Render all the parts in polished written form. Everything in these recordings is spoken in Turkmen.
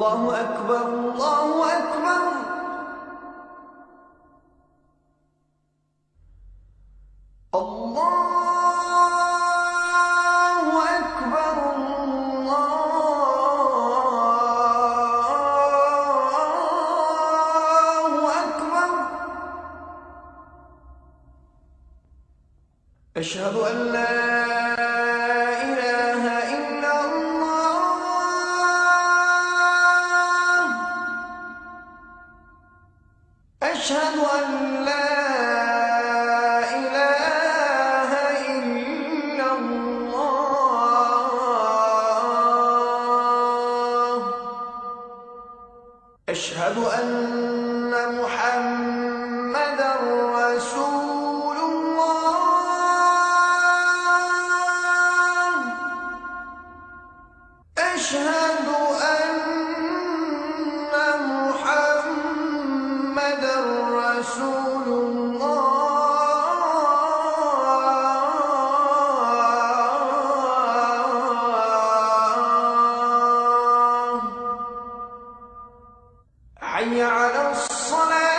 Allahu Ekber, Allahu Ekber. Allahu Ekber, Allahu Ekber. Eşhedü en la ilahe illallah. Eşhedü en la ilahe illallah. Eşhedü enne Muhammeden Resulullah. Eşhedü enne Muhammeden Resulullah. Hayya alas-salah.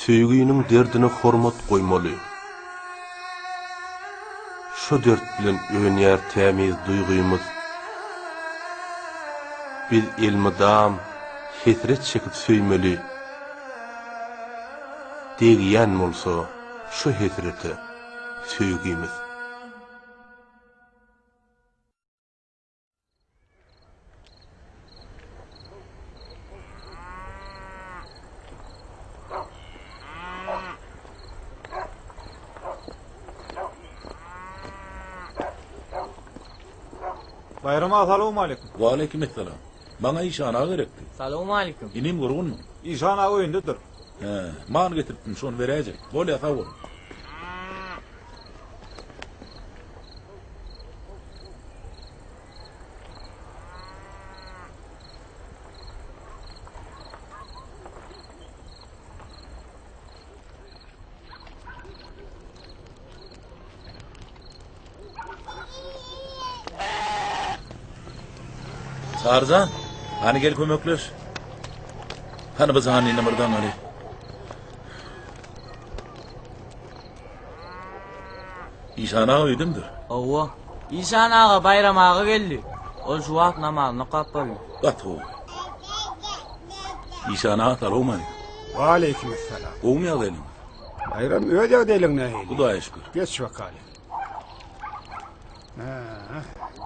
Söýginiň derdine hormat goýmaly. Şo dert bilen önýär tämiz duýgymyz. Biz elmydam hesret çekip söýmeli. Degýän bolsa şo hesrete söýgimiz. Baýram aga salowmaleýkim. Waleýkim essalam. Maňa Işan aga gerekdi. Salowmaleýkim. Inim gurgunmy? Işan aga öýündedir. Hä, mal getiripdim, şony beräýjek. Bolýa, sag bol. Tarzan, hany gel kömekleş. Hany bu zannyny bir daňaly. Işan aga öýdemdir. Hawa. Işan aga Baýram aga geldi. Ol şu wagt namazyny okap boldy. Gaty gowy. Işan aga salowmaleýkim. Waleýkim essalam. Gowumy ýagdaýlaryňyz? Baýram öz ýagdaýlaň nähili? Hudaýa şükür. Geç bakaly. Hä,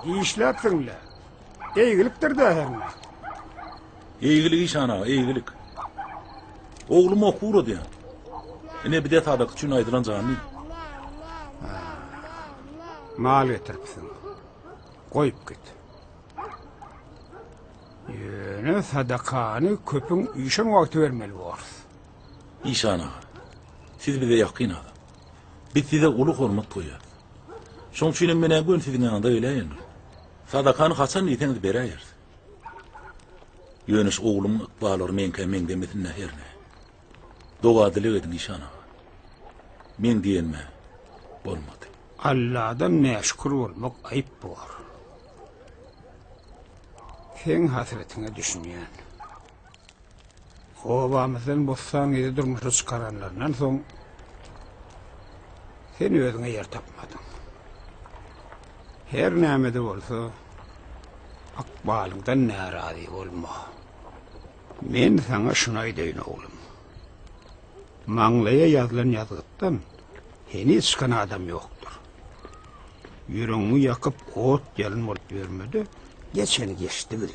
dişläpsiň-le. Eýgilikdir-dä hernä. Eýgilik işan aga, eýgilik. Oglum okuw uradýar. Ine bir de sadaka üçin aýdylan janly. Mal getiripsiň. Goýup git. Ýöne sadakany köpüň üýşen wagty bermeli borus. Işan aga, siz bize ýakyn adam. Biz size uly hormat goýýarys. Şoň üçinem men-ä göni siziň ýanyňyza geläýendim. Sadakany haçan diýseňiz beräýeris. Ýöne şu oglumyň ykballary meňkä meňzemesin-dä hernä. Doga-dileg ediň işan aga. Meň diýenime bolmady. Alladan näşükür bolmak aýyp bor. Seň hasretiňe düşünýän. Obamyzdan Bossan gyzy durmuşa çykaranlaryndan soň sen özüňe ýer tapmadyň. Her näme-de bolsa, ykbalyňdan närazy bolma. Men saňa şuny aýdaýyn, oglum. Maňlaýa ýazylan ýazgytdan heniz çykan adam ýokdur. Ýüregiňi ýakyp, ot-ýalyn bolup ýörme-de, geçeni geçdi bil.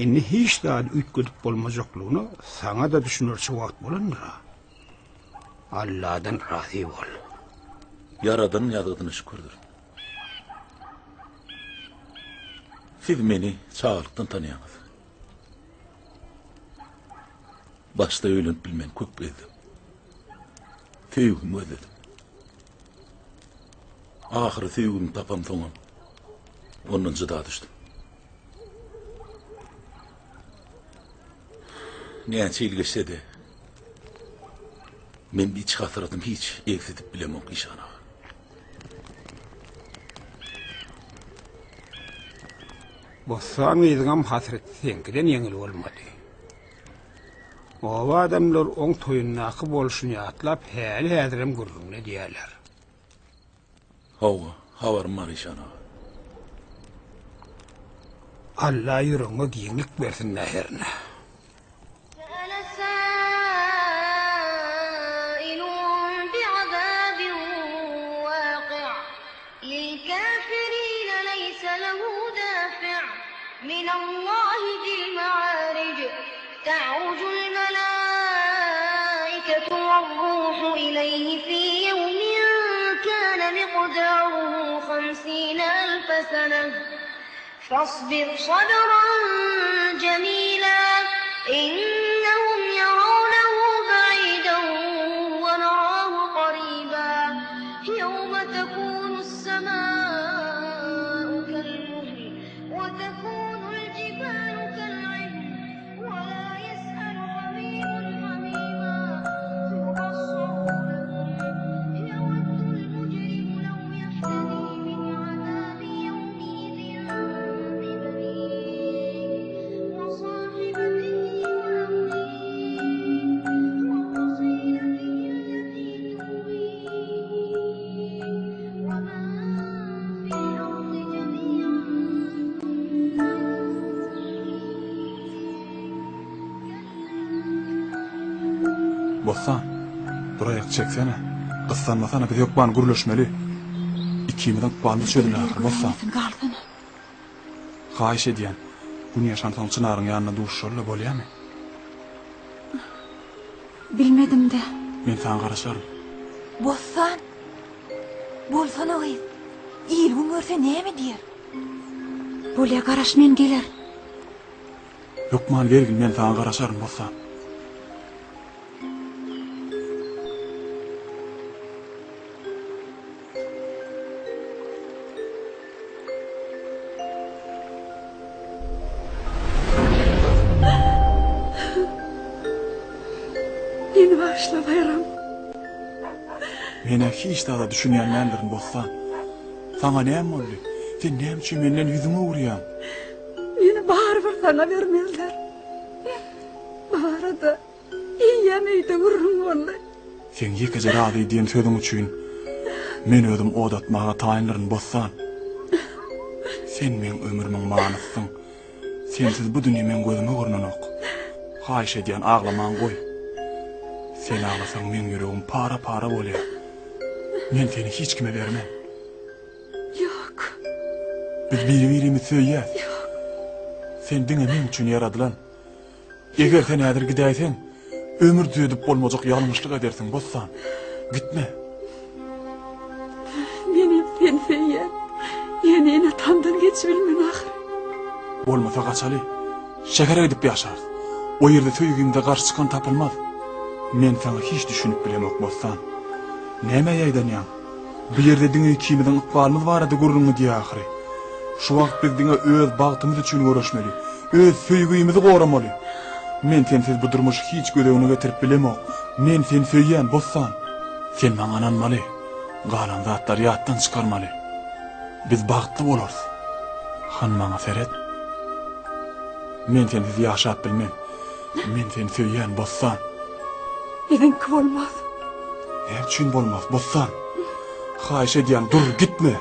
Indi hiç zady üýtgedip bolmajaklygyna saňa-da düşünerçe wagt bolandyr-a. Alladan razy bol. Ýaradanyň ýazgydyna şükürdir. Siz meni çagalykdan tanýaňyz. Başda öýlenip bilmän köp gezdim. Söýgimi gözledim. Ahyry söýgimi tapamsoňam ondan jyda düşdüm. Näçe ýyl geçse-de. Men iç hasratymy hiç egsidip bilemok işan aga. Bossan gyzyňam hasreti seňkiden ýeňil bolmady. Oba adamlar oň toýundaky bolşuny ýatlap häli-häzirem gürrüňini edýärler. Hawa, habarym bar işan aga. Alla ýüregiňe giňlik bersin-dä hernä. فاصبر صبرا جميلا إنهم يرونه بعيدا ونراه قريبا يوم تكون السماء كالمهل وتكون الجبال كالعهن ولا يسأل حميم حميما يبصرونهم يود المجرم لو يفتدي من عذاب يومئذ ببنيه وصاحبته وأخيه وفصيلته التي تؤويه ومن في الأرض جميعا ثم Bossan, dur aýak çeksene. Gyssanmasana biz hökman gürleşmeli. Ikimiziň ykbalymyz çözüler ahyry Bossan. Galsana. Haýyş edýän, gün ýaşansoň Çynaryň ýanynda duşuşaly-la bolýamy? Bilmedim-dä. Men saňa garaşaryn. Bossan! Bolsana gyz. Il-gün görse näme diýer? Bolýa garaş men gelerin. Hökman gelgin men saňa garaşaryn Bossan. Meni bagyşla Baýram. Menä hiç zada düşünýän däldirin Bossan. Saňa näme boldy? Sen näme üçin menden ýüzüňi öwürýäň? Meni barybir saňa bermezler. Bu barada eýýäm öýde gürrüň boldy. Seň ýekeje razy diýen sözüň üçin men özüm ot atmaga taýyndyryn, Bossan. Sen meň ömrümiň manysysyň. Sensiz bu dünýe meň gözüme görnenok. Haýyş edýän, aglamaňy goý. Sen aglasaň meň ýüregim para-para bolýar. Men seni hiç kime bermen. Ýok. Biz biri-birimizi söýýäs. Ýok. Sen diňe meň üçin ýaradylan. Eger sen häzir gidäýseň, ömür düzedip bolmajak ýalňyşlyk edersiň, Bossan. Gitme. Menem seni söýýän. Ýöne ene-atamdan geçibilmen ahyry. Bolmasa gaçaly. Şähere gidip ýaşarys. O ýerde söýgimize garşy çykan tapylmaz. Men saňa hiç düşünip bilemok, Bossan. Nämä ýaýdanýaň? Bu ýerde diňe ikimiziň ykbalymyz barada gürrüň gidýär ahyry. Şu wagt biz diňe öz bagtymyz üçin göreşmeli, öz söýgimizi goramaly. Men sensiz bu durmuşy hiç göz öňüne getirip bilemok. Men seni söýýän, Bossan. Sen maňa ynanmaly, galan zatlary ýatdan çykarmaly. Biz bagtly bolarys. Hany maňa seret. Men sensiz ýaşap bilmen. Men seni söýýän, Bossan. Biziňki bolmaz. Näme üçin bolmaz, Bossan? Haýyş edýän, dur, gitme.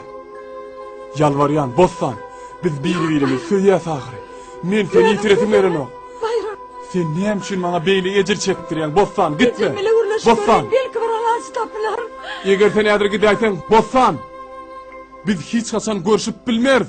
Ýalbarýan, Bossan. Biz biri-birimizi söýýäs ahyry. Men seni ýitiresim gelenok. Baýram. Sen näme üçin maňa beýle ejir çekdirýäň, Bossan, gitme. Ejem bile gürleşip Bossan. göreýin, belki bir alaç tapylar. Eger sen häzir gidäýseň, Bossan, biz hiç haçan görşüp bilmeris.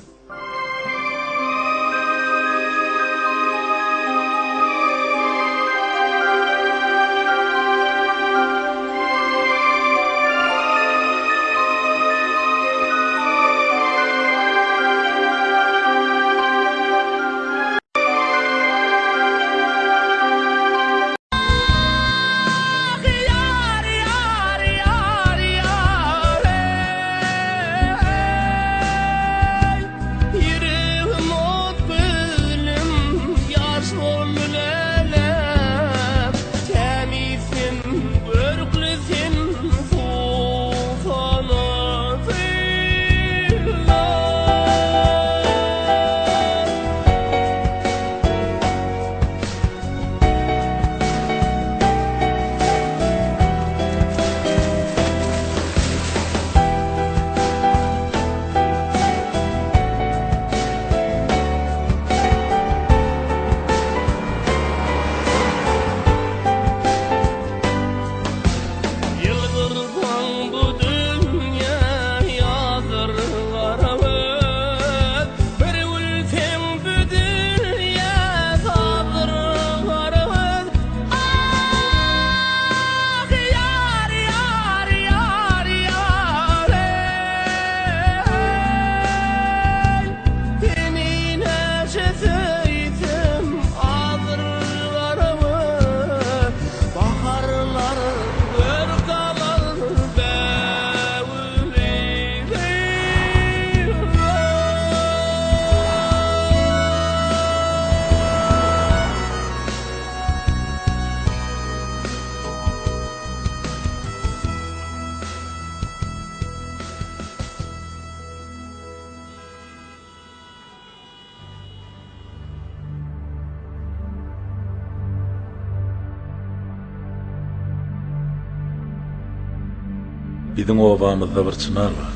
Biziň obamyzda bir çynar bar.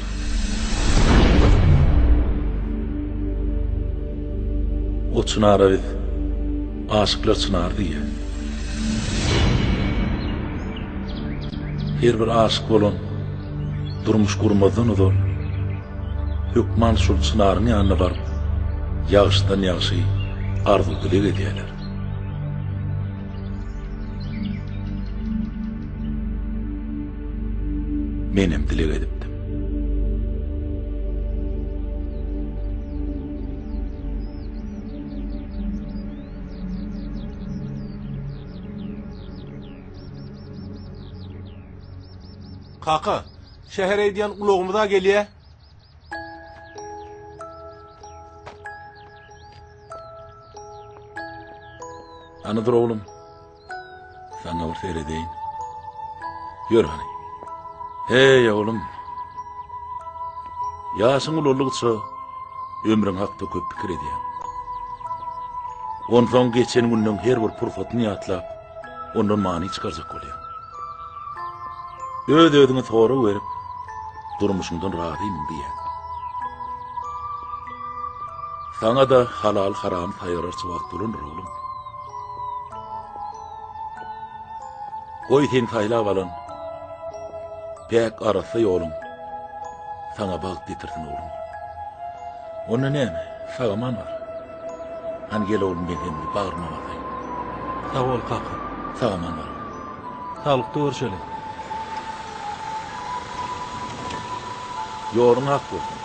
O çynara biz Aşyklar çynary diýýäs. Her bir aşyk bolan durmuş gurmazdan ozal hökman şol çynaryň ýanyna baryp, ýagşydan ýagşy arzuw-dileg edýärler. Menem dileg edipdim. Kaka, şähere gidýän ulagymyz-a gelýä. Hany dur oglum. Saňa bir seredeýin. Ýör hany. Heý, oglum. Ýaşyň ulalygyça ömrüň hakda köp pikir edýäň. Onsoň geçen günleň her bir pursatyny ýatlap, ondan many çykarjak bolýaň. Öz-özüňe sorag berip, durmuşyňdan razymyň diýýäň. Saňa-da halal-haramy saýgararça wagt bolandyr, oglum. Goý seni saýlap alan päk arassa ýoluň saňa bagt getirsin oglum. Onda näme, sag-aman bar. Hany gel oglum men seni bir bagryma basaýyn. Sag bol kaka. Sag-aman bar oglum. Saglykda görşeli. Ýoluň ak bolsun.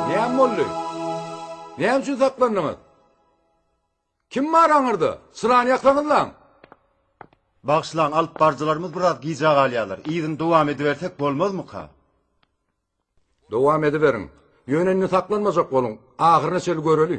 Näme boldy? Näme üçin saklandyňyz? Kim bar aňyrda? Çyrany ýaksaňyzlaň. Bagyşlaň, alyp baryjylarymyz biraz gijä galýarlar. Yzyny dowam edibersek bolmazmyka? Dowam ediberiň. Ýöne indi saklanmajak boluň. Ahyryna çenli göreli.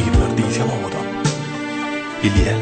Gyzlar diýseň owadan. Bilýän.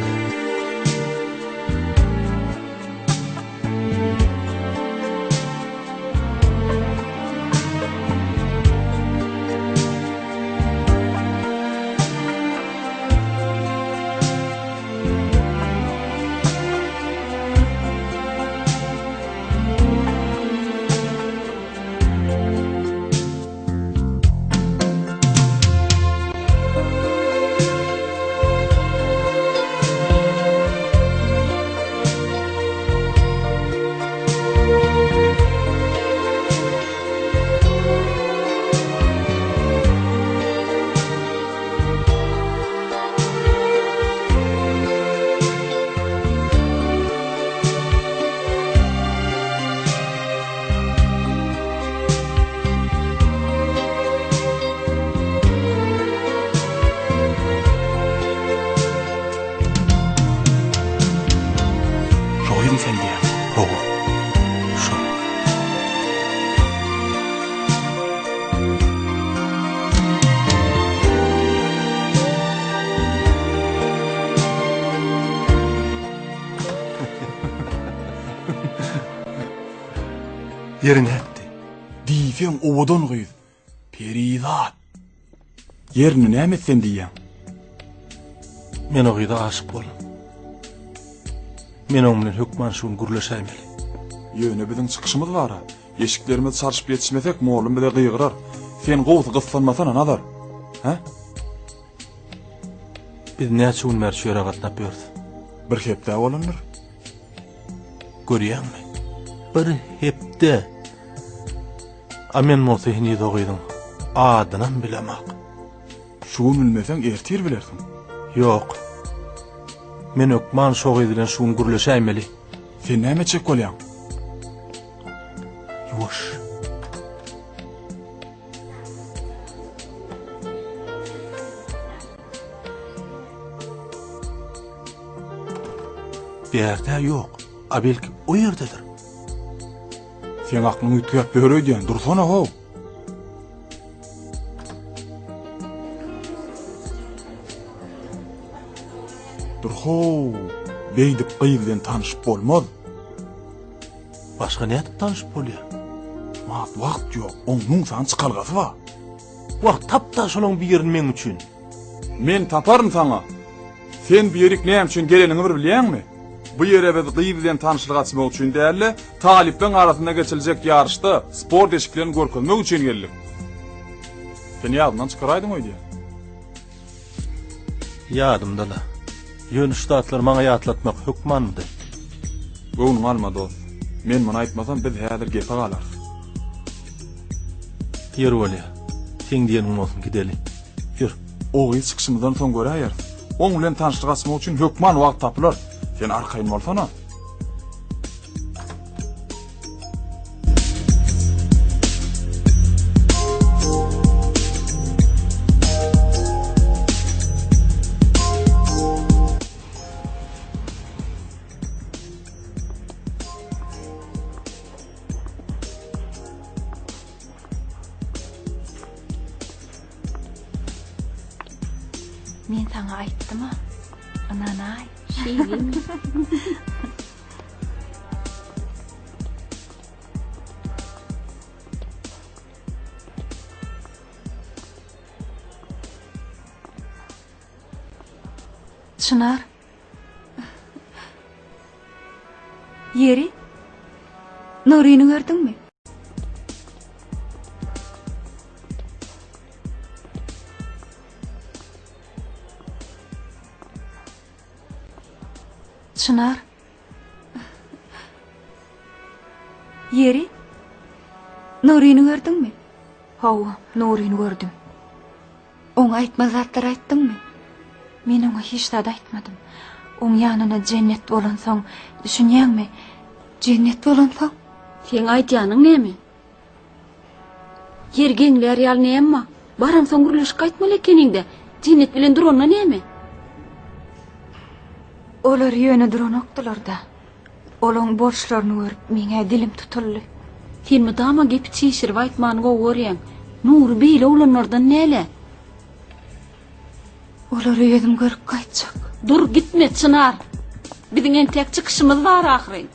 Ýeri nätdi? Diýseň owadan gyz. Perizat. Ýerini näme etsem diýýäň? Men o gyza aşyk boldum. Men oň bilen hökman şu gün gürleşäýmeli. Ýöne biziň çykyşymyz bar-a. Eşiklerimizi çalşyp ýetişmesek, mollum bize gygyrar. Sen gowusy gyssanmasana, Nazar. Hä? Biz näçe gün bäri şu ýere gatnap ýörüs? Bir hepde bolandyr. Görýäňmi? Bir hepde. A men bolsa heniz o gyzyň adynam bilemok. Şu gün bilmeseň, ertir bilersiň. Ýok. Men hökman şo gyz bilen şu gün gürleşäýmeli. Sen näme etjek bolýaň? Ýuwaş. Bärde ýok. A belki o ýerdedir. Seň aklyň üýtgäp ýör öýdýän. Dursana how. Dur how. Beýdip gyz bilen tanyşyp bolmaz. Başga nädip tanyşyp bolýar? Mat wagt ýok. Oň müň sany çykalgasy bar. Wagt tap-da şolaň birini meň üçin. Men taparyn saňa. Sen bu ýerik näme üçin geleniňi bir bilýäňmi? Bu ýere biz gyz bilen tanyşlyk açmak üçin däl-de, talyplaryň arasynda geçiriljek ýaryşda sport eşiklerini görkezmek üçin geldik. Sen ýadyňdan çykaraýdyň öýdýän. Ýadymda-la. Ýöne şu zatlary maňa ýatlatmak hökmanmydy? Göwnüňe alma, dost. Men muny aýtmasam, biz häzir gepe galarys. Ýör bolýa. Seň diýeniň bolsun, gideli. Ýör. O gyz çykyşymyzdan soň göräýeris. Oň bilen tanyşlyk açmak üçin hökman wagt tapylar. Sen arkaýyn bolsana. Men saňa aýtdym-a. Ynanaý. Şeýlemi? Çynar. Ýeri, Nuryny gördüňmi? Çynar. Ýeri, Nuryny gördüňmi? Hawa, Nuryny gördüm. Oňa aýtmaly zatlary aýtdyňmy? Men oňa hiç zat aýtmadym. Oň ýanyna Jennet bolansoň, düşünýäňmi? Jennet bolansoň? Seň aýdýanyň näme? Ýer geňlär ýaly näme bar? Baransoň gürleşip gaýtmaly ekeniň-dä. Jennet bilen duranda näme? Olar ýöne duranokdylar-da. Olaň boluşlaryny görüp, meň-ä dilim tutuldy. Sen mydama gepi çişirip aýtmany gowy görýäň. Nury beýle oglanlardan däl-ä. Olary özüm görüp gaýtjak. Dur, gitme, Çynar. Biziň entek çykyşymyz bar ahyryn.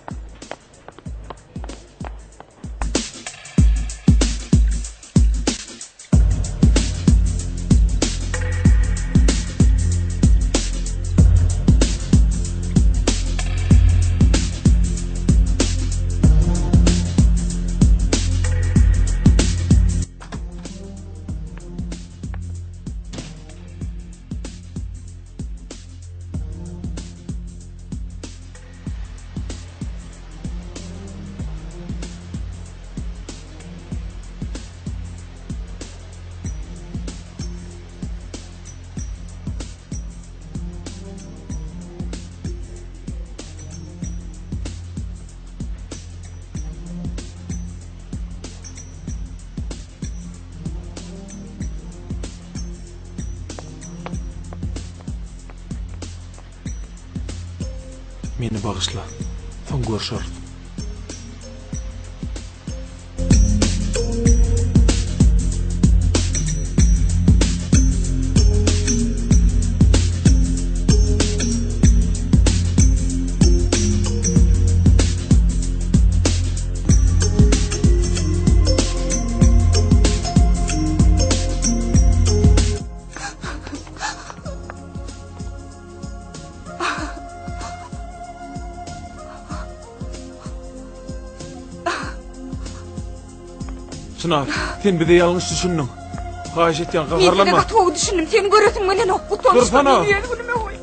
Meni bagyşla. Soň görşeris. Çynar, sen bize ýalňyş düşündiň. Haýyş etýän, Men size gaharlanma. gaty gowy düşündim. Seni göresim gelenok. Utançdan Dursana. meni öz günüme goý.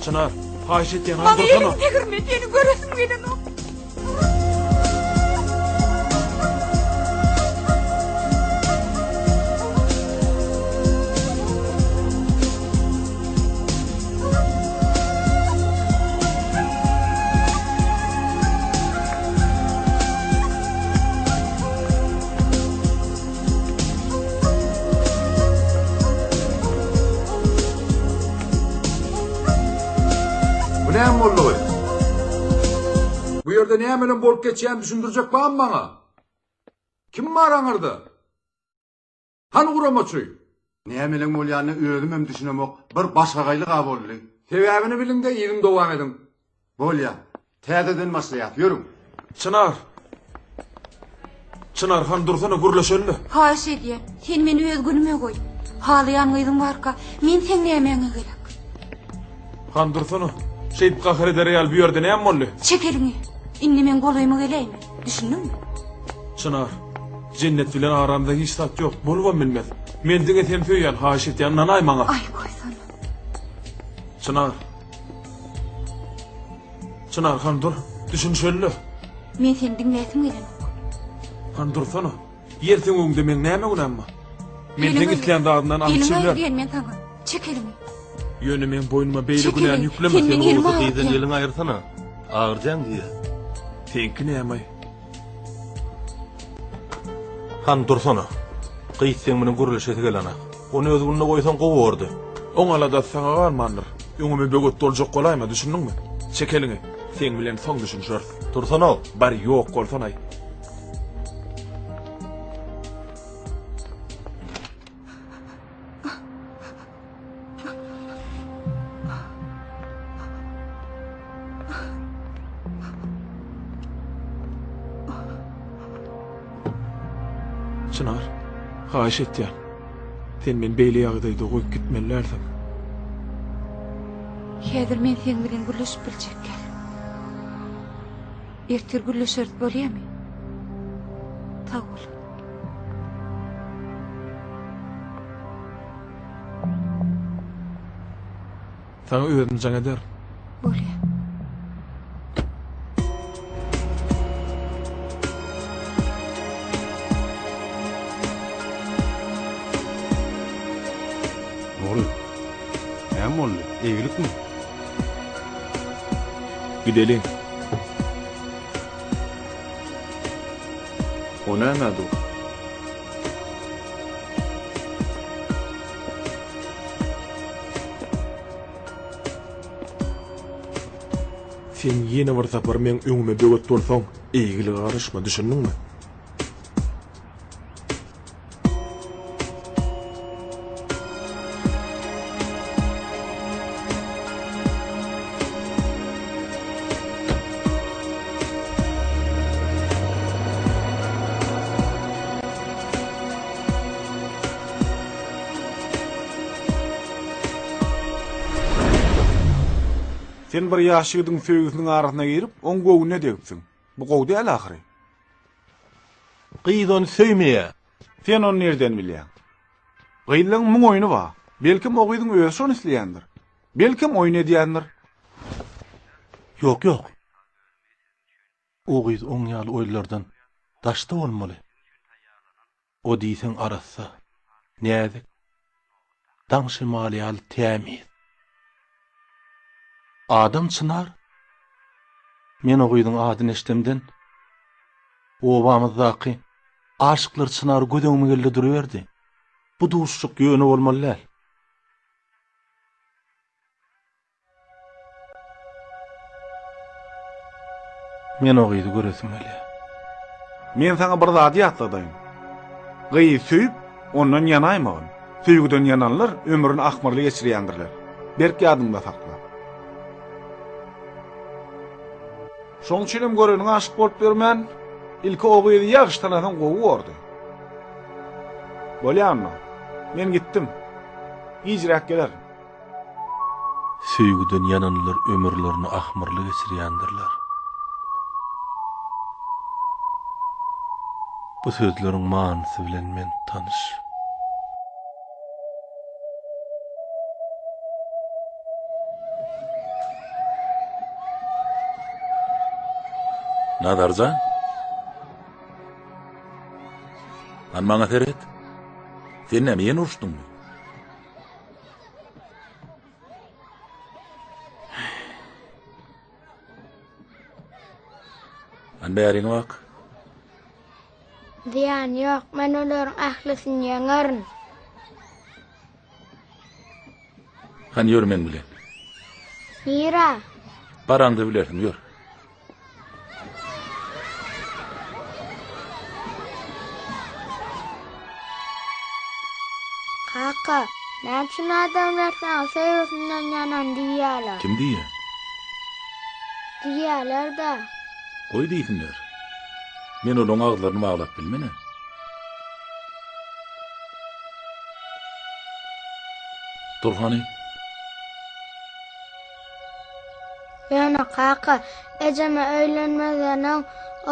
Çynar, haýyş etýän, Maňa dursana. eliňi degirme, seni göresim gelenok. Bu näme boldugy? Bu ýerde nämelem bolup geçýänini düşündirjek barmy maňa? Kim bar aňyrda? Hany guramaçy? Nämeleň bolýanyna özümem düşünemok, bir başagaýlyk-a boldy. Sebäbini biliň-de yzyny dowam ediň. Bolýa. Täzeden başlaýas, ýörüň. Çynar! Çynar han dursana gürleşeli. Haýyş edýän, sen meni öz günüme goý. Halaýan gyzyň barka, men seň nämäňe gerek? Han dursana. Şeýdip gahar eder ýaly bu ýerde näme boldy? Çek eliňi. Indi meň golaýyma geläýme. Düşündiňmi? Çynar, Jennet bilen aramda hiç zat ýok, bolubam bilmez. Men diňe seni söýýän, haýyş edýän, ynanaý maňa. Aý, goýsana. Çynar. Çynar, han dur. Düşünişeli-le. Men seni diňläsim gelenok. Han dursana. Ýer seň öňüňde meň näme günäm bar? Men seň islän zadyndan alyp Eliňi aýyr çewirer. diýen men saňa. Çek eliňi. Ýöne meň boýnuma beýle Çek günäni eliňi. ýükleme Sen sen. meň elimi Gowusy gyzdan agyrtýaň. eliňi aýyrsana. Agyrjaň diýýä. Seňki näme-aý? Han dursana. Gyz seň bilen gürleşesi gelenak. Ony öz gününe goýsaň gowy bordy. Oň aladasy saňa galmandyr. Öňüme böwet boljak bolaýma, düşündiňmi? Çek eliňi. Seň bilen soň düşünişeris. Dursana. Bar ýok bolsanaý. Çynar, haýyş etýän. Sen meni beýle ýagdaýda goýup gitmeli dälsiň. Häzir men seň bilen gürleşip biljek däl. Ertir gürleşeris bolýamy? Sag bol. Saňa özüm jaň ederin. Bolýa. Nury, näme boldy? Eýgilikmi? Gideliň. O nämä dur? Sen ýene bir sapar meň öňüme böwet bolsaň, eýgilige garaşma, düşündiňmi? Sen bir ýaş ýigidiň söýgüsiniň arasyna girip, oň göwnüne degipsiň. Bu gowy däl ahyry. Gyz ony söýmeýär. Sen ony nirden bilýäň? Gyzlaň muň oýny bar. Belkem o gyzyň özi şony isleýändir. Belkem oýun edýändir. Ýok, ýok. O gyz oň ýaly oýunlardan daşda bolmaly. O diýseň arassa, näzik, daň şemaly ýaly tämiz. Adam Çynar? Men o gyzyň adyny eşdemden, obamyzdaky aşyklar Çynary göz öňüme geldi duruberdi. Bu duşuşyk ýöne bolmaly däl. Men o gyzy göresim gelýär. Men saňa bir zady ýatladaýyn. Gyzy söýüp, ondan ýanaýmagyn. Söýgüden ýananlar ömrüni ahmyrly geçirýändirler. Berk ýadyňda sakla. Şoň üçinem göreniňe aşyk bolup ýörmän, ilki o gyzy ýagşy tanasaň gowy bordy. Bolýa onda. Men gitdim. Gijräk gelerin. Söýgüden ýananlar ömürlerini ahmyrly geçirýändirler. Bu sözleriň manysy bilen men tanyş. Nazarjan. Han maňa seret. Sen näme ýene uruşdyňmy? Han bäriňe bak. Zyýany ýok, men olaryň ählisini ýeňerin. Hany ýör meň bilen. Nirä? Baraňda bilersiň, ýör. Kaka, näme üçin adamlar saňa söýgüsinden ýanan diýýärler? Kim diýýär? Diýýärler-dä. Goý diýsinler. Men olaň agyzlaryny baglap bilmen-ä. Dur hany. Ýöne kaka, ejeme öýlenmezden öň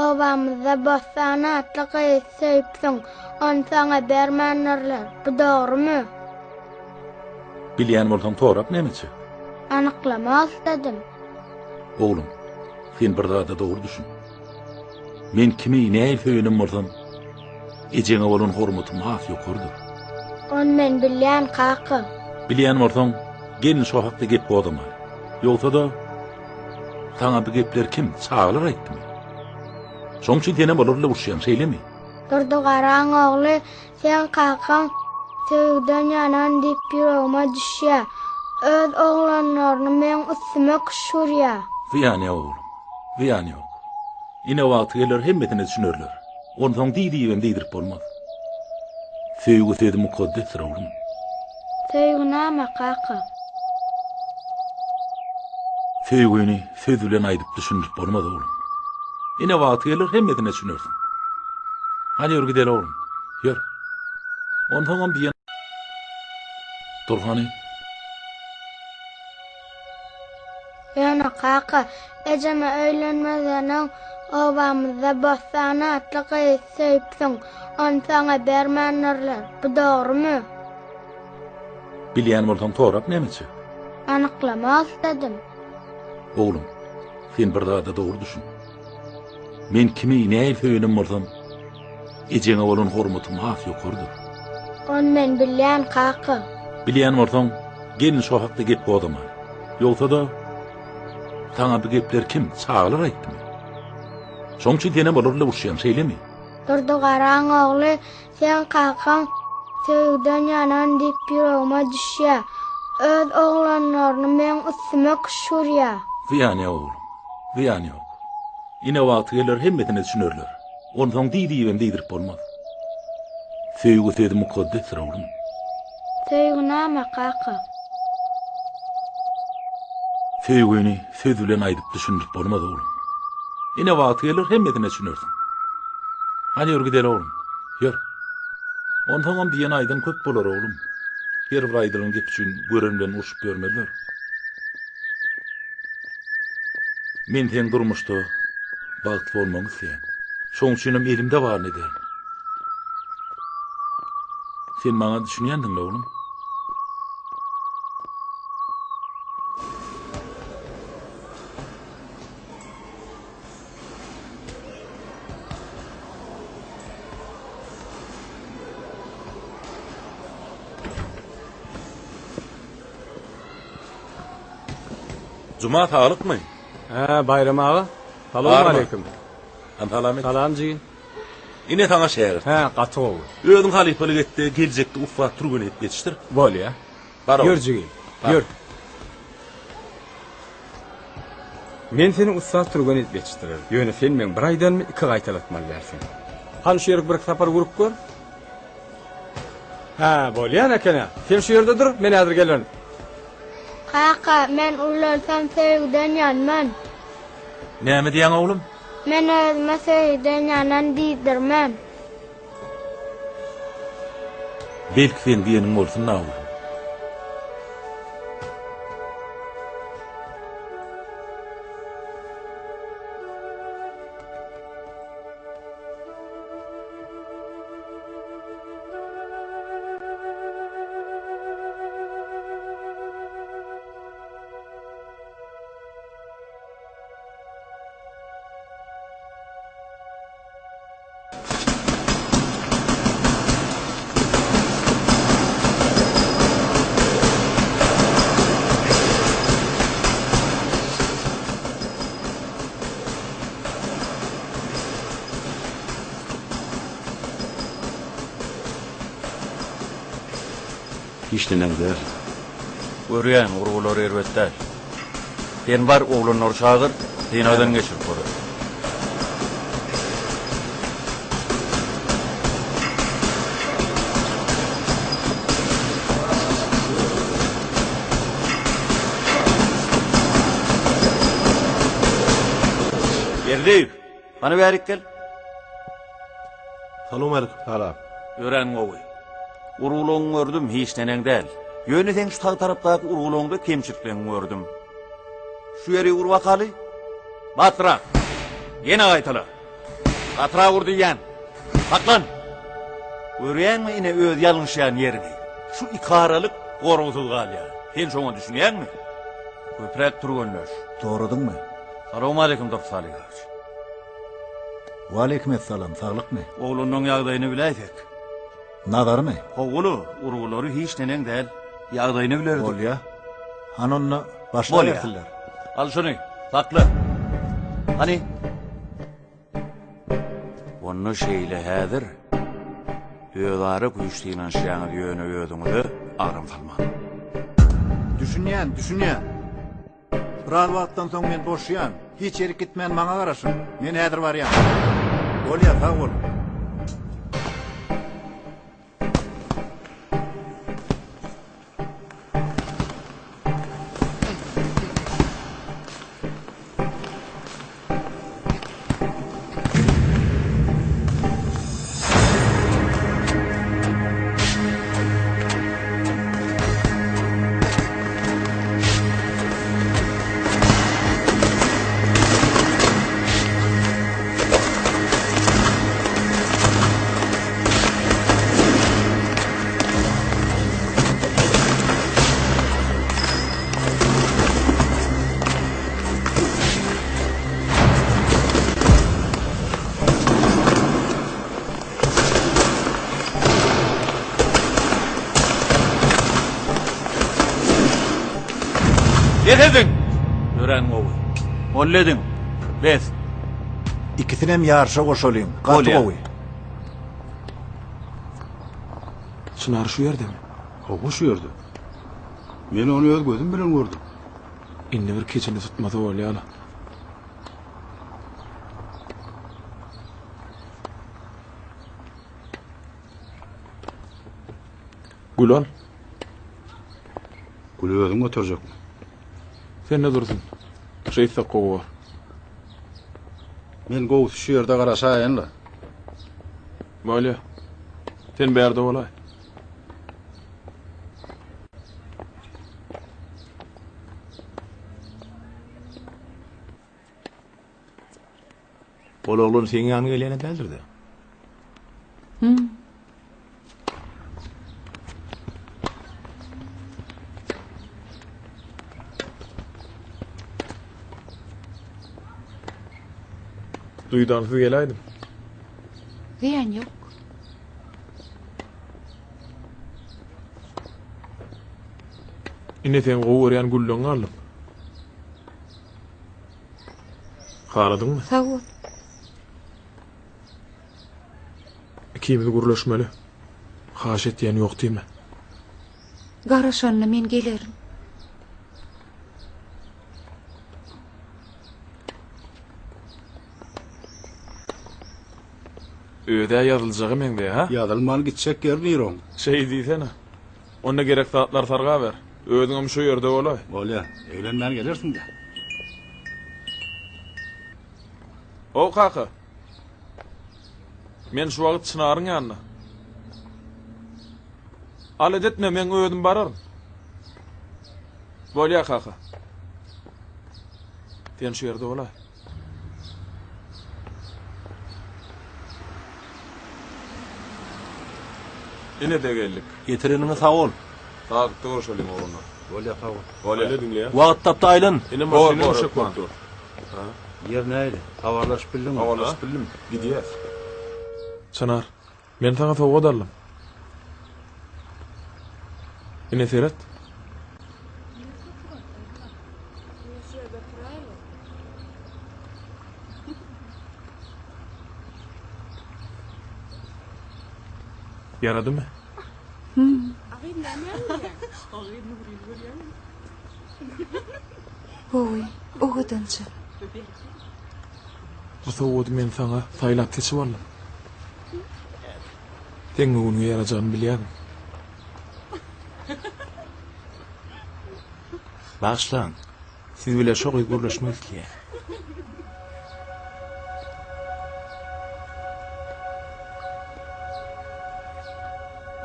obamyzda Bossan atly gyzy söýüpsiň. Ony saňa bermändirler. Bu dogrumy? Bilýän bolsaň sorap nämeçe? Anyklamak isledim. Oglum, sen bir zada dogry düşün. Men kimi nähili söýenem bolsam, ejeňe bolan hormatym has ýokarydyr. Ony men bilýän, kaka. Bilýän bolsaň, gelin şo hakda gep gozgamaly. Ýogsa-da, saňa bu gepleri kim, çagalar aýtdymy? Şoň üçin senem olar bilen uruşýaň, şeýlemi? Durdy Garaň ogly Seň kakaň söýgüden ýanan diýip ýüregime düşýä. Öz oglanlaryny meň üstüme küşgürýä. Zyýany ýok oglum, zyýany ýok. Ine wagty geler hemmesine düşünerler. Onsoň diý diýibem diýdirip bolmaz. Söýgi sözi mukaddesdir oglum. Söýgi name kaka? Söýgini söz bilen aýdyp düşündirip bolmaz oglum. Ine wagty geler hemmesine düşünersiň. Hany ýör gideli oglum. Ýör. Onsoňam diýen Dur hany. Ýöne kaka, ejeme öýlenmezden öň obamyzda Bossan atly gyzy söýüpsiň. Ony saňa bermändirler. Bu dogrumy? Bilýän bolsaň sorap nämeçe? Anyklamak isledim. Oglum, sen bir zada dogry düşün. Men kimi nähili söýenem bolsam, ejeňe bolan hormatym has ýokarydyr. Ony men bilýän, kaka. Bilýän bolsaň, gelin şo hakda gep gozgamaly. Ýogsa-da, saňa bu gepleri kim, çagalar aýtdymy? Şoň üçin senem olar bilen uruşýaň, şeýlemi? Durdy Garaň ogly Seň kakaň söýgüden ýanan diýip ýüregime düşýä. Öz oglanlaryny meň üstüme küşgürýä. Zyýany ýok oglum, zyýany ýok. Ine wagty geler hemmesine düşünerler. Onsoň diý diýibem diýdirip bolmaz. Söýgi sözi mukaddesdir oglum. Söýgi name kaka? Söýgini söz bilen aýdyp düşündirip bolmaz oglum. Ine wagty geler hemmesine düşünersiň. Hany ýör gideli oglum. Ýör. Onsoňam diýen aýdan köp bolar oglum. Her bir aýdylan gep üçin gören bilen urşup ýörmezler. Men seň durmuşda bagtly bolmagyňy isleýän. Şoň üçinem elimde baryny ederin. Sen maňa düşünýändiň-le oglum? Juma saglykmy? Hä, Baýram aga. Salowmaleýkim. Han salam et. Salam jigim. Ine saňa şägirt. Hä, gaty gowy. Özüň halypalyk et-de, geljekde ussat türgen edip ýetişdir. Bolýa. Bar oglum. Ýör jigim. Bar. Ýör. Men seni ussat türgen edip ýetişdirerin. Ýöne sen meň bir aýdanymy iki gaýtalatmaly dälsiň. Hany şu ýerik birki sapar urup gör. Hä, bolýan eken-ä. Sen şu ýerde dur, men häzir gelerin. Kaka, men ulalsam söýgüden ýanman. Näme diýýäň oglum? Men özüme söýgüden ýanan diýdirmen. Belki seň diýeniň bolsun-da oglum. Hiç neneň däl. Görýän, urgulary erbet däl. Sen bar, oglanlary çagyr, synagdan geçirip göreli. Berdiýew, hany bärik gel. Salowmalikim. Salam. Örän gowy. Urgulaňy gördüm, hiç neneň däl. Ýöne seň şu sag tarapdaky urgulaňda kemçilikleňi gördüm. Şu ýeri ur bakaly. Batrak. Ýene gaýtala. Gatyrak ur diýýän. Saklan. Görýäňmi ine öz ýalňyşýan ýeriňi. Şu ikaralyk goragsyz galýar. Sen şoňa düşünýäňmi? Köpräk türgenleş. Soradyňmy? Salowmaleýkim Durdy Salyhowiç. Waleýkimessalam, saglykmy? Oglunyň ýagdaýyny biläýsek. Nazarymy? Howuly, urgulary hiç neneň däl. Ýagdaýyny bilerdik. Bolýa. Hany onda başlabersinler. Al şuny, sakla. Hany. Onda şeýle häzir. Özara güýç synanyşýaňyz ýöne özüňize agram salmaň. Düşünýän, düşünýän. Biraz wagtdan soň men boşaýan. Hiç ýerik gitmän maňa garaşyň. Men häzir barýan. Bolýa, sag bol. Bes ediň! Örän gowy. Molla ediň. Bes. Ikisinem ýaryşa goşalyň. Gaty gowy. Çynar şu ýerdemi? Hawa şu ýerde. Men ony öz gözüm bilen gördüm. Indi bir keçini tutmasa bolýala. Gül al. Güli özüň göterjekmi? Sende dursun. Şeýtsek gowy bor. Men gowusy şu ýerde garaşaýyn-la. Bolýa. Sen bärde bolaý. Ol oglan seň ýanyňa gelýän-ä däldir-dä? Hüm. Duýdansyz geläýdim. Zyýan ýok. Ine seň gowy görýän gülleňi aldym. Haladyňmy? Sag bol. Ikimiz gürleşmeli. Haýyş etýän ýok diýme. Garaşanda men gelerin. Öz-ä ýazyljaga meňzeýär, hä? Ýazylman gitjek ýeri nire oň? Şeý diýsene. Onda gerek zatlary sargaber. Özüňem şu ýerde bolaý. Bolýa. Eglenmän gelersiň-dä. How kaka. Men şu wagt Çynaryň ýanynda. Alada etme, men özüm bararyn. Bolýa kaka. Sen şu ýerde bolaý. Ine-de geldik. Getireniňe sag bol. Sagatda görşeliň oglanlar. Bolýa sag bol. Bolýa. Ine diňleýän. Wagt tapda aýlan. Ine maşyny uşak bolup dur. Ýer nähili? Habarlaşyp bildiňmi? Habarlaşyp bildim. Gidýäs. Çynar, men saňa sowgat aldym. Ine seret. Ýaradymy? Gowy, owadanjy. Bu sowgady men saňa saýlap seçip aldym. Seň göwnüňe ýarajagyny bilýärdim. Bagyşlaň, siz bile şo gyz gürleşmek isleýär.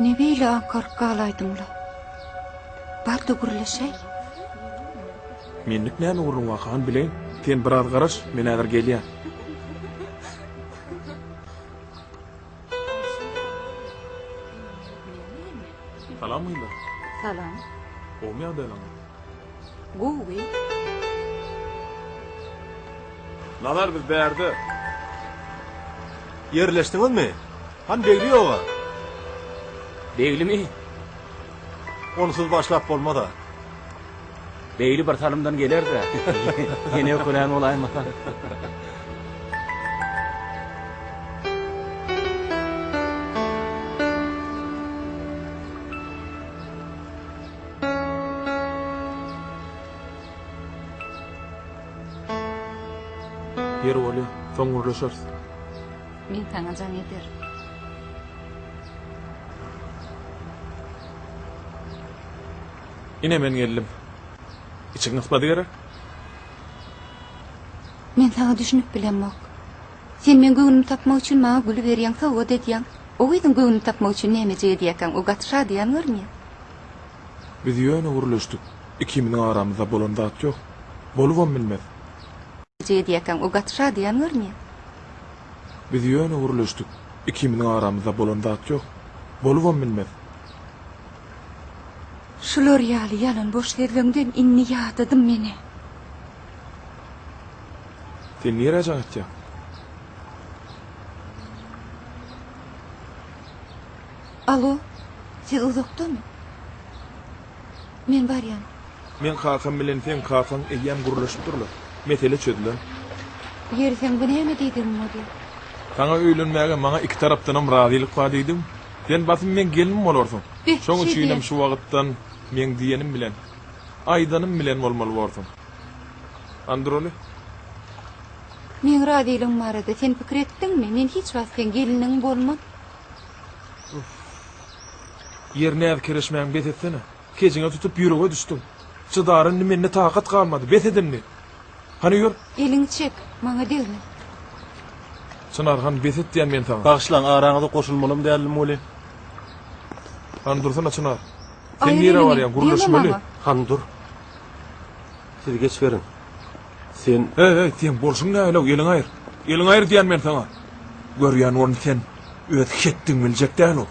Ne beýle aňkaryp galaýdyň-la? Bar-da gürleşäý. Menlik näme gürrüň bar, hany bileýin. Sen biraz garaş, men häzir gelýän. Salam gyzlar. Salam. Gowumy ýagdaýlaryňyz? Gowy. Nazar biz bärde. Ýerleşdiňizmi? Hany Begli ýoga? Beglimi? Onsuz başlap bolmaz-a. Begli bir salymdan geler-de. Ýene ökünän bolaýmasaň. Ýeri bolýa, soň gürleşeris. Men saňa jaň ederin. Ine men geldim. Içiň gysmady gerek? Men saňa düşünip bilemok. Sen meň göwnümi tapmak üçin maňa güli berýäň, sowgat edýäň. O gyzyň göwnüni tapmak üçin nämejik edýäkäň, o gaty şadyýan görünýär. Biz ýöne gürleşdik. Ikimiziň aramyzda bolan zat ýok. Bolubam bilmez. Edýäkäň, o gaty şadyýan görünýär. Biz ýöne gürleşdik. Ikimiziň aramyzda bolan zat ýok. Bolubam bilmez. Şular ýaly ýalan boş sözleňden indi ýadadym men-ä. Sen nirä jaň etýäň? Alo, siz uzakdamy? Men barýan. Meň kakam bilen seň kakaň eýýäm gürleşip durlar. Mesele çözülen. Ýeri seň bu näme diýdigiň bolýar? Saňa öýlenmäge maňa iki tarapdanam razylyk bar diýdim. Sen basym meň gelnim bolarsyň. Beh, Şoň şeý üçinem diýen. şu wagtdan meň diýenim bilen, aýdanym bilen bolmaly borsuň. Androly. Meň razylygym barada sen pikir etdiňmi? Men hiç wagt seň gelniň bolman. Uff. Ýer näz-kereşmäňi bes etsene. Kejiňe tutup ýürege düşdüň. Çydara indi mende takat galmady. Bes et indi. Hany ýör. Eliňi çek, maňa degme. Çynar, hany bes et diýýän men saňa. Bagyşlaň, araňyza goşulmalam däldim weli. Hany dursana Çynar. Sen Aýyr nirä eliňi, barýaň, degme gürleşmeli. maňa. Hany dur. Siz geçiberiň. Sen. Heý, heý, seň bolşuň nähili-ow, eliňi aýyr. Eliňi aýyr diýýän men saňa. Görýän ony sen öz hetdiňi biljek däl-ow.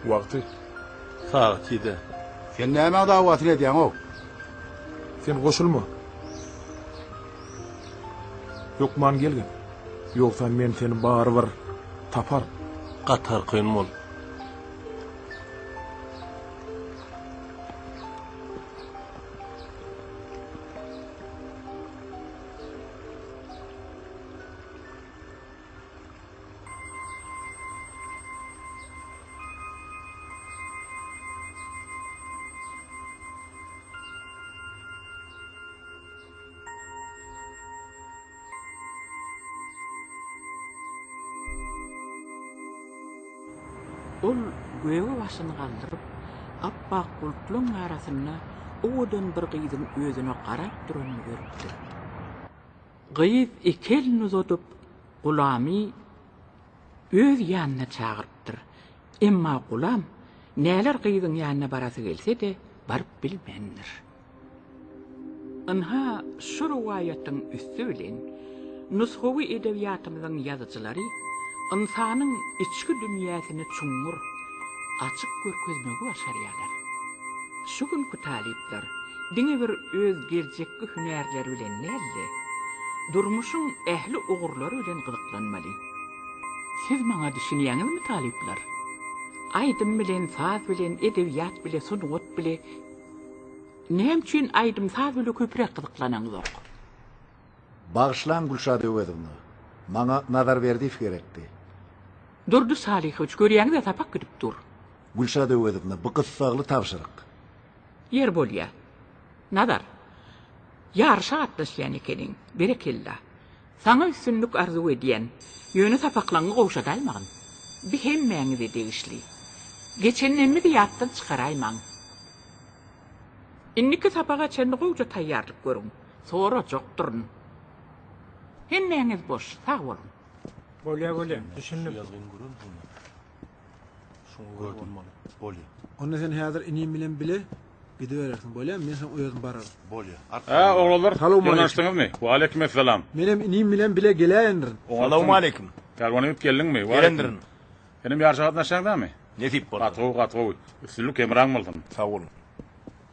Wagty. Sagat ýedä. Sen nämäň dawasyny edýäň-ow? Sen goşulma. Hökman gelgin. Ýogsa men seni barybir taparyn. Gaty arkaýyn bol. Ol göge başyny galdyryp, ap-ak bulutlaň arasynda owadan bir gyzyň özüne garap duranyny görüpdir. Gyz iki elini uzadyp, Gulamy öz ýanyna çagyrypdyr. Emma Gulam näler gyzyň ýanyna barasy gelse-de, baryp bilmändir. Ynha, şu rowaýatyň üsti bilen nusgawy edebiýatymyzyň ýazyjylary ynsanyň içki dünýäsini çuňňur, açyk görkezmegi başarýarlar. Şu günki talyplar diňe bir öz geljekki hünärleri bilen däl-de, durmuşyň ähli ugurlary bilen gyzyklanmaly. Siz maňa düşünýäňizmi, talyplar? Aýdym bilen, saz bilen, edebiýat bile, sungat bile Näme üçin aýdym-saz bile köpräk gyzyklanaňzok? Bagyşlaň Gülşat Öwezowna, maňa Nazar Berdiýew gerekdi. Durdy Salyhowiç, görýäňiz-ä sapak gidip dur. Gülşat Öwezowna, bu gyssagly tabşyryk. Ýer bolýa. Nazar, ýaryşa gatnaşýan ekeniň. Berekella. Saňa üstünlik arzuw edýän. Ýöne sapaklaňy gowşadaýmagyn. Bi hemmäňize degişli. Geçenlerimizi ýatdan çykaraýmaň. Indiki sapaga çenli gowja taýýarlyk görüň. Sorajakdyryn. Hemmäňiz boş, sag boluň. Bolýa bolýa, düşündim. Bolýa. Onda sen häzir inim bilen bile gidiberersiň, bolýamy? Men soň özüm bararyn. Bolýa. Hä, oglanlar, Salowmaleýkim. ýygnaşdyňyzmy? Waleýkim essalam. Menem inim bilen bile geläýendirin. Salowmaleýkim. Pälwan ýigit geldiňmi? Gelendirin. Senem ýaryşa gatnaşýaň dämi? Nesip bolsa. Gaty gowy, gaty gowy. Üstünlik hemraň bolsun. Sag boluň.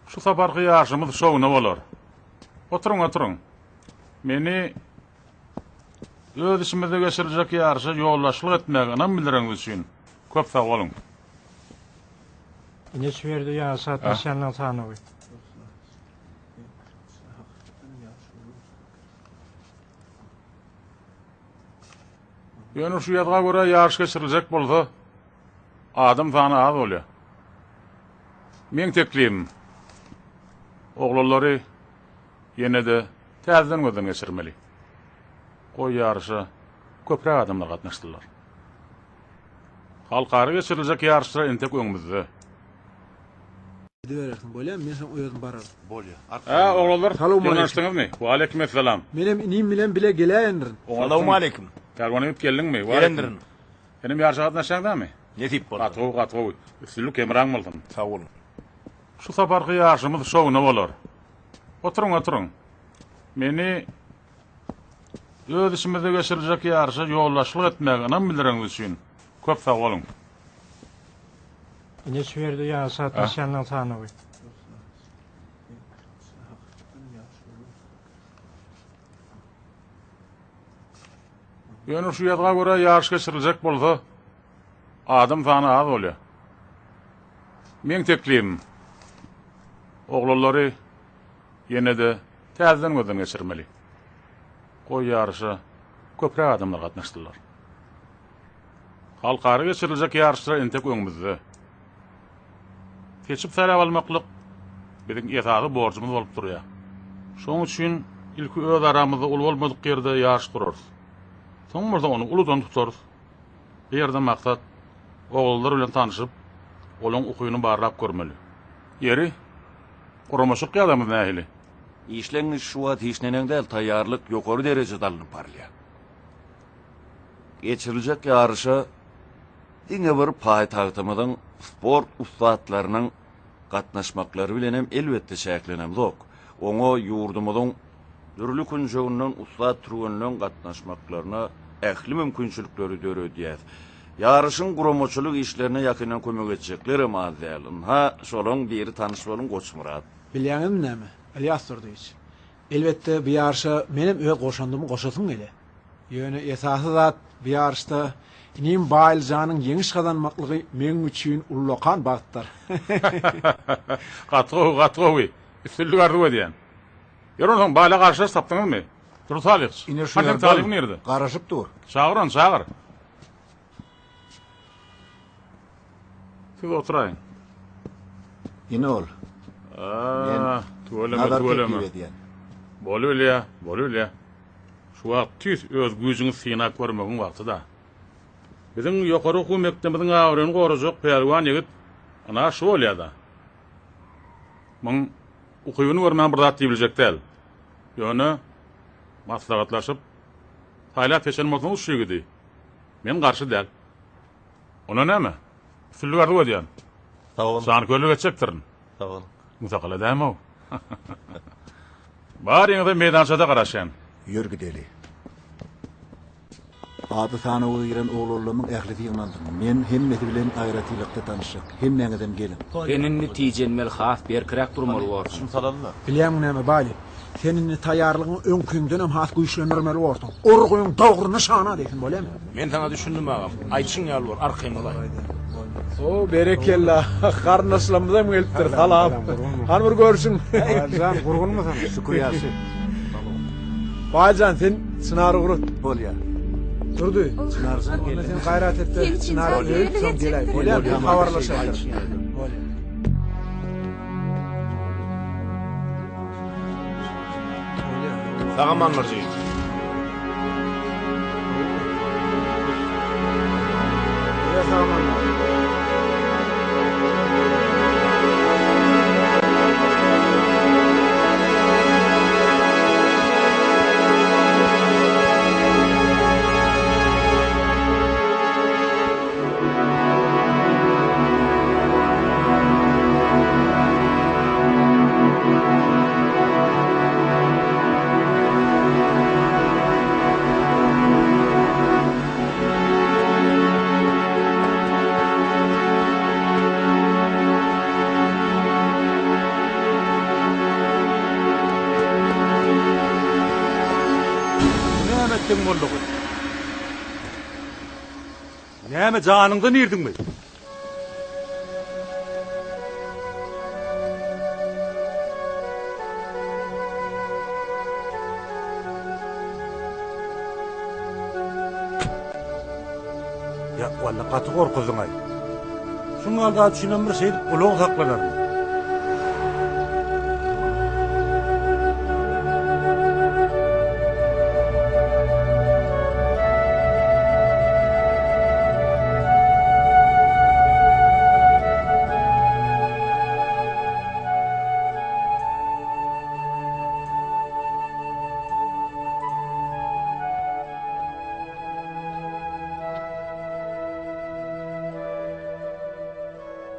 Şu saparky ýaryşymyz şowuna bolar. Oturyň, oturyň. Meni öz işimizde geçiriljek ýaryşa ýoldaşlyk etmäge ynam bildireniňiz üçin köp sag boluň. Ine şu ýerde ýaryşa gatnaşýanlaryň sanawy. Ýöne şu ýazga görä ýaryş geçiriljek bolsa, adam sany az bolýar. Meň teklibim, oglanlary ýene-de täzeden gözden geçirmeli. Goý ýaryşa köpräk adamlar gatnaşsynlar. Halkara geçiriljek ýaryşlar entek öňümizde. Gidiberersiň, bolýamy? Men soň özüm bararyn. Bolýa. Hä, oglanlar, Salowmaleýkim. ýygnaşdyňyzmy? Waleýkim essalam. Menem inim bilen bile geläýendirin. Salowmaleýkim. Pälwan ýigit geldiňmi? Gelendirin. Senem ýaryşa gatnaşýaň dämi? Nesip bolsa. Gaty gowy, gaty gowy. Üstünlik hemraň bolsun. Sag boluň. Şu saparky ýaryşymyz şowuna bolar. Oturyň, oturyň. Meni öz işimizde geçiriljek ýaryşa ýoldaşlyk etmäge ynam bildireniňiz üçin köp sag boluň. Ine şu ýerde ýaryşa gatnaşýanlaryň sanawy. Ýöne şu ýazga görä ýaryş geçiriljek bolsa, adam sany az bolýar. Meň teklibim, oglanlary ýene-de täzeden gözden geçirmeli. Goý ýaryşa köpräk adamlar gatnaşsynlar. Halkara geçiriljek ýaryşlar entek öňümizde. Seçip saýlap almaklyk biziň esasy borjumyz bolup durýar. Şonuň üçin ilki öz aramyzda uly bolmadyk ýerde ýaryş gurarys. Soň bolsa ony uludan tutarys. Bu ýerde maksat oglanlar bilen tanşyp, olaň ukyny barlap görmeli. Ýeri, guramaçylyk ýagdaýymyz nähili? Işleň şu wagt hiç neneň däl, taýýarlyk ýokary derejede alnyp barylýar. Geçiriljek ýaryşa diňe bir paýtagtymyzyň sport ussatlarynyň gatnaşmaklary bilenem elbetde çäklenemzok. Oňa ýurdumyzyň dürli künjeginden ussat türgenleň gatnaşmaklaryna ähli mümkinçilikleri döredýäs. Ýaryşyň guramaçylyk işlerine ýakyndan kömek etjeklerem az däl. Ynha, şolaň biri tanyş boluň Goçmyrat. Bilýäňizmi näme, Ylýas Durdyýewiç, elbetde bu ýaryşa menem öz goşandymy goşasym gelýär. Ýöne esasy zat bu ýaryşda inim Baýlyjanyň ýeňiş gazanmaklygy meň üçin ullakan bagtdyr. Gaty gowy, gaty gowy. Üstünlik arzuw edýän. Ýör onsoň Baýla garşydaş tapdyňyzmy? Durdy Salyhç. Ine şu Hany seň ýerde talybyň nirede? Garaşyp dur. Çagyr ony, çagyr. Siz oturaýyň. Ine ol. Men tüweleme, Nazar tüweleme. teklip edýän. Bolubilýä, bolubilýä. Şu wagt tüýs öz güýjüňi synap görmegiň wagty-da. Biziň ýokary okuw mekdebimiziň abraýyny gorajak pälwan ýigit ynha şu bolýa-da. Muň ukybyny görmän bir zat diýibiljek däl. Ýöne maslahatlaşyp, saýlap seçen bolsaňyz şu ýigidi, men garşy däl. Onda näme? Üstünlik arzuw edýän. Sag boluň. Janköýerlik etjekdirin. Sag boluň. Musakala dämi-ow? Baryňyza meýdançada garaşýan. Ýör gideli. Ady sanawa giren oglanlarymyň ählisi ýygnansyn. Men hemmesi bilen aýratynlykda tanyşjak. Hemmäňizem geliň. Sen indi tijenmeli has berkiräk durmaly borsuň. Bilýäňmi näme, Baýly? Sen indi taýýarlygyňy öňküňdenem has güýçlendirmeli borsuň. Urgyň dogry nyşana degsin, bolýamy? Men saňa düşündim agam. Aýdyşyň ýaly bor, arkaýyn bolaý. O, berekella. Garyndaşlarymyzam gelipdir. Salam. Hany bir görşüň. Baýjan, gurgunmysyň? Şükür ýagşy. Baýjan, sen Çynary gurat. Bolýar. Durdy. Çynarjan Onda sen gaýrat et-de, Çynary öýüp, soň geläý. Bolýarmy? Habarlaşaýlar. Bolýar. Sag aman bir jigim. Bolýar, sag aman bol. Bu näme etdigiň boldugy? Näme janyňdan irdiňmi? Ýa, walla gaty gorkuzdyň-aý. Şuň ýaly zat üçinem bir şeýdip ulag saklanarmy?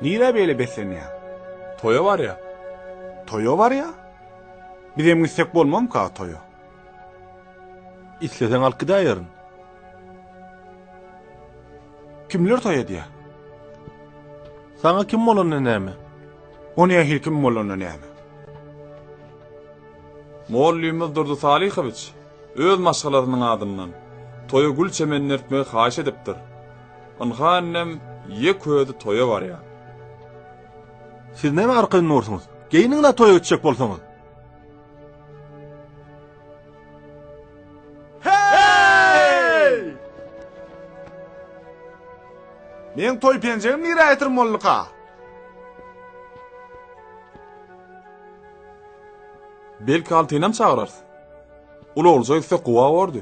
Nirä beýle beslenýäň? Toýa barýa. Toýa barýa? Bizem gitsek bolmamyka toýa? Isleseň alyp gidäýerin. Kimler toý edýä? Saňa kim bolanda näme? O nähili kim bolanda näme? Mugallymymyz Durdy Salyhowiç öz maşgalasynyň adyndan toýa gül çemenini eltmegi haýyş edipdir. Ynha indem ýek özi toýa barýar. Siz näme arkaýyn dursuňyz? Geýniň-le toýa gitjek bolsaňyz. Heý! Meň toý penjegim nirä ýitirim bolduka? Belki Altynam çagyrarys. Ulaglyja gitsek gowa bordy.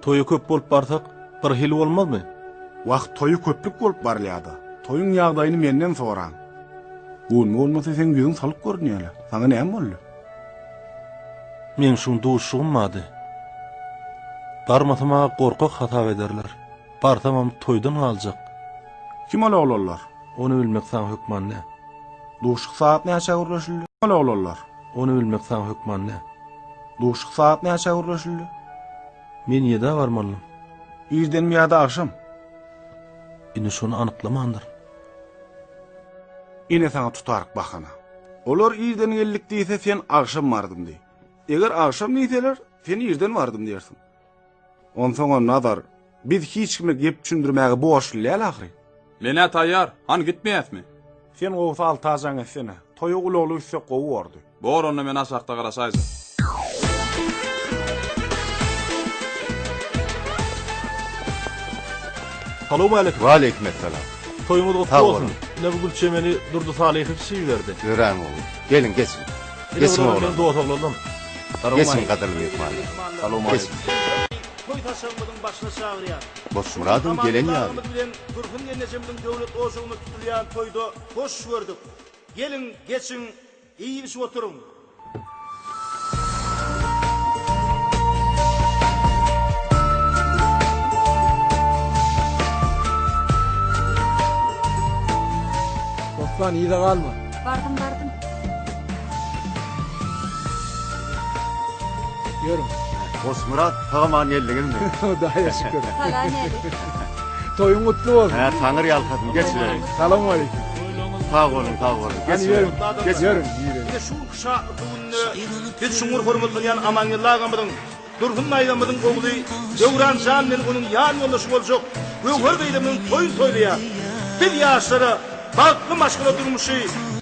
Toýa köp bolup barsak, birhili bolmazmy? Wah, toýa köplük bolup barylýada. Toýuň ýagdaýyny menden soraň. Göwnüme bolmasa seň ýüzüň salyk görünýäle. Saňa näme boldy? Meň şu gün duşuşygym bardy. Barmasam-a gorkak hasap ederler. Barsamam toýdan galjak. Kim ol oglanlar? Ony bilmek saňa hökman däl. Duşuşyk sagat näçä gürleşildi? Ol oglanlar? Ony bilmek saňa hökman däl. Duşuşyk sagat näçä gürleşildi? Men ýedä barmalydym. Irdenmi ýa-da agşam? Indi şony anyklamandyryn. Ine saňa tutaryk bahana. Olar irden geldik diýse, sen agşam bardym diý. Eger agşam diýseler, sen irden bardym diýersiň. Onsoňam Nazar, biz hiç kime gep düşündirmäge borçly däl ahyry. Men-ä taýýar, hany gitmeýäsmi? Sen gowusy alta jaň etsene. Toýa ulagly gitsek gowy bordy. Bor onda men aşakda garaşaýjak. Salowmaleýkim. Waleýkim essalam. Toýuňyz gutly Sag bolsun. boluň. Ine bu gül çemeni Durdy Salyhowiç iberdi. Örän gowy. Geliň geçiň. Ine Geçiň bular oglanlar. meniň dos oglanlarym. Geçiň gadyrly myhmanlar. Salowmaleýkim. Geçiň. toý saçagymyzyň başyna çagyrýar. Goçmyradam gelen Amangeldi ýaly. agamyz bilen Dursun gelnejemiziň döwlet ojagynda tutulýan toýda hoş gördük. Geliň, geçiň, iýip-içip oturyň. Bossan yza galma. Bardym, bardym. Ýörüň. Goçmyrat sag-aman geldiňizmi? Hudaýa şükür. Salam älik. Toýuň gutly bolsun. Hä, Taňry ýalkasyn. Geçiberin. Salam aleýkum. Sag boluň, sag boluň. Hany ýörüň. Geç Ýörüň, girelim. Ine şu günki şatlykly günde biz çuňňur hormatlanýan Amangeldi agamyzyň, Dursun daýzamyzyň ogly Döwran jan bilen onuň ýan ýoldaşy boljak Göwher gyzymyzyň toýuny toýlaýarys. Biz ýaşlara bagtly maşgala durmuşy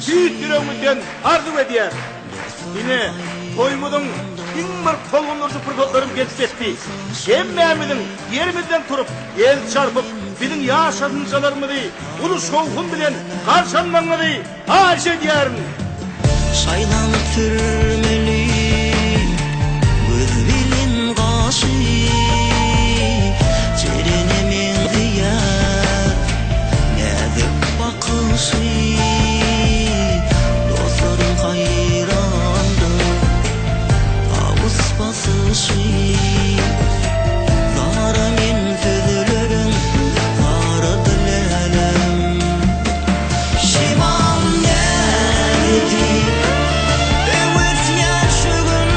tüýs ýüregimizden arzuw edýäris. Ine, toýumyzyň iň bir tolgundyryjy pursatlarym gelip ýetdi. Hemmämiziň ýerimizden turup, el çarpyp, biziň ýaş ýazynjalarymyzy uly şowhun bilen garşy almagyňyzy haýyş edýärin. Şaýlanyp sürmeli göz bilen gaşy, Jerene meňzeýär näzik bakyşy. Dostlarym haýrandyr tawus basyşy. Zara men sözleriň saradyr lälem. Şemal näzedi öwüsýär şu gün,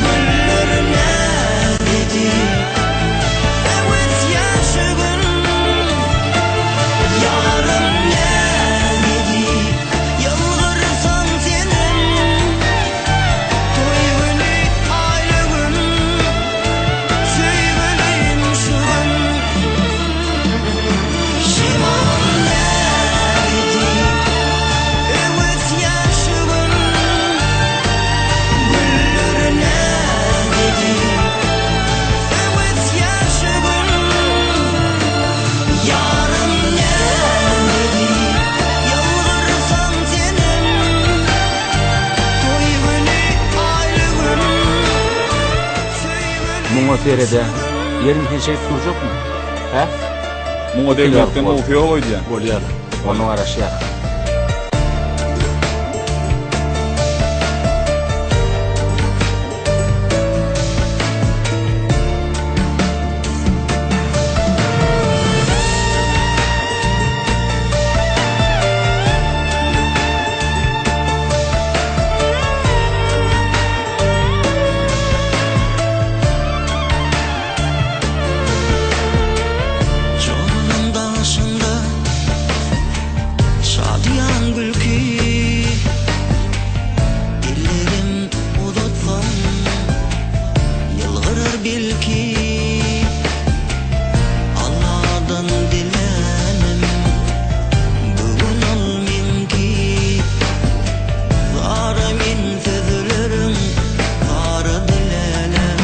Güller näzedi öwüsýär şu gün. Ýarym näzedi ýylgyrsaň senem, Toý güni aýly gün, söýgülim şu gün. Şemal näzedi öwüsýär şu gün, Güller näzedi öwüsýär şu gün. Ýarym näzedi ýylgyrsaň senem, Toý güni aýly gün, söýgülim Muňa sered-ä. Ýerini sen şeýdip durjakmy? Hä? Muňa degmekden gowusy ýok öýdýän. Bolýar. Onda garaşýas. Janyň daşynda şadyýan gülki, Ellerim uzatsam ýylgyrar belki. Alladan dilänim bu gün ol meňki. Zara men sözleriň zara dilälem.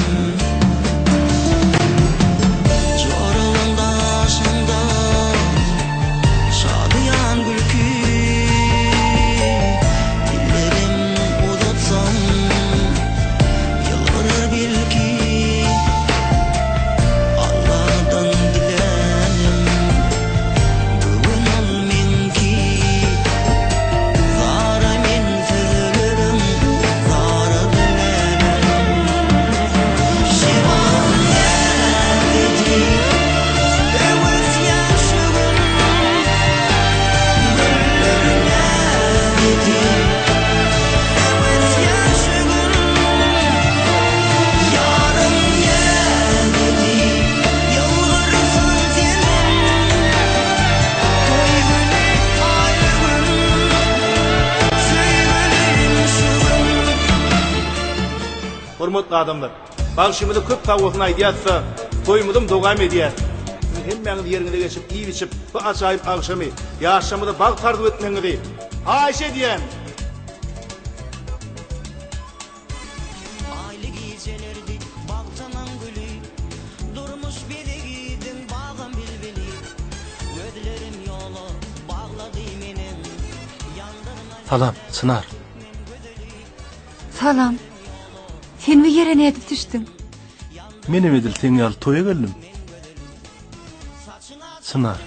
Joralyň daşynda şadyýan gülki, Ellerim uzatsam ýylgyrar belki. Alladan dilänim bu gün ol meňki. Zara men sözlerim zara dilälem. Şemal näzedi öwüsýär şu gün, Güller näzedi öwüsýär şu gün. Ýarym näzedi ýylgyrsaň senem, Toý güni aýly gün, söýgülim şu gün. Hormatly adamlar! Bagşymyza köp sag bolsun aýdýas-da, toýumyzam dowam edýär. Siziň hemmäňiz ýeriňize geçip, iýip-içip, bu ajaýyp agşamy, ýaşlarymyza bagt arzuw etmegiňizi haýyş edýän! Aýly gijelerdi bagtynyň güli, Durmuş bezegidiň bagym bilbili. Gözlerim ýola baglady meniň, Ýandyrma Salam, Çynar. Salam. Sen bu ýere nädip düşdüň? Menem edil seň ýaly toýa geldim. Çynar,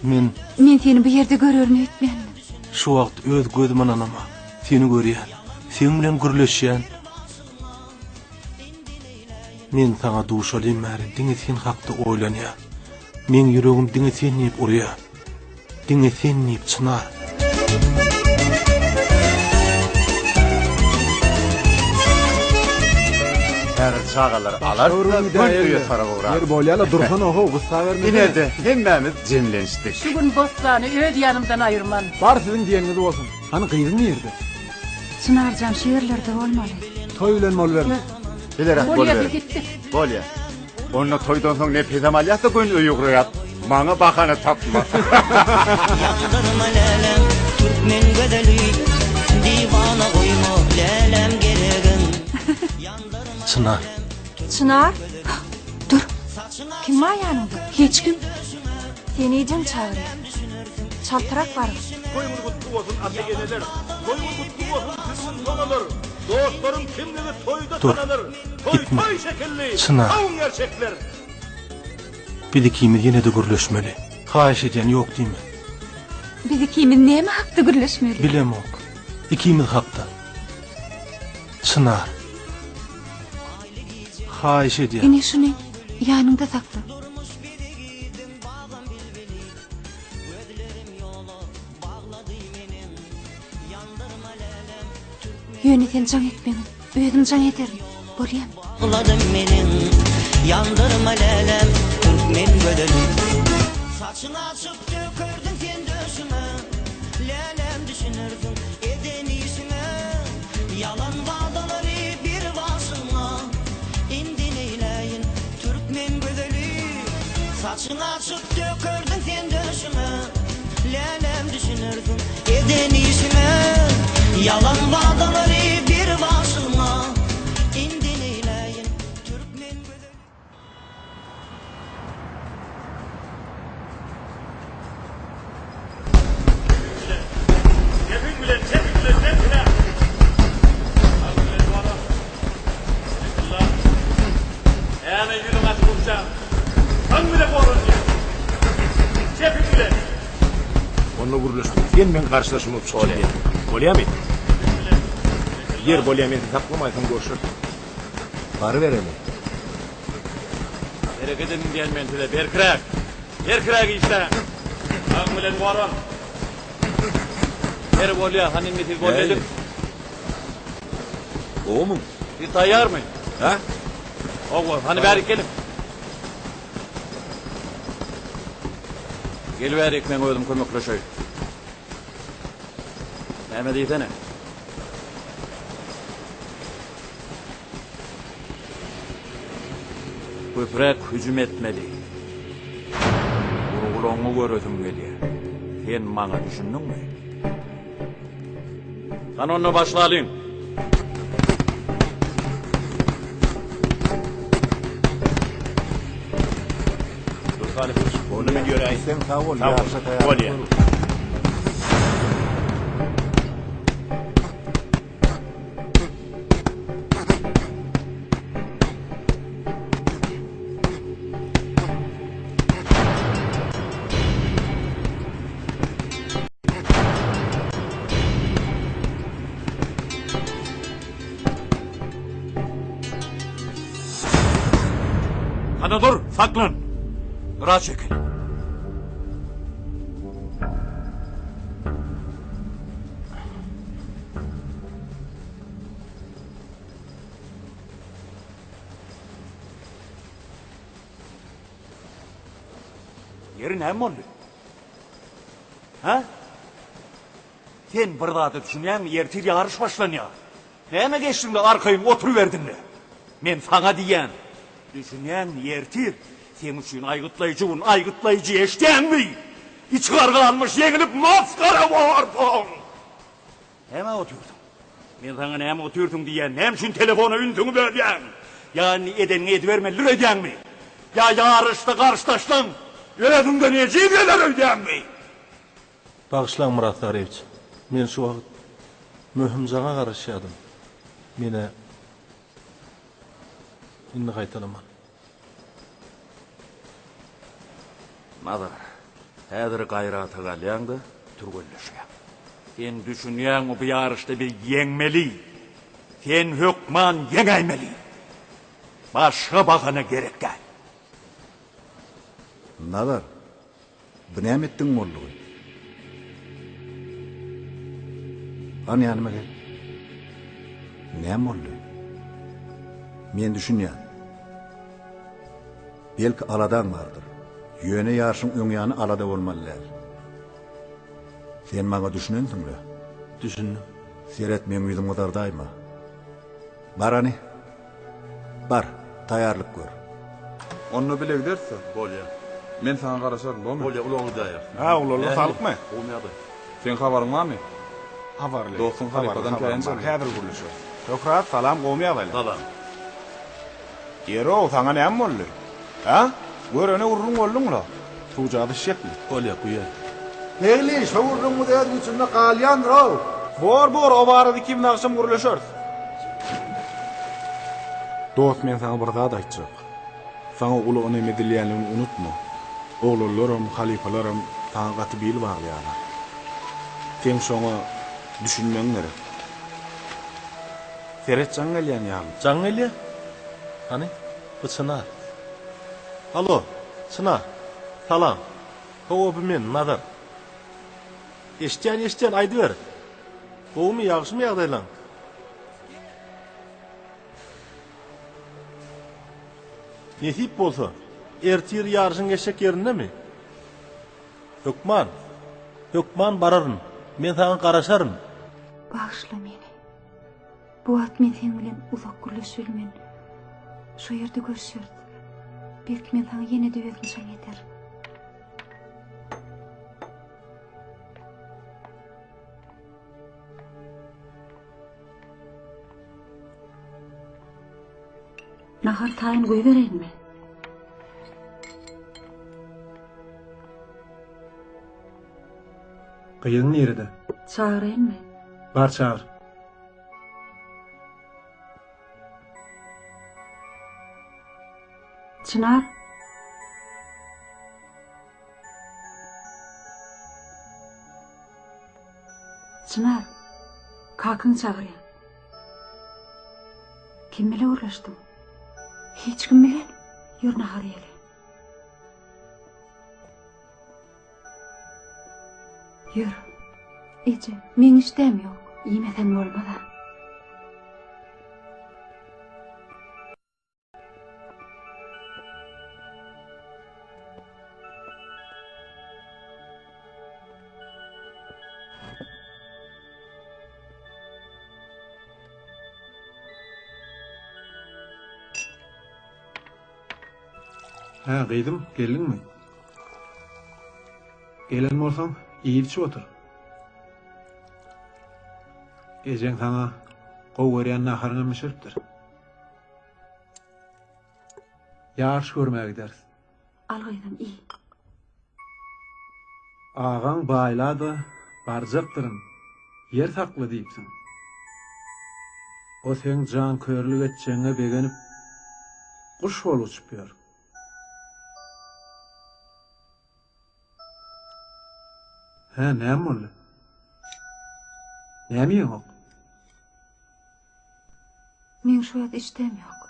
men. Men seni bu ýerde görerin öýtmändim. Şu wagt öz gözüm ynanama. Seni görýän. Seň bilen gürleşýän. Men saňa duşalym bäri diňe sen hakda oýlanýan. Meň ýüregim diňe sen diýip urýar. Diňe sen diýip Çynar. Häzir çagalary alarys-da, göni öýe tarap ugrarys. Ýeri bolýa-la, dursana how, gyssabermesene. Ine-de, hemmämiz jemlenişdik. Şu gün Bossany öz ýanymdan aýyrman. Bar siziň diýeniňiz bolsun. Hany gyzyň nirde? Çynarjan şu ýerlerde bolmaly. Toý bilen boluberme. Bileräk Bolýa, boluberin. biz gitdik. Bolýa. Onda toýdan soň nepesem alýas-da göni öýe ugraýas. Maňa bahana tapma. Ýandyrma läläm, türkmen gözeli, Diwana goýma läläm geregin. Çynar. Çynar? Dur. Kim bar ýanyňda? Hiç kim. Seni ejeň çagyrýar. Çaltrak baryň. Toýuňyz gutly bolsun ata-eneler, Toýuňyz gutly bolsun siziň sonalar, Dostlaryň kimligi toýda Dur. tanalar, Toý Gitme. toý şekilli, Çynar. sowuň gerçekler. Biz ikimiz ýene-de gürleşmeli. Haýyş edýän ýok diýme. Biz ikimiz näme hakda gürleşmeli? Bilemok. Ikimiz hakda. Çynar. Haýyş edýän. Ine şuny ýanyňda sakla. Ýöne sen jaň etmegin. Özüm jaň ederin. Bolýamy? Bagladym meniň, ýandyrma läläm, türkmen gözeli. Saçyň açyp dökerdiň sen döşüme, Läläm düşünersiň eden işiňe. Ýalan wadalary bir başyňa, Indi neýläýin, türkmen gözeli. Saçyň açyp dökerdiň sen döşüme, Läläm düşünersiň eden işiňe. Ýalan wadalary bir başyňa, Indi neýläýin, türkmen gözeli. Gepiň bilen, çepiň bilen berkräk. Näme ýüzüň açyk urşaň? Saň bile goranýan. Çepiň bilen. Onda gürleşdik. Sen meň garşydaşym bolup çykyş edýäň. Bolýamy? Ýer bolýa men seni saklamaýsam görşeris. Barybereli. Hereket ediň diýen men size, berkiräk! Berkiräk işläň! Saň bilen goran. Ýeri bolýa, hany indi siz boldy ediň. Gowumy? Siz taýýarmy? Hä? Hawa, hany bärik geliň. Gel bärik, men özüm kömekleşeýin. Näme diýsene? Köpräk hüjüm etmeli. Urgulaňňy göresim gelýär. Sen maňa düşündiňmi? Hany onda başlalyň. Onda men ýöräýsem. Sag bol, Sag bol. ýaryşa taýýarlyk Bolýar. görüň. Hany dur, saklan. Gyra çekil. Ýeri näme boldy? Hä? Sen bir zada düşünýäňmi? Ertir ýaryş başlanýar. Näme geçdiňde arkaýyn oturyberdiňle? Men saňa diýýän. Düşünýäňmi? Ertir seň üçin aýgytlaýjy gün, aýgytlaýjy, eşidýäňmi? Içi garga almyş, ýeňilip masgara borsuň! Nämä otyrsyň? Men saňa näme otyrsyň diýýän, näme üçin telefona ünsüňi bölýäň? Ýa indi edeniňi edibermelidir öýdýäňmi? Ýa ýaryşda garşydaşlaň özüňden ejiz geler öýdýäňmi? Bagyşlaň Myrat Saryýewiç, men şu wagt möhüm jaňa garaşýadym. Menä indi gaýtalaman. Nazar, häzir gaýrata galýaň-da, türgenleşýäň. Sen düşünýäňmi, bu ýaryşda biz ýeňmeli! Sen hökman ýeňäýmeli! Başga bahana gerek däl. Nazar, bu näme etdigiň boldugy? Hany ýanyma gel. Näme boldy? Men düşünýän. Belki aladaň bardyr. Ýöne ýaşyň öň ýany alada bolmaly däl. Sen maňa düşünensiň-le? Düşündim. Seret, meň ýüzüm gyzardaýma. Bar hany. Bar, taýýarlyk gör. Onda bile gideris-dä. Bolýa. Men saňa garaşaryn, bormy? Bolýa, ulagyňy daýarsyň. Hä, oglanlar saglykmy? Gowumy ýagdaý? Seň habaryň barmy? Habarly. Dostuň halypadan Habarym käýinç bar, aldy. häzir gürleşeris. Şöhrat, salam, gowumy ýagdaýlar? Salam. Ýer-ow, saňa näme boldy? Hä? Görene gürrüň bolduň-la. Suwjagaz içjekmi? Bolýa, guýaý. Begli, şo gürrüňiňiz öz güýjünde galýandyr-ow. Bor, bor, o barada ikimiz agşam gürleşeris. Dost, men saňa bir zat aýtjak. Saňa uly ynam edilýänligini unutma. Oglanlaram, halypalaram saňa gaty bil baglaýarlar. Seň şoňa düşünmegiň gerek. Seret jaň gelýän ýaly. Jaň gelýä? Hany, bu Çynar. Alo, Çynar. Salam. Hawa, bu men, Nazar. Eşitýän, eşitýän, aýdyber. Gowumy, ýagşymy ýagdaýlaň? Nesip bolsa, ertir ýaryşyň geçjek ýerindemi? Hökman. Hökman bararyn. Men saňa garaşaryn. Bagyşla meni. Bu wagt men seň bilen uzak gürleşibilmen. Şo ýerde görüşeris. Belki men saňa ýene-de özüm jaň ederin. Nahar taýyn goýbereýinmi? Gyzyň nirede? Çagyraýynmy? Bar çagyr. Çynar. Çynar, kakaň çagyrýar. Kim bile gürleşdiň? Hiç kim bilen. Ýör nahar iýeli. Ýör. Eje, meň işdäm ýok. Iýmeseň bolmaz-a. Hä, gyzym, geldiňmi? Gelen bolsaň, iýip-içip otur. Ejeň saňa gowy görýän naharyňam bişiripdir. Ýaryş görmäge gideris. Al gyzym, iý. Agaň baýla-da, barjakdyryn, ýer sakla diýipsiň. O seň jankörlük etjegiňe begenip, guş bolup uçup ýör. Hä, näme boldy? Näme iýeňok? Meň şu wagt işdäm ýok.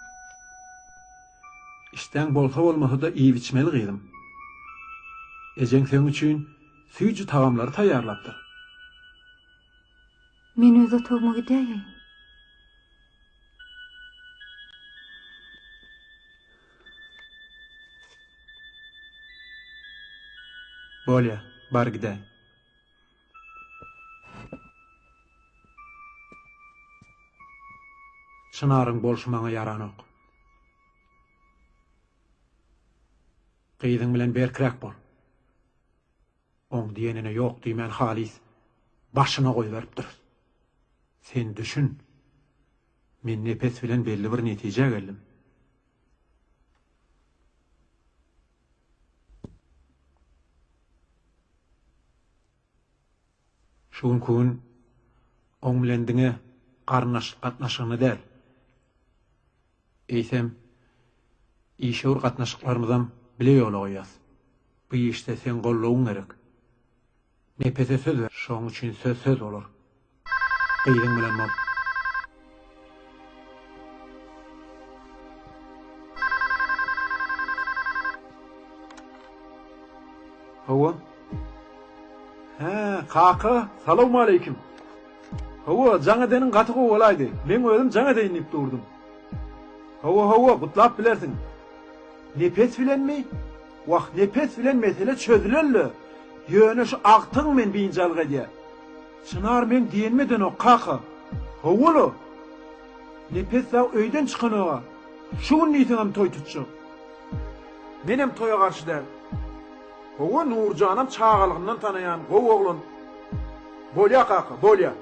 Işdäň bolsa-bolmasa-da iýip-içmeli gyzym. Ejeň seň üçin süýji tagamlary taýýarlapdyr. Men öz otagyma gidäýeýin. Bolýa, bar gidäý. Çynaryň bolşy maňa ýaranok. Gyzyň bilen berkräk bol. Oň diýenine ýok diýmän halys başyna goýberipdiris. Sen düşün. Men Nepes bilen belli bir netijä geldim. Şu günki gün oň bilen diňe garyndaşlyk gatnaşygyny däl, eýsem, işewür gatnaşyklarymyzam bile ýola goýýas. Bu işde seň goldawyň gerek. Nepese söz ber, şoň üçin söz söz bolar. Gyzyň bilen bol. Hawa. Hä, kaka, salowmaleýkim. Hawa, jaň edeniň gaty gowy bolaýdy. Meň özüm jaň edeýin diýip durdum. Hawa, hawa, gutlap bilersiň. Nepes bilenmi? Wah, Nepes bilen mesele çözülen-le. Ýöne şu agtygyň meni biynjalyk edýär. Çynar meň diýenimi edenok, kaka. Hawa-la. Nepes dagy öýden çykanog-a. Şu gün diýseňem toý tutjak. Menem toýa garşy däl. Hawa, Nurjanam çagalygyndan tanaýan, gowy oglan. Bolýa, kaka, bolýa.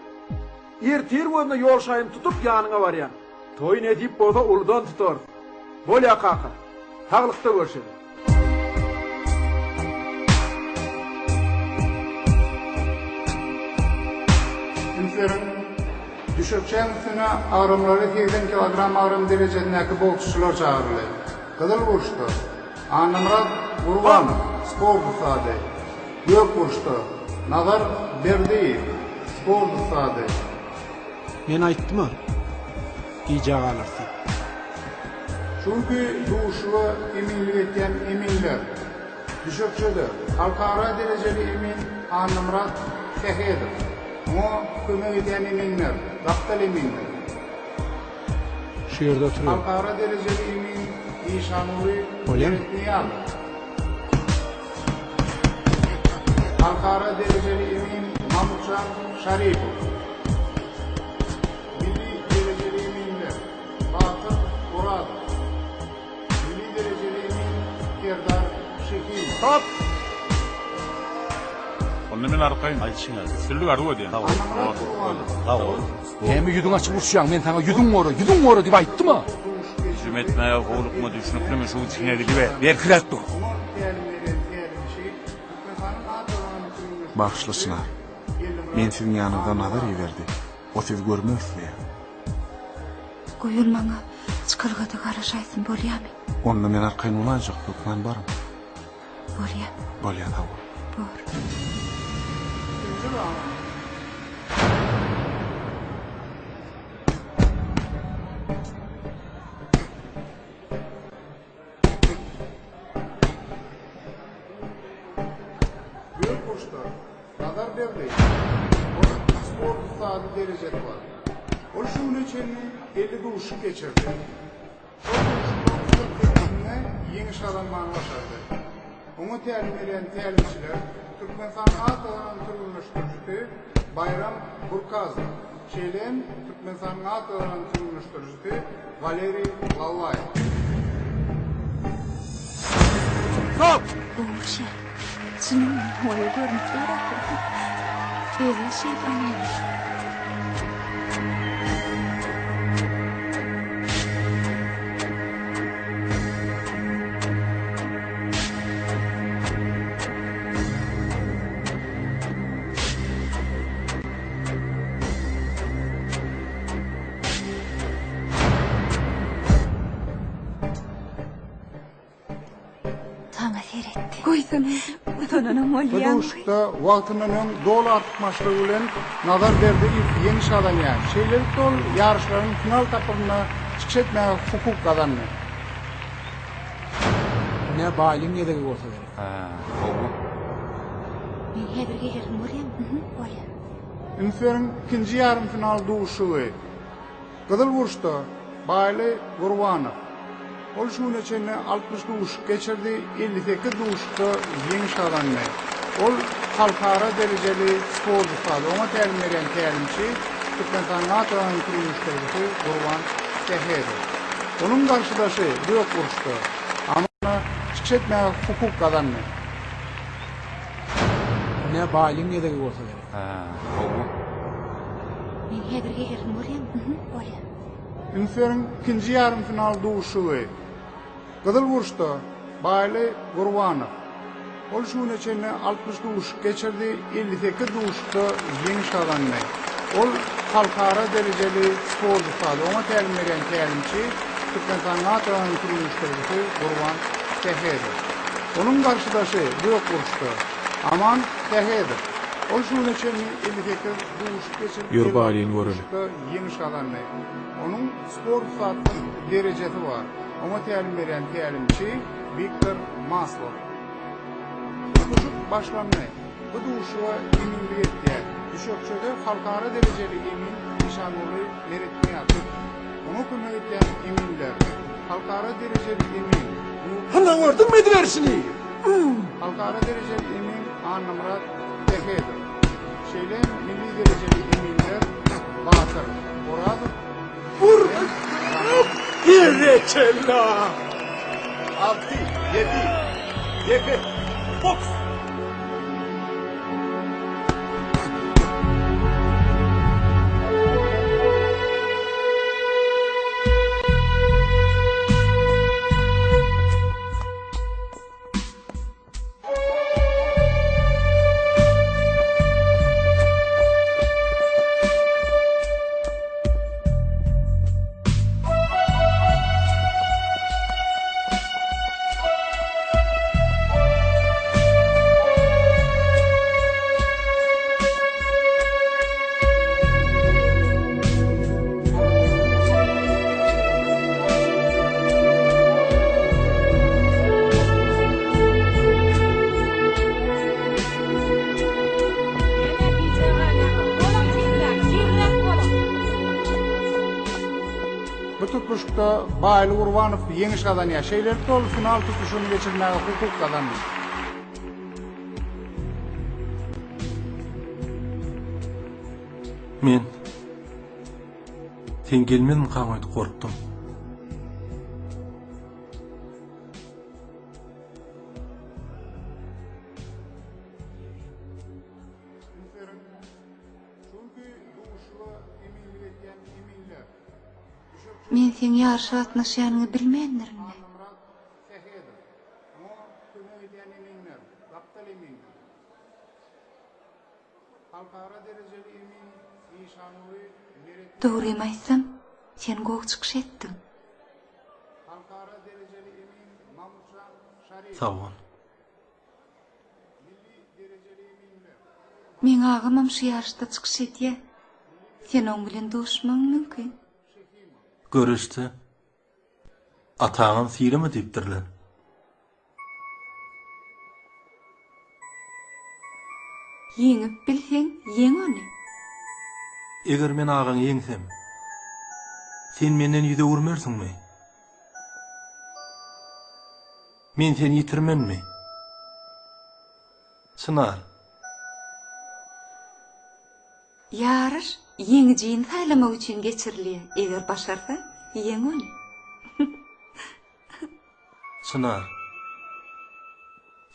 Ertir gözüne ýol şaýyny tutup ýanyňa barýan. Toý nesip bolsa uludan tutarys. Bolýa kaka. Saglykda görşeli. Üns beriň, Düşekçäň üstüne agramlary 80 kilogram agram derejesindäki boksçular çagyryldy. Gyzyl burçda, Annamyrat Gurbanow, sport ussady. Gök burçda, Nazar Berdiýew, sport ussady. Men aýtdym-a, gijä galarys diýip. Şu günki duşuşyga eminlik etýän eminler, düşekçede, halkara derejeli emin Annamyrat Sähedow, oňa kömek edýän eminler, gapdal eminler. Şu ýerde oturyber. Halkara derejeli emin Işanguly Bolýamy? Meretnyýazow. Halkara derejeli emin Mamutjan Şaripow. Milli derejeli eminler Batyr Orazow. Milli derejeli emin Serdar Şehimow. Stop! Onda men arkaýyn. Aýdyşyň ýaly. Üstünlik arzuw edýän. Sag bol. Sag bol. Näme ýüzüňi açyp uruşýaň? Men saňa ýüzüň gora, ýüzüň gora diýip aýtdym-a. Hüjüm etmäge howlukma, düşnüklimi? Şu içiňe gidiber. Berkiräk dur. Bagyşla Çynar. Men siziň ýanyňyza Nazar iberdi. O sizi görmek isleýär. Goý ol maňa çykalgada garaşaýsyn, bolýamy? Onda men arkaýyn bolaýjak, hökman baryň. Bolýa. Bolýa sag bol. Bor. Ikinji raund. Gök burçda Nazar Berdiýew. Onuň sport ussady derejesi bar. Ol şu güne çenli 50 duşuşyk geçirdi. Şol duşuşyklaryň 48-inde ýeňiş gazanmany başardy. Oňa tälim berýän tälimçiler Türkmenistanyň at gazanan türgenleşdirijisi Baýram Burkazow, şeýle hem Türkmenistanyň at gazanan türgenleşdirijisi Waleriý Lallaýew. Stop! Gowy şer. Çynyň oýa görnüp dur ahyry. Özi şeýdip aňýar. Saňa seretdi. Goýsana. Utananam Bu bolýaň. duşuşykda wagtyndan öň doly artykmaçlygy bilen Nazar Berdiýew ýeňiş gazanýar. Şeýlelikde ol ýaryşlaryň final tapgyrynda çykyş etmäge hukuk gazandy. Ine Baýlyň gezegi bolsa gerek. Hä, hawa. Men häzir gelerin bolýamy? Mhm, bolýar. Üns beriň, ikinji ýarym final duşuşygy. Gyzyl burçda, Baýly Gurbanow. Ol şu güne çenli 60 duşuşyk geçirdi, 58 duşuşykda ýeňiş gazandy. Ol halkara derejeli sport ussady. Oňa tälim berýän tälimçi Türkmenistanyň at gazanan türgenleşdirijisi Gurban Sähedow. Onuň garşydaşy gök burçda, Amana çykyş etmäge hukuk gazandy. Ine Baýlyň gezegi bolsa gerek. Hä, hawa. Men häzir gelerin bolýamy? Mhm, bolýar. Üns beriň, ikinji ýarym final duşuşygy. Gyzyl burçda, Baýly Gurbanow. Ol şu güne çenli 60 duşuşyk geçirdi, 58 duşuşykda ýeňiş gazandy. Ol halkara derejeli sport ussady. Oňa tälim berýän tälimçi Türkmenistanyň at gazanan türgenleşdirijisi Gurban Sähedow. Onuň garşydaşy gök burçda, Aman Sähedow. Ol şu güne çenli 58 duşuşyk geçirip, Ýör Baýlyny göreli. duşuşykda ýeňiş gazandy. Onuň sport ussatlyk derejesi bar. Oňa tälim berýän tälimçi Wiktor Maslow. Duşuşyk başlandy. Bu duşuşyga eminlik etýär. Düşekçede halkara derejeli emin Işanguly Meretnyýazow. Oňa kömek edýän eminler, halkara derejeli emin Nurly Hana gördüňmi ediberişini? Halkara derejeli emin Annamyrat Sähedow. Şeýle hem milli derejeli eminler Batyr Orazow Vur! Berekella! Alty, ýedi, sekiz, boks! Bu tutluşykda Baýly Gurbanow ýeňiş gazanýar. Şeýlelikde ol final tutluşygyny geçirmäge hukuk gazandy. Men Sen gelmezmikaň öýdüp gorkdum. Men seň ýaryşa gatnaşýanyňy bilmändirin-le. Dogrymy aýtsam, sen gowy çykyş etdiň. Sag bol. Meň agamam şu ýaryşda çykyş edýär. Sen oň bilen duşmagyň mümkin. Göreşde ataňam sylama diýipdirler. Ýeňip bilseň, ýeň ony. Eger men agaňy ýeňsem, sen menden ýüz öwürmersiňmi? Men seni ýitirmenmi? Çynar. Ýaryş ýeňijini saýlamak üçin geçirilýär, eger başarsaň, ýeň ony. Çynar.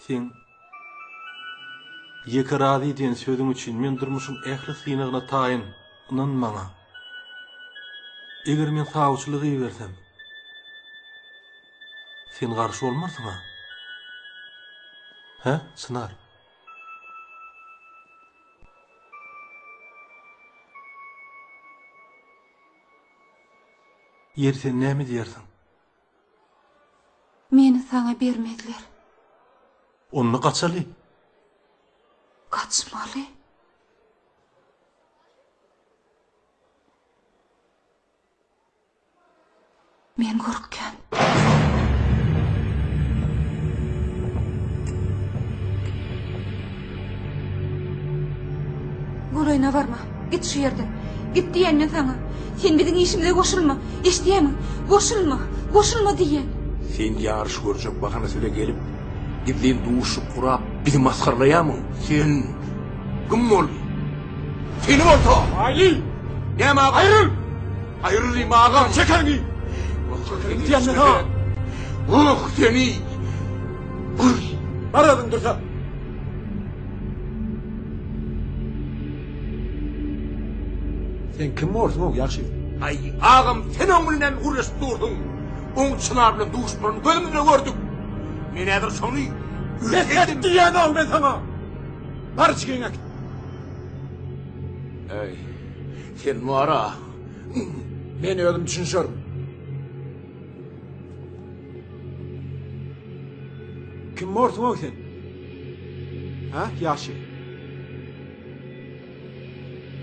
Seň Ýeke razy diýen sözüň üçin men durmuşyň ähli synagyna taýyn, ynan maňa. Eger men sawçylyk ibersem, sen garşy bolmarsyň-a? Hä, Çynar? Ýeri sen näme diýersiň? Meni saňa bermezler. Onda gaçaly. Gaçmaly. Men gorkýan. Golaýyna barma. Git şu ýerden. Git diýýän men saňa. Sen biziň işimize goşulma. Eşidýämiň? Goşulma. Goşulma diýýän. Sen ýaryş görjek bahanasy bilen gelip, gizlin duşuşyk gurap, bizi masgaralaýarmyň? Sen kim boldy? Seni bolsa! Aýly! Näme aga? Aýryl! Aýrylyň agam! Çek eliňi! Çek eliňi diýýän men saňa! Oh, seni! Bar özüň dursa! Sen kim borsuň-ow, ýagşy? Aý, agam, sen oň bilen näme gürleşip dursuň? Oň Çynar bilen duşmanyny gözümiz bilen gördük. Men häzir şony Bes et diýýän-ow men saňa! Bar içgiňi äkit. Äý, sen bar-a. Men özüm düşünişerin. Kim borsuň-ow sen? Hä, ýaş ýigit?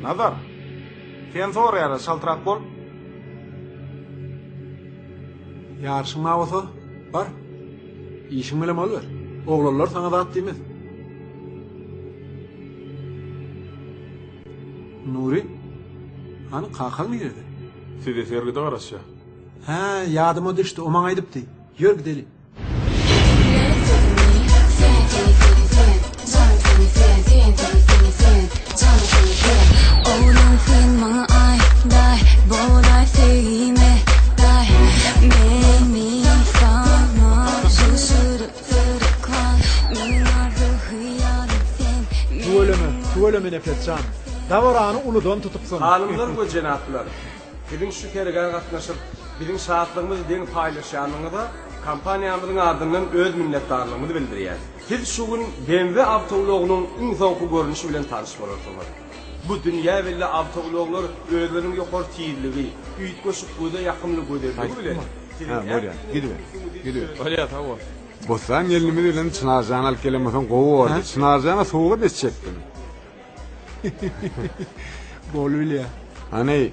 Nazar, sen soraýarlar, çaltrak bol. Ýaryşyň bar bolsa, bar. Işiň bilen boluber. Oglanlar saňa zat diýmez. Nury, hany kakaň nirede? Size sergide garaşýar. Hä, ýadyma düşdi, o maňa aýdypdy. Ýör gideli. Tüweleme, tüweleme Nepes jan. Dabarany uludan tutupsyň. Hanymlar we jenaplar! Siziň şu sergä gatnaşyp, biziň şatlygymyzy deň paýlaşýanyňyza kompaniýamyzyň adyndan öz minnetdarlygymyzy bildirýäris. Siz şu gün BMW awtoulagynyň iň soňky görnüşi bilen tanyş bolarsyňyz. Bu dünýä belli awtoulaglar özleriniň ýokary tizligi, üýtgeşik göze ýakymly gözelligi bilen siziň ähliňiziň ünsüňizi Bolýar, sag bol. Bossan gelnimiz bilen Çynarjany alyp gelen bolsaň gowy bordy. Çynarjana sowgat etjekdim. Bolubilýär. Hany,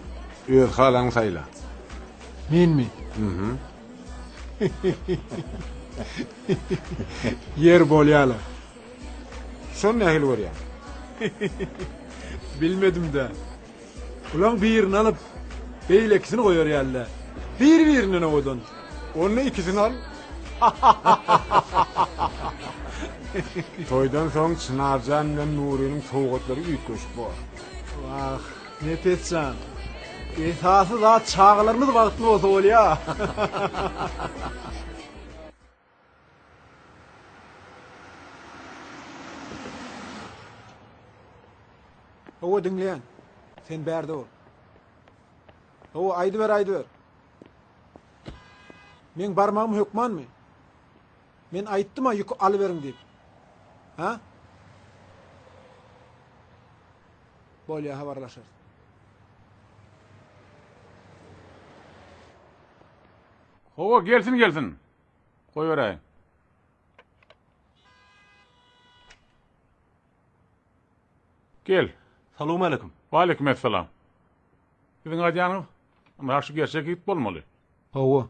öz halaňy saýla. Menmi? Mhm. Ýer bolýa-la. Şony nähili görýäň? Bilmedim-dä. Bulaň birini alyp, beýlekisini goýar ýaly-dä. Bir-birinden owadan. Onda ikisini al. Toýdan soň Çynarjan bilen Nurynyň sowgatlary üýtgeşik bor. Wah, Nepes jan. Esasy zat çagalarymyz bagtly bolsa bolýa. Hawa diňleýän. Sen bärde bol. Hawa aýdyber aýdyber. Meň barmagym hökmanmy? Men aýtdym-a ýüki alyberiň diýip. Ha? Bolýa habarlaşarys. Hawa gelsin gelsin. Goýberäýiň. Gel. Salowmaleýkim. Waleýkim essalam. Siziň aýdýanyňyz, ynha şu gerçek ýigit bolmaly. Hawa.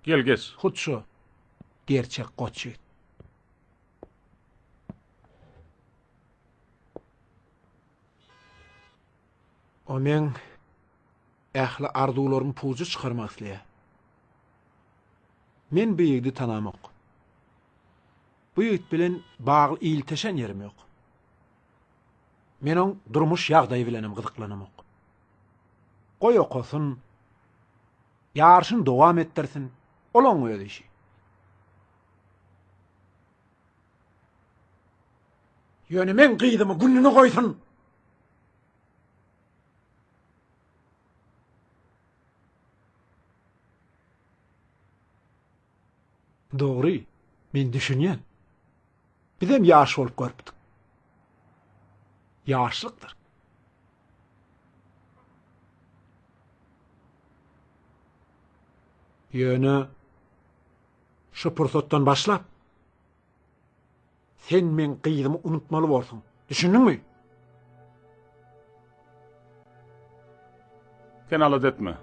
Gel geç. Hut şo. Gerçek goç ýigit. O meň ähli arzuwlarymy puja çykarmak isleýär. Men bu ýigidi tanamok. Bu ýigit bilen bagly ilteşen ýerim ýok. Men oň durmuş ýagdaýy bilenem gyzyklanamok. Goý okasyn, ýaryşyny dowam etdirsin, ol oň öz işi. Ýöne meň gyzymy gününe goýsun! Dogry, men düşünýän. Bizem ýaş bolup görüpdik. Ýaşlykdyr. Ýöne şu pursatdan başlap sen meň gyzymy unutmaly borsuň. Düşündiňmi? Sen alada etme.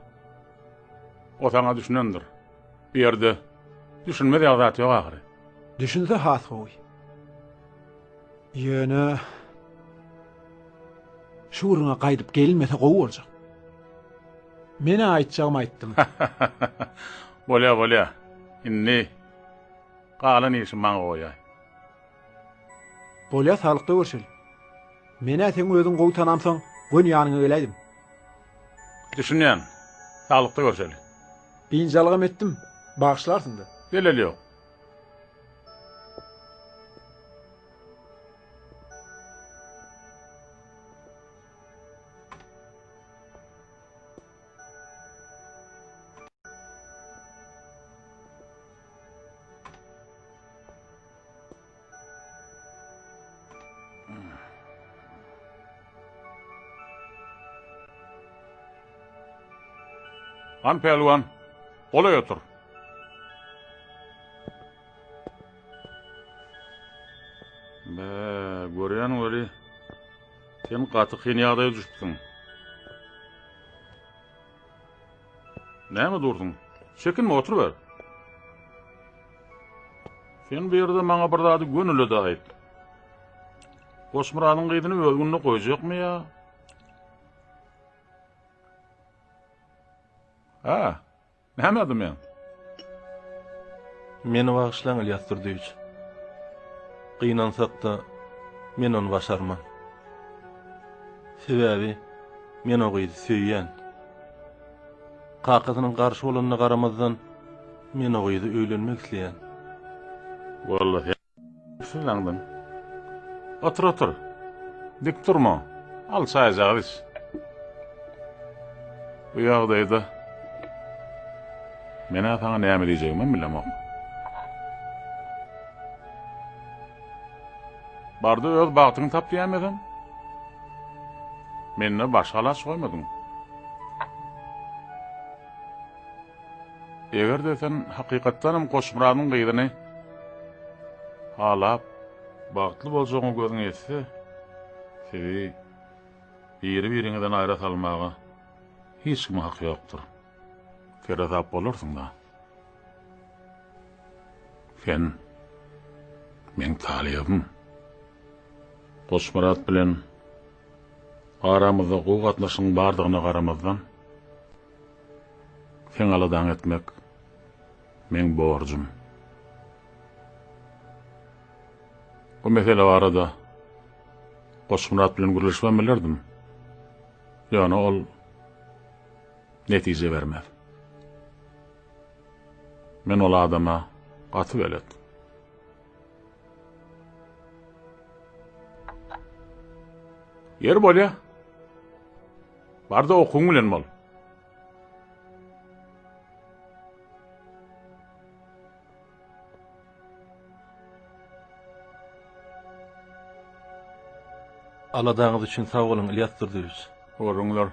O saňa düşünendir. Bu ýerde düşünmez ýaly zat ýok ahyry. Düşünse has gowy. Ýöne şu gürrüňe gaýdyp gelinmese gowy boljak. Men-ä aýtjagymy aýtdym. Bolýa, bolýa. Indi galan işi maňa goýaý. Bolýa, saglykda görşeli. Men-ä seň özüňi gowy tanamsoň, göni ýanyňa geläýdim. Düşünýän. Saglykda görşeli. Biynjalygam etdim. Bagyşlarsyň-da. Zeleli ýok. Han pälwan, golaý otur. gaty kyn ýagdaýa düşüpsiň. Näme dursuň? Çekinme, oturyber. Sen bu ýerde maňa bir zady gönüle-de aýt. Goçmyradyň gyzyny öz gününe goýjakmy ýa? Hä? Näme dymýaň? Meni bagyşlaň, Ylýas Durdyýewiç. Gynansak-da, men ony başarman. Sebäbi men o gyzy söýýän. Kakasynyň garşy bolanyna garamazdan, men o gyza öýlenmek isleýän. Walla, sen Siz aňdyň. Otur, otur. Dik durma. Al çaýjagaz iç. Bu ýagdaýda men-ä saňa näme diýjegimem bilemok. Barda öz bagtyňy tap diýäýmesem. Mende başga alaç goýmadyň. Eger-de sen hakykatdanam Goçmyradyň gyzyny halap, bagtly boljagyňa gözüň ýetse, sizi biri-biriňizden aýra salmaga hiç kimiň haky ýokdur. Seresap bolarsyň-da. Sen meň talybym. Goçmyrat bilen aramyzda gowy gatnaşygyň bardygyna garamazdan, Seň aladaňy etmek meň borjum. Bu mesele barada Goçmyrat bilen gürleşibem bilerdim. Ýöne ol netije bermez. Men ol adama gaty belet. Ýeri bolýa. Bar-da okuwyň bilen bol. Aladaňyz üçin sag boluň, Ylýas Durdyýewiç. Gürrüňler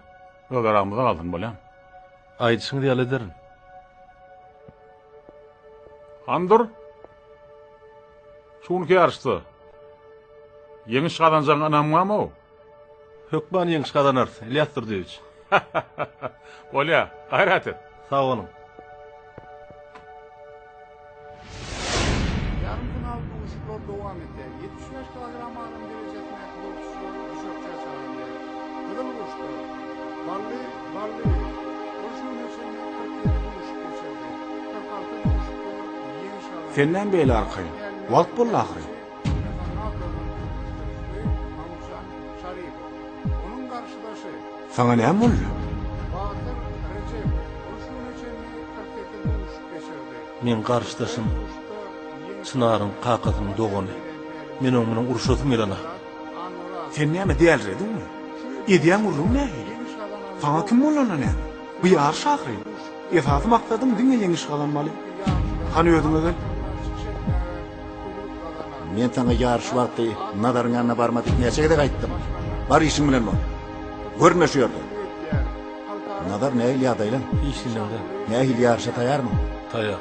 öz aramyzda galsyn, bolýamy? Aýdyşyňyz ýaly ederin. Hany dur. Şu günki ýaryşda ýeňiş gazanjagyňa ynamňam-ow. Hökman ýeňiş gazanarys, Ylýas Durdyýewiç. Bolýa, gaýrat et. Sag boluň. Ýarym final duşuşyklar dowam edýär. 75 kilogram agram derejesindäki boksçular düşekçä çagyrylýar. Gyzyl burçda, Bally Ballyýew. Ol şu güne çenli 47 duşuşyk geçirdi. 46 duşuşykda ýeňiş gazandy. Sen näme beýle arkaýyn? Wagt boldy ahyryn. Saňa näme boldy? Meň garşydaşym Çynaryň kakasynyň dogany. Men oň bilen urşasym gelenok. Sen näme dälirediňmi? Edýän gürrüň nähili? Saňa kim bolanda näme? Bu ýaryş ahyryn. Esasy maksadyň diňe ýeňiş gazanmaly. Hany özüňe gel. Men saňa ýaryş wagty Nazaryň ýanyna barma diýip näçe gezek aýtdym. Bar işiň bilen bol. Görünme şu ýerde. Nazar nähili ýagdaýlaň? Hiç diňlemde. Nähili ýaryşa taýarmyň? Taýar.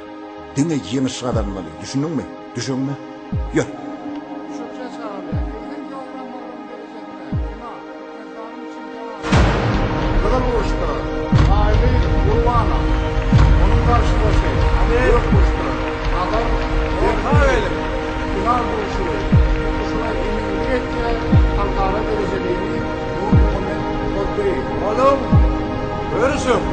Diňe ýeňiş gazanmaly, düşündiňmi? Düşeňmi? Ýör. Gyzyl burçda Baýly Gurbanow, onuň garşydaşy gök burçda Nazar Berdiýew. Final duşuşygy tutuşyna eminlik etýär halkara derejeli emin Nurmuhammet Hoddyýew. Boluň, görüşiň!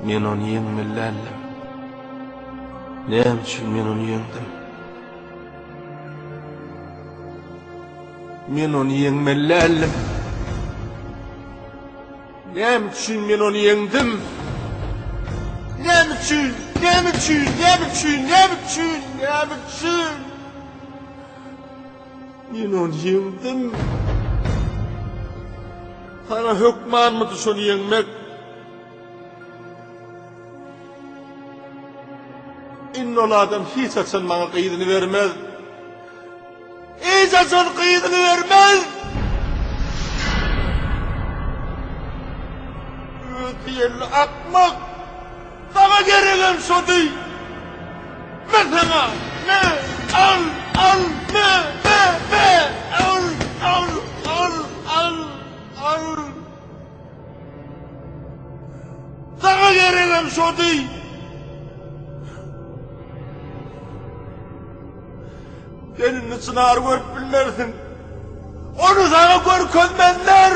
Men ony ýeňmeli däldim. Näme üçin men ony ýeňdim? Men ony ýeňmeli däldim. Näme üçin men ony ýeňdim? Näme üçin? Näme üçin? Näme üçin? Näme üçin? Näme üçin? Men ony ýeňdim. Saňa hökmanmydy şony ýeňmek? Indi ol adam hiç haçan maňa gyzyny bermez. Hiç haçan gyzyny bermez. Özdiýenli akmak. Saňa geregem şody. Me saňa, me, al, al, me, me, me, al, al, al, al, al. Saňa geregem şody. Sen indi Çynary görüp bilmersiň. Ony saňa görkezmezler.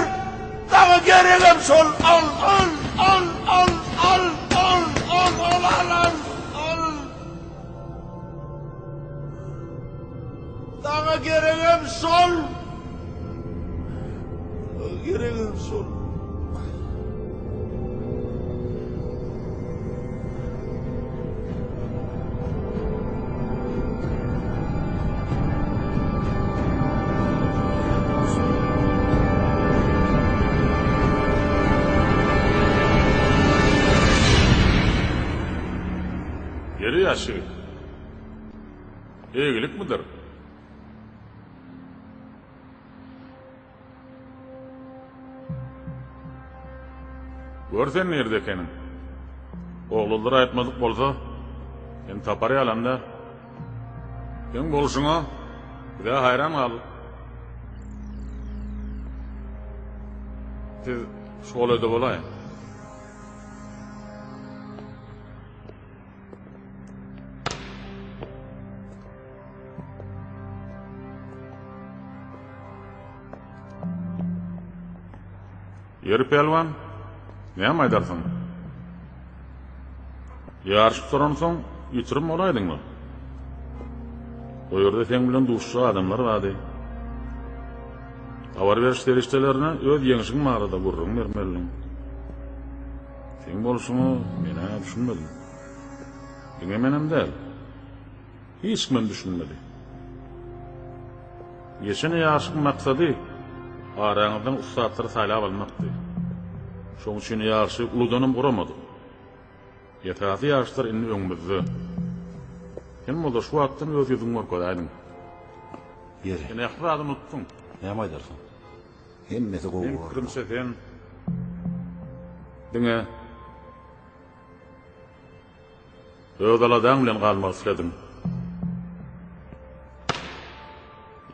Saňa geregem şol. Al, al, al, al, al, al, al, al, al, al, al. Saňa geregem şol. Saňa geregem şol. Ýeri ýaş ýigit. Eýgilikmidir? Gör sen nirde ekeniň. Oglanlar aýtmadyk bolsa, seni tapar ýalam däl. Seň bolşuňa biz-ä haýran galdyk. Siz şu golaýda bolaýyň. Ýeri pälwan, näme aýdarsyň? Ýaryş gutaransoň ýitirim bolaýdyňmy? O ýerde seň bilen duşuşjak adamlar bardy. Habar beriş serişdelerine öz ýeňşiň barada gürrüň bermelidiň. Seň bolşuňa men-ä düşünmedim. Diňe menem däl. Hiç kimem düşünmedi. Geçen ýaryşyň maksady araňyzdan ussatlary saýlap almakdy. Şoň üçin ýaryşy uludanam guramadyk. Esasy ýaryşlar indi öňümizde. Sen bolsa şu wagtdan öz ýüzüňi görkezäýdiň. Ýeri. Sen ähli zady unutdyň. Näme aýdarsyň? Hemmesi gowy Meň bordy. pikirimçe sen diňe Öz aladaň bilen galmak islediň.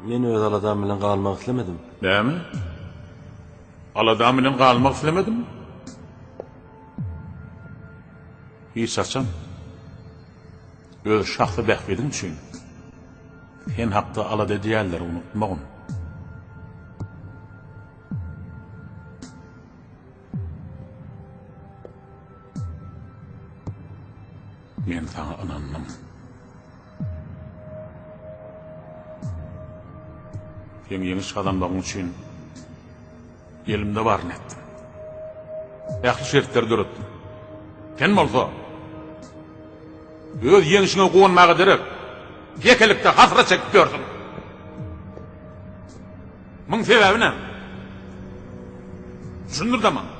Men öz aladam bilen galmak islemedim. Näme? Aladam bilen galmak islemediňmi? Hiç haçan öz şahsy bähbidiň üçin sen hakda alada edýänleri unutmagyn. Men saňa ynandym. Seň ýeňiş gazanmagyň üçin elimde baryny etdim. Ähli şertleri döretdim. Sen bolsa öz ýeňşiňe guwanmaga derek, ýekelikde hasrat çekip ýörsüň. Muň sebäbi näme? Düşündir-de maňa.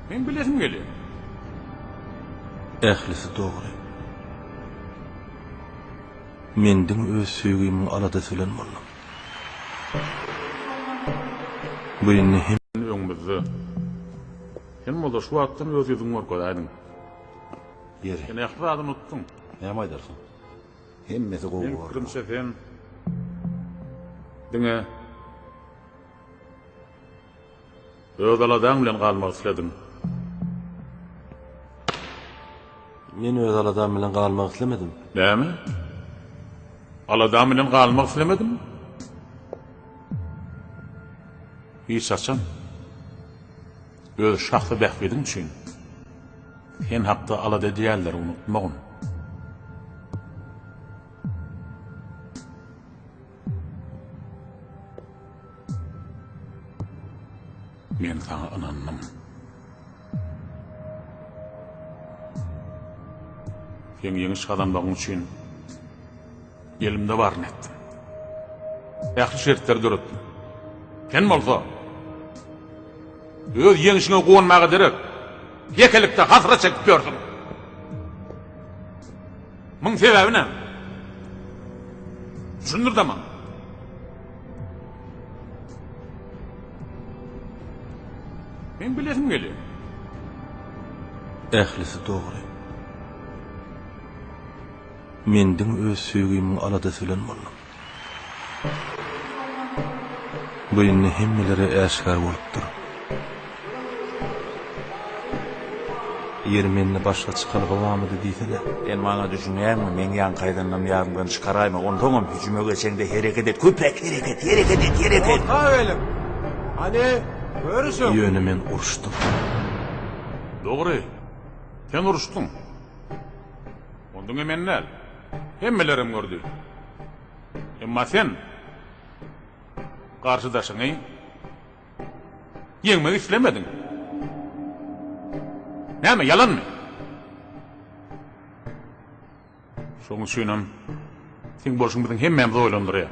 Meň bilesim gelýär. Ählisi dogry. Men diňe öz söýgimiň aladasy bilen boldum. Bu indi hem. Öňümizde. Sen bolsa şu wagtdan öz ýüzüňi görkezäýdiň. Ýeri. Sen ähli zady unutdyň. Näme aýdarsyň? Hemmesi gowy Meň bordy. pikirimçe sen diňe öz aladaň bilen galmak islediň. Men öz aladam bilen galmak islemedim. Näme? Aladam bilen galmak islemediňmi? Hiç haçan öz şahsy bähbidiň üçin sen hakda alada edýänleri unutmagyn. Men saňa ynandym. Seň ýeňiş gazanmagyň üçin elimde baryny etdim. Ähli şertleri döretdim. Sen bolsa öz ýeňşiňe guwanmaga derek, ýekelikde hasrat çekip ýörsüň. Muň sebäbi näme? Düşündir-de maňa. Meň bilesim gelýär. Ählisi dogry. Men diňe öz söýgimiň aladasy bilen boldum. Bu indi hemmelere äşgär bolupdyr. Ýeri mende başga çykalga barmydy diýsene. Sen maňa düşünýäňmi, meň ýaňky aýdanlarymy ýadyňdan çykaraýma, onsoňam hüjüme geçeňde hereket et, köpräk hereket, hereket et, hereket! Orta geliň! Hany, görüşiň! Ýöne men uruşdym. Dogry, sen uruşdyň. Ony diňe men däl, hemmelerem gördi. Emma sen garşydaşyňy ýeňmek islemediň. Näme, ýalanmy? Şonuň üçinem seň bolşuň biziň hemmämizi oýlandyrýar.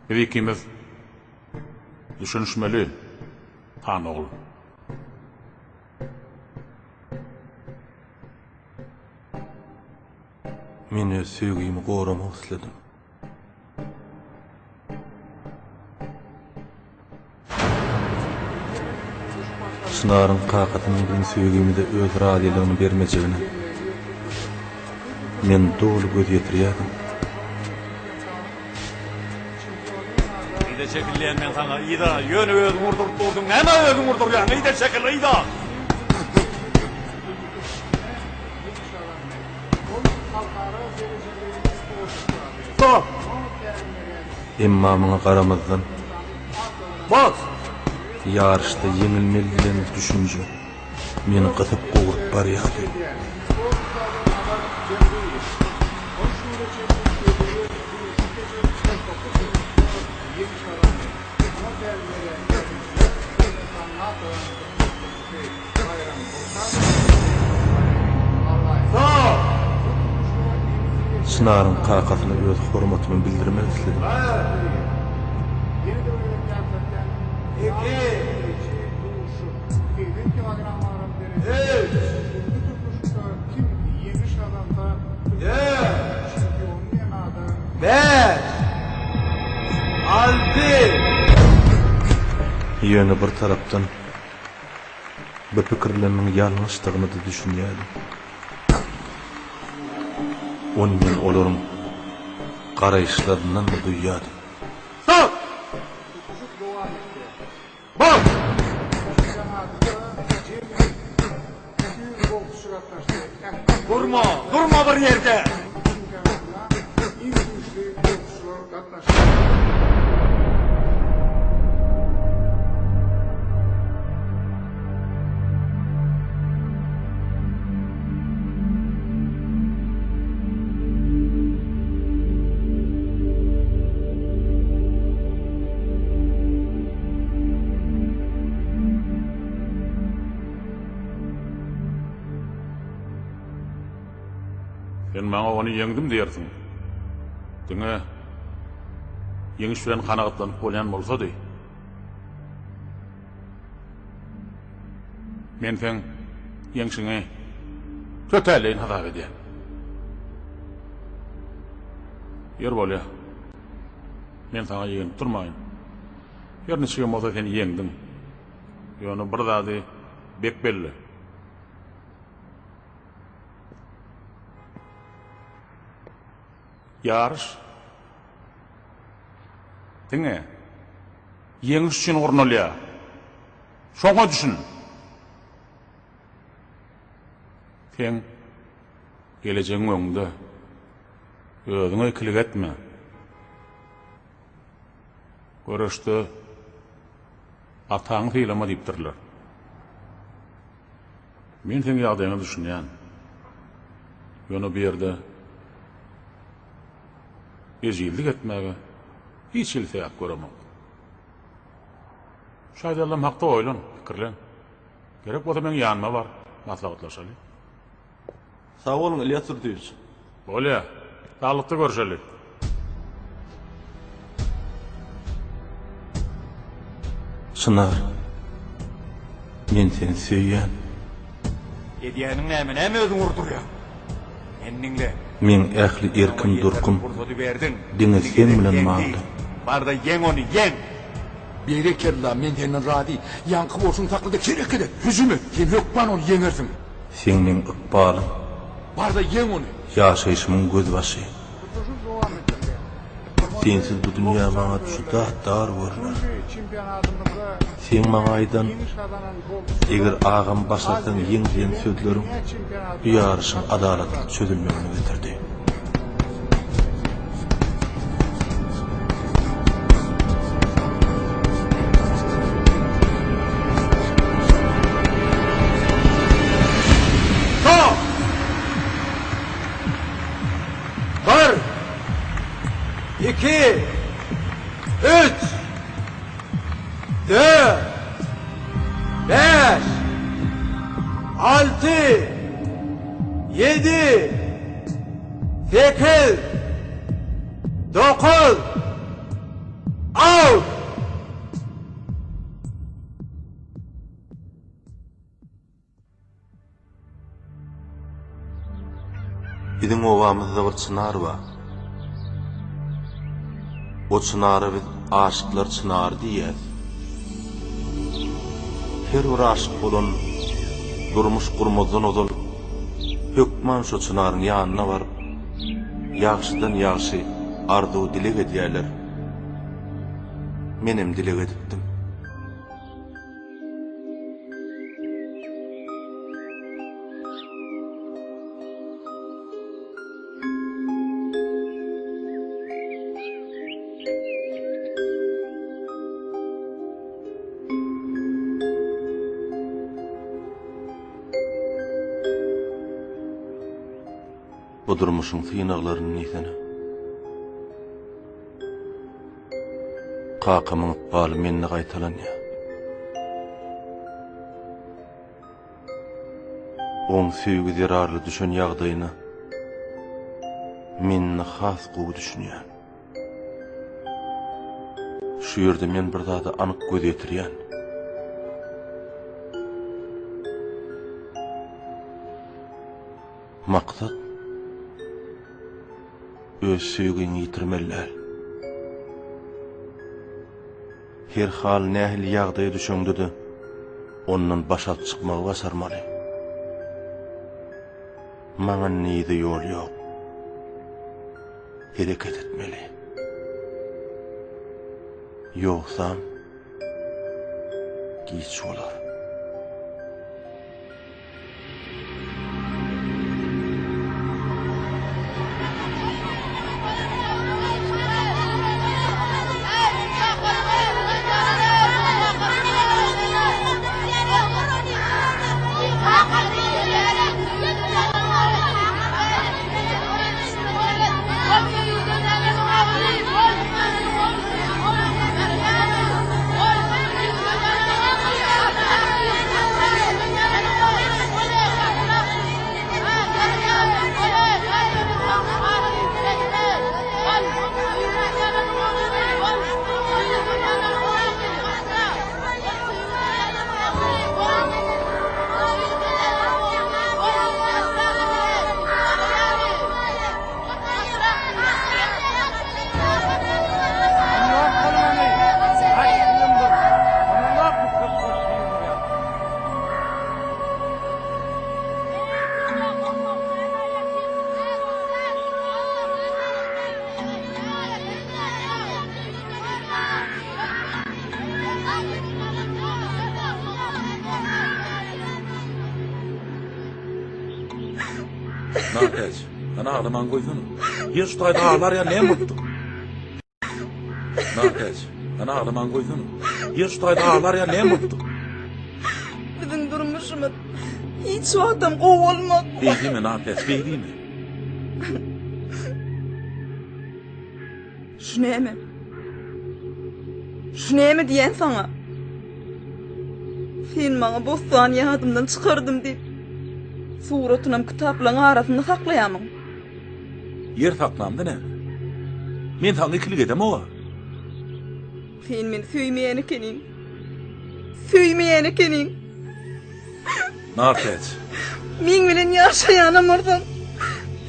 Biz ikimiz düşünişmeli, han ogul. Men öz söýgimi goramak isledim. Çynaryň kakasynyň biziň söýgimize öz razylygyny bermejegine men doly göz ýetirýärdim. Yza çekil diýen men saňa, yza! Ýöne özüň urduryp durduň, nämä özüň urdurýaň, yza çekil, yza! Stop! Emma muňa garamazdan, Boks! ýaryşda ýeňilmeli diýen düşünje meni gysyp-gowrup barýardy. Çynaryň kakasyna öz hormatymy bildirmek isledim. Ýöne bir tarapdan Bu pikirlerimiň ýalňyşdygyna-da düşünýärdim. Ony men olaryň garaýyşlaryndan-da duýýardym. Stop! Boks! Durma, durma bir ýerde! Sen maňa ony ýeňdim diýersiň. Diňe ýeňiş bilen kanagatlanyp bolýan bolsady. Men seň ýeňşiňi tötänleýin hasap edýän. Ýör bolýa. Men saňa ýegenip durmaýyn. Her niçigem bolsa sen ýeňdiň. Ýöne bir zady bek belle. Ýaryş diňe ýeňiş üçin gurnalýar. Şoňa düşün. Seň gelejegiň öňüňde. Özüňe ikilik etme. Göreşde ataňy sylama diýipdirler. Men seň ýagdaýyňa düşünýän. Ýöne bu ýerde ejizlik etmäge hiç hili sebäp göremok. Şu aýdanlarym hakda oýlan, pikirlen. Gerek bolsa meň ýanyma bar, maslahatlaşaly. Sag boluň, Ilýas Durdyýewiç. Bolýa. Saglykda görşeli. Çynar, men seni söýýän. Edýäniň näme, näme özüňi urdurýaň? Meni diňle. Meň ähli erkim durkum Pursady berdiň. diňe seň bilen bagly. Bar-da ýeň ony, ýeň! Berekella, men senden razy. Ýaňky bolşuňy sakla-da hereket et, hüjüm et. Sen hökman ony ýeňersiň. Seň meň ykbalym. Bar-da ýeň ony. Ýaşaýşymyň gözbaşy. Sensiz bu dünýä maňa juda dar görner. Seň maňa aýdan, Eger agam başarsaň ýeň diýen sözleriň bu ýaryşyň adalatly çözülmegine getirdi. Stop! Bir, iki, üç, dört, bäş, alty, ýedi, sekiz, dokuz, out! Biziň obamyzda bir çynar bar. O çynara biz aşyklar çynary diýýäs. Her bir aşyk bolan durmuş gurmazdan ozal hökman şo çynaryň ýanyna baryp, ýagşydan ýagşy arzuw-dileg edýärler. Menem dileg edipdim. Bu durmuşyň synaglaryny diýsene. Kakamyň ykbaly mende gaýtalanýar. Oň söýgi zerarly düşen ýagdaýyna men indi has gowy düşünýän. Şu ýerde men bir zada anyk göz ýetirýän. Maksat öz söýgiňi ýitirmeli däl. Her hal nähili ýagdaýa düşeňde-de ondan baş alyp çykmagy başarmaly. Maňa indi yza ýol ýok. Hereket etmeli. Ýogsam giç bolar. Nartäç, hany aglamany goýsana. Ýer şu taýda aglar ýaly näme bolupdyk? Nartäç, Hany aglamany goýsana. Ýer şu taýda aglar ýaly näme bolupdyr? Biziň durmuşymyz hiç wagtam gowy bolmaz. Beý diýme, Nartäç, beý diýme. Şu näme? Şu näme diýen saňa? Sen maňa Bossany ýadymdan çykardym diýip, suratynam kitaplaryň arasynda saklaýamyň? Ýer saklamda näme? Men saňa ikilik edemog-a. Sen meni söýmeýän ekeniň. Söýmeýän ekeniň. Nartäç. Meň bilen ýaşaýanam bolsaň,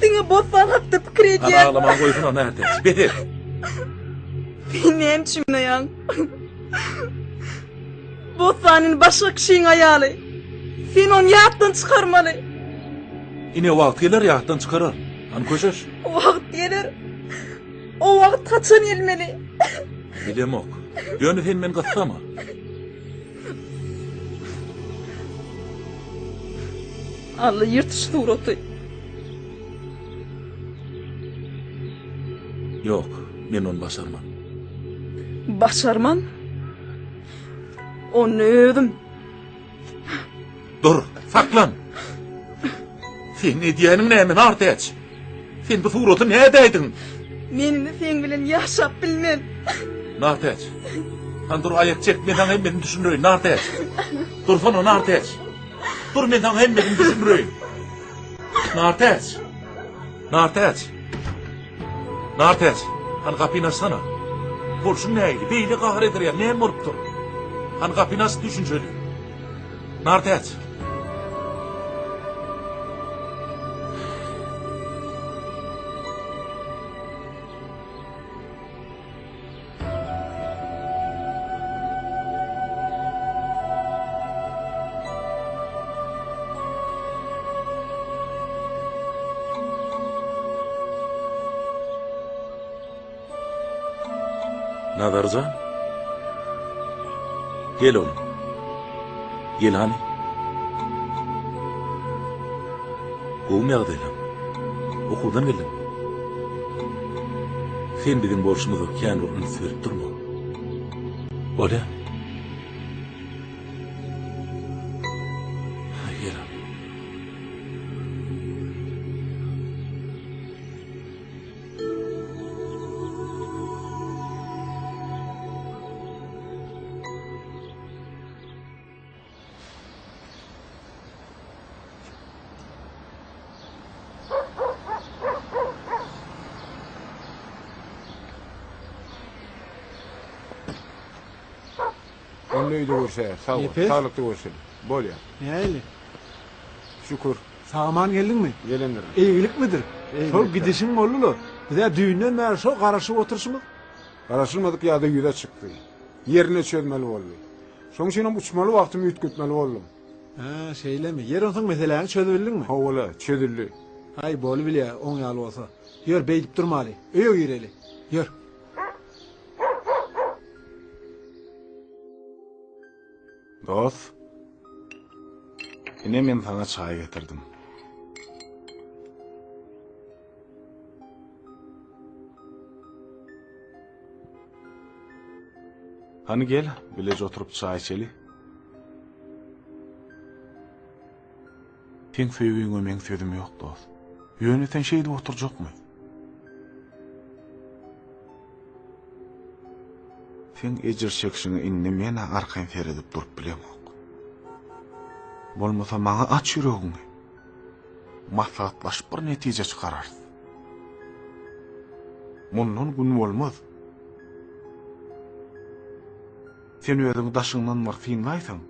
diňe Bossan hakda pikir Hany edýän. aglamany goýsana, Nartäç. Bes et. Sen näme üçin ýaň? Bossan indi başga kişiň aýaly. Sen ony ýatdan çykarmaly. Ine wagt geler ýatdan çykarar. Hany köşeş. Wagt geler. O wagt haçan gelmeli? Bilemok. Ýöne sen meni gyssama. Alla ýyrt şu suraty. Ýok, men ony başarman. Başarman? Onda özüm. Dur, saklan! Seň edýäniň näme, Nartäç? Sen bu suraty nädäýdiň? Men indi seň bilen ýaşap bilmen. Nartäç. Han dur aýak çek, men saňa hemmesini düşündireýin, Nartäç. Dursana, Nartäç. Dur, men saňa hemmesini düşündireýin. Nartäç. Nartäç. Nartäç, hany gapyny açsana. Bolşuň nähili? Beýle gahar eder ýaly näme bolupdyr? Hany gapyny aç düşünjeli. Nartäç. Nazarjan. Gel oglum. Gel hany. Gowumy ýagdaýlaň? Okuwdan geldiňmi? Sen biziň bolşumyza kän bir üns berip durma. Bolýa. Gel hany. Onda öýde görşäýer. Sag bol. Nepes. Saglykda görşeli. Bolýa. Nähili? Şükür. Sag-aman geldiňmi? Gelendirin. Eýgilikmidir? Eýgilik. Şol gidişiň boldy-la. Biz-ä düýnden bäri şo garaşyp oturyşymyz. Garaşylmadyk ýagdaý ýüze çykdy. Ýerinde çözmeli boldy. Şonuň üçinem uçmaly wagtymy üýtgetmeli boldum. Hä, şeýlemi? Ýeri onsoň meseläňi çözübildiňmi? Hawa-la, çözüldi. Aý, bolubilýä, oň ýaly bolsa. Ýör, beýdip durmaly. Öýe gireli. Ýör. Dost, ine men saňa çaý getirdim. Hany gel, bileje oturyp çaý içeli. Seň söýgiňe meň sözüm ýok, dost. Ýöne sen şeýdip oturjakmy? Seň ejir çekişiňe indi men-ä arkaýyn seredip durup bilemok. Bolmasa maňa aç ýüregiňi. Maslahatlaşyp bir netije çykararys. Mundan gün bolmaz. Sen özüňi daşyňdan bir synlaýsaň.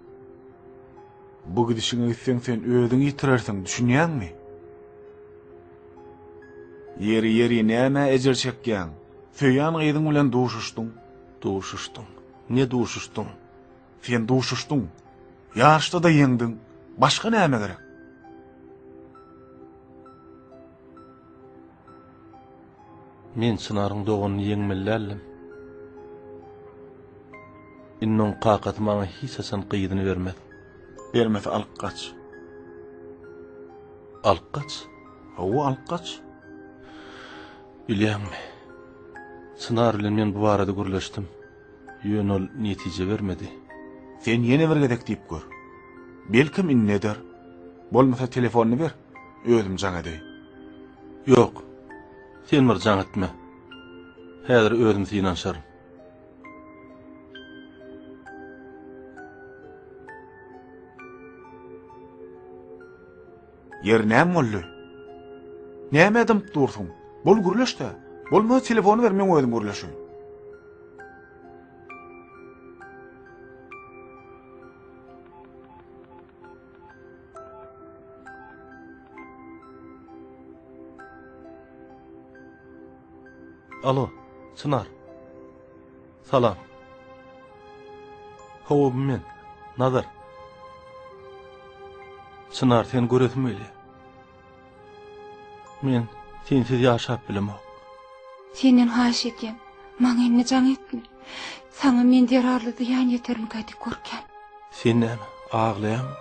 Bu gidişiňe gitseň sen özüňi ýitirersiň, düşünýäňmi? Ýeri, ýeri, nämä ejir çekýäň? Söýýän gyzyň bilen duşuşdyň. Duşuşdyň. Ne duşuşdyň? Sen duşuşdyň. Ýaryşda-da ýeňdiň. Başga näme gerek? Men Çynaryň doganyny ýeňmeli däldim. Indi oň kakasy maňa hiç haçan gyzyny bermez. Bermese alyp gaç. Alyp gaç? Hawa, alyp gaç. Bilýäňmi, Çynar bilen men bu barada gürleşdim. Ýöne ol netije bermedi. Sen ýene bir gezek diýip gör. Belkem indi eder. Bolmasa telefonyny ber, özüm jaň edeýin. Ýok. Sen bir jaň etme. Häzir özüm synanyşaryn. Ýeri näme boldy? Nämä dymyp dursuň? Bol gürleş-dä. Bolmasa telefony ber, meň özüm gürleşeýin. Alo, Çynar. Salam. Hawa, bu men, Nazar. Çynar, seni göresim gelýär. Men sensiz ýaşap bilemok. Senden haýyş edýän, maňa indi jaň etme. Saňa men zerarly zyýan ýetermikä diýip gorkýan. Sen näme, aglaýaňmy?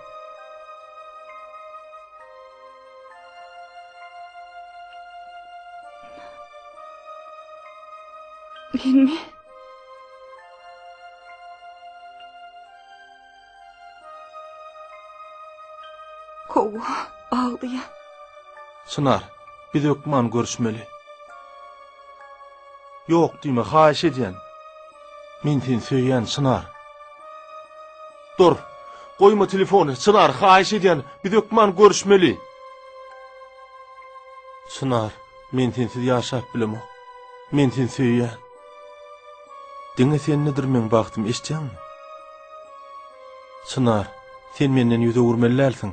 Menmi? Hawa, aglaýan. Çynar, biz hökman görüşmeli. Ýok diýme, haýyş edýän. Men seni söýýän, Çynar. Dur! Goýma telefony, Çynar, haýyş edýän, biz hökman görüşmeli. Çynar, men sensiz ýaşap bilemok. Men seni söýýän. Diňe sendedir meň bagtym, eşidýäňmi? Çynar, sen menden ýüz öwürmeli dälsiň.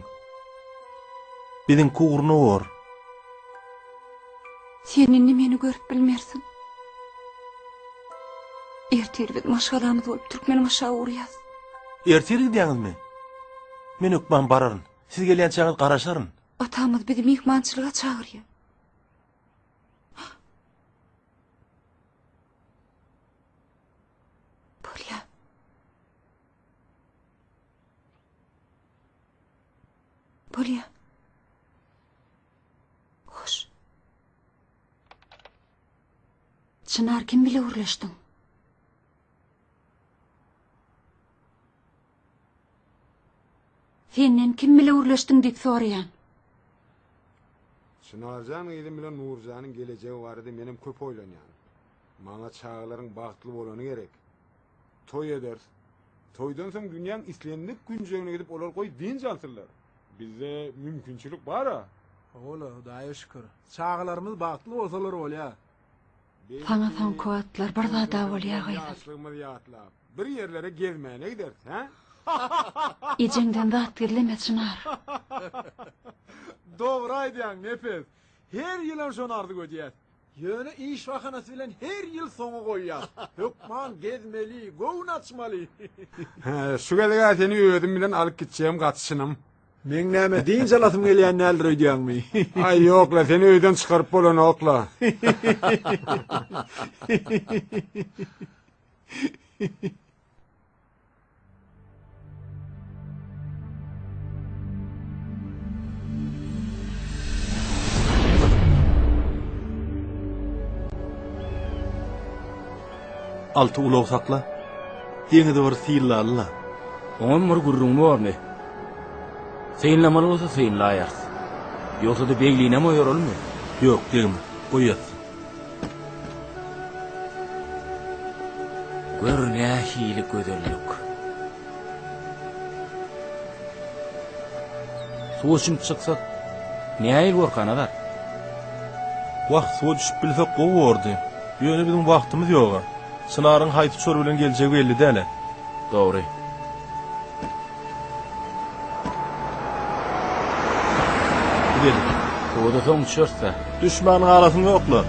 Biziňki ugruna bor. Sen indi meni görüp bilmersiň. Ertir biz maşgalamyz bolup Türkmenbaşa ugraýas. Ertir gidýäňizmi? Men hökman bararyn. Siz gelýänçäňiz garaşaryn. Atamyz bizi myhmançylyga çagyrýar. Bolýa. Bolýa. Hoş. Çynar kim bile gürleşdiň? Senden kim bile gürleşdiň diýip soraýan. Çynarjan gyzym bilen Nurjanyň gelejegi barada menem köp oýlanýan. Maňa çagalaryň bagtly bolany gerek. Toý ederis. Toýdan soň dünýäň islendik künjegine gidip olar goý dynç alsynlar. Bizde mümkinçilik bar-a. Hawa-la, Hudaýa şükür. Çagalarymyz bagtly bolsalar bolýar. Saňa soňky wagtlar bir zad-a bolýa gyzym. Ýaşlygymyzy ýatlap, bir ýerlere gezmäne gideris, hä? Ejeňden zat gizleme, Çynar. Dogry aýdýaň, Nepes. Her ýylam şony arzuw edýäs. Ýöne iş bahanasy bilen her ýyl soňa goýýas. Hökman gezmeli, göwün açmaly. Hä, şu gezeg-ä seni özüm bilen alyp gitjegim gaty çynym. Meň näme, dynç alasym gelýän däldir öýdýäňmi? Aý, ýok-la, seni öýden çykaryp bolanok-la. Alty ulag sakla. Deňizi bir synlaly-la. Oňam bir gürrüň bormy? Synlamaly bolsa synlaýarys. Ýogsa-da beglinem oýaralmy? Ýok, degme. Goý ýatsyn. Gör nähili gözellik. Suwa çümüp çyksak, nähili borka, Nazar? Wah, suwa düşüp bilsek gowy bordy. Ýöne biziň wagtymyz ýog-a. Çynaryň haýsy uçar bilen geljegi belli däl-ä. Dogry. Gideli. Suwa-da soň düşeris-dä. Düşmän galasyň ýok-la.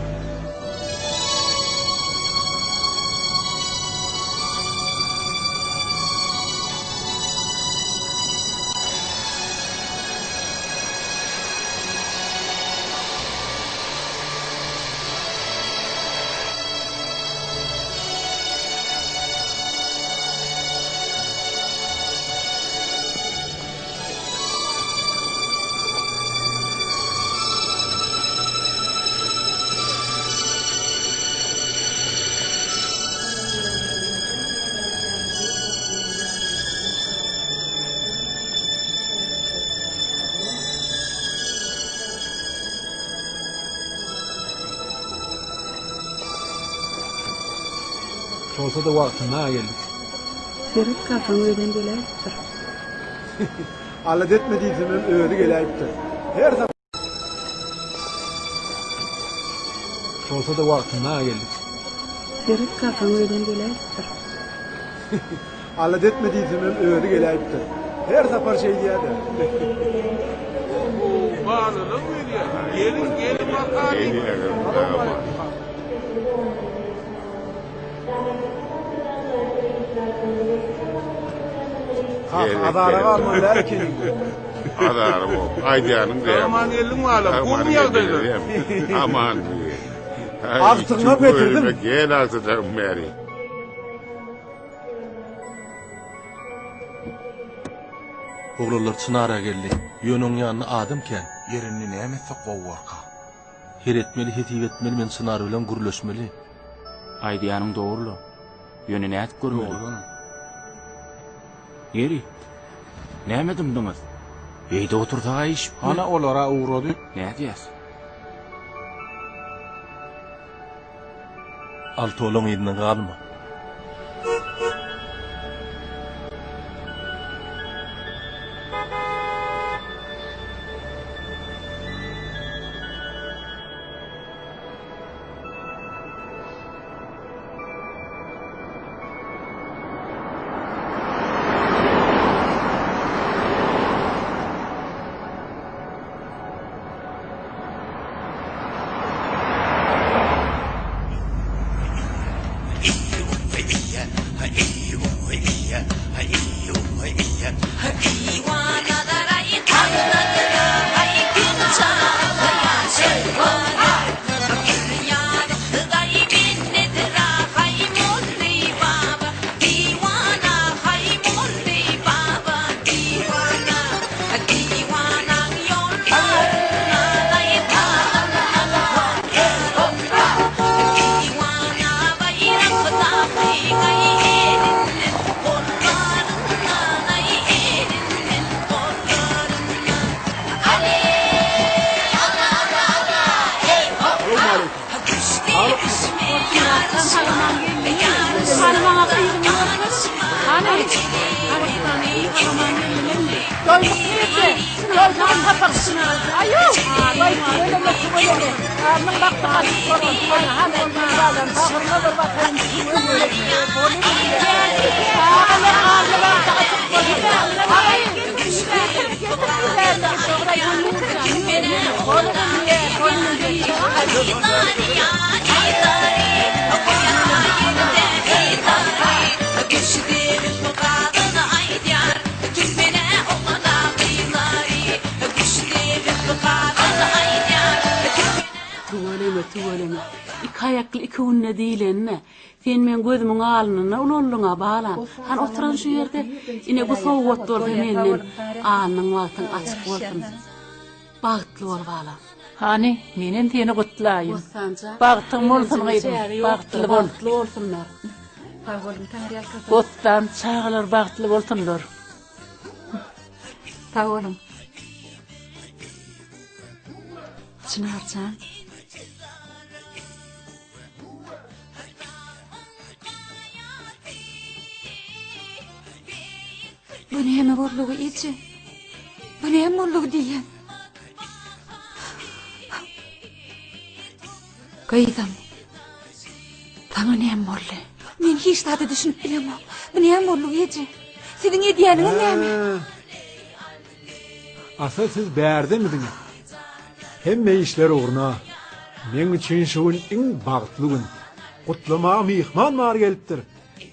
Şolsa-da wagtynda geldik. Seret kakaň özem geläýipdir. Alada etme diýsemem özi geläýipdir. Her sapar. Şolsa-da wagtynda geldik. Seret kakaň özem geläýipdir. Alada etme diýsemem özi geläýipdir. Her sapar şeýdýä-de. Balalar gelýär. Geliň, geliň bakalyň. Kaka, azara galmaly däl ekeniň. Azara bok. Aýdýanyň däl. Aman geldiň balam. Gowmy ýagdaýlar? Aman. Agtygyňam getirdim. Gel agtyjagym bäri. Oglanlar Çynara geldi. Ýöne oň ýanynda adam kän. Ýeri indi näme etsek gowy borka? Her etmeli, hesip etmeli, men Çynar bilen gürleşmeli. Aýdýanyň dogry-la. Ýöne nädip görmeli? Ýeri, näme dymdyňyz? Beýdip otursak-a iş bitmez. Hana olar-a ugrady. Nädýäs? Alty olaň yzyndan galma. Tüweleme, tüweleme. Iki aýakly iki günde diýlenine. Sen meň gözümiň alnynda ulaldyň-a, balam. Hany oturan şu ýerde. Ine bu sowgat bolsa menden. Alnyň wagtyň açyk bolsun. Bagtly bol, balam. Hany, menem seni gutlaýyn. Bossanjan. Bagtyň bolsun Begenjiň gyzym, çägi ýokdur, bagtly bol. Bagtly bolsunlar. Sag boluň, Taňryýalkasyn. Bossan, çagalar bagtly bolsunlar. Sag boluň. Çynarjan. Bu näme boldugy eje? Bu näme boldugy diýýän? Gyzym. Saňa näme boldy? Men hiç zada düşünip bilemok. Bu näme boldugy eje? Siziň edýäniňiz näme? Asyl siz bärdemidiňiz? Hemme işler ugruna. Meň üçin şu gün iň bagtly gün. Gutlamaga myhman bar gelipdir.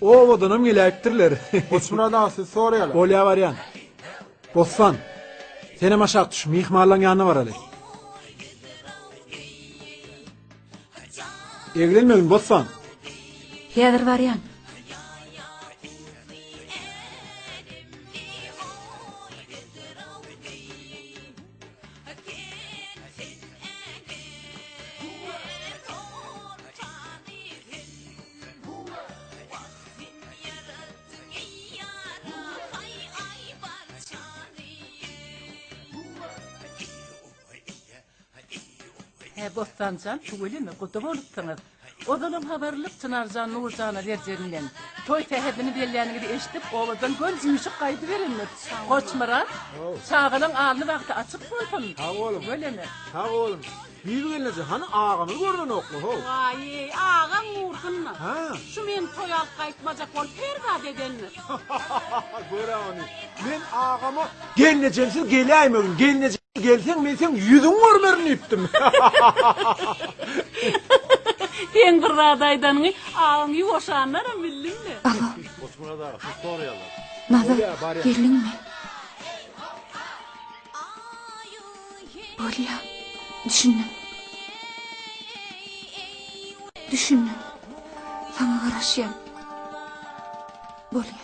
Obadanam geläýipdirler. Goçmyrat aga sizi soraýarlar. Bolýa barýan. Bossan, senem aşak düş, myhmanlaň ýanyna baraly. Eglenmegin, Bossan. Häzir barýan. Hä, Bossanjan, tüweleme, guda bolupsyňyz. Ozalam habarlyk Çynarjan Nurjana berjegiňden. Toý sähedini belläniňizi eşidip, obadan göl üýşüp gaýdyberendir. Goçmyrat, çagalaň alny bagty açyk bolsun. Sag boluň. Tüweleme. Sag boluň. Bibi gelneje, hany agamyzy görnenokmy, how? Waý-eý, agaň gursun-da. Hä? Şu meni toýa alyp gaýtmajak bolup her zat edendir. Gör-ä ony. Men agama gelnejemsiz geläýmegin, gelneje gelseň men seň ýüzüňi görmerin diýipdim. Seň bir zat aýdanyňy agaň ýuwaşandanam bildim-le. Alo. Nazar, geldiňmi? Bolýa, düşündim. Düşündim. Saňa garaşýan. Bolýa.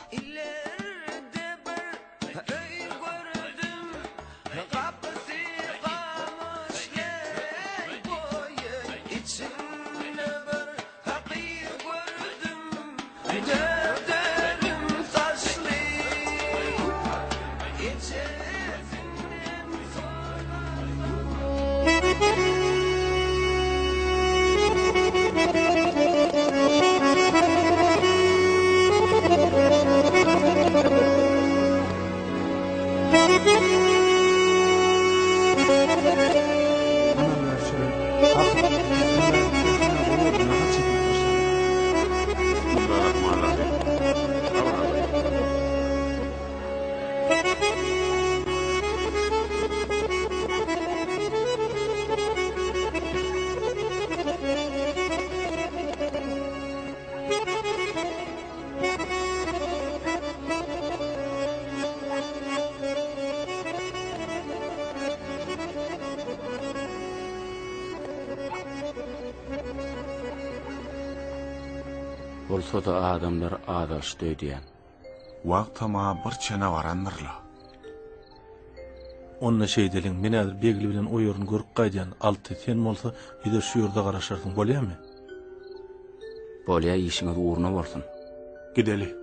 Bolsa-da adamlar azaşdy öýdýän. Wagtam-a bir çene barandyr-la. Onda şeýdeliň, men häzir Begli bilen o ýerini görüp gaýdýan, Alty, sen bolsa bize şu ýerde garaşarsyň, bolýamy? Bolýa, işiňiz ugruna bolsun. Gideli.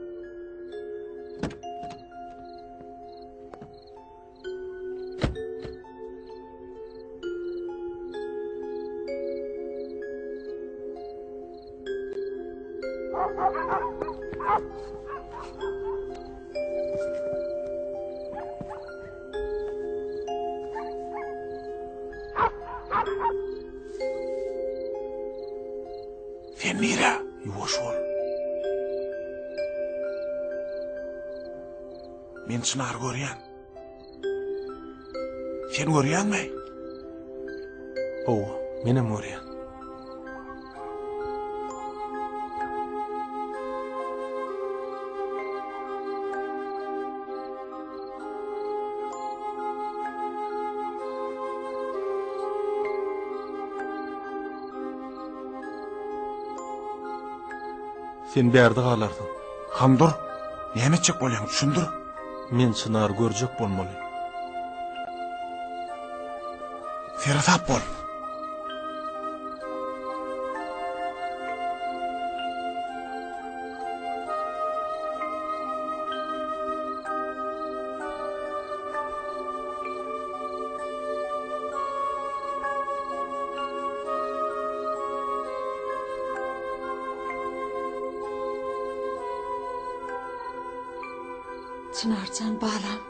Sen nirä? Ýuwaş bol. Men Çynary görýän. Sen görýäňmi? Hawa, menem görýän. Sen bärde galarsyň. Han dur. Näme etjek bolýaň, düşündir. Men Çynary görjek bolmaly. Seresap bol. Çynarjan balam.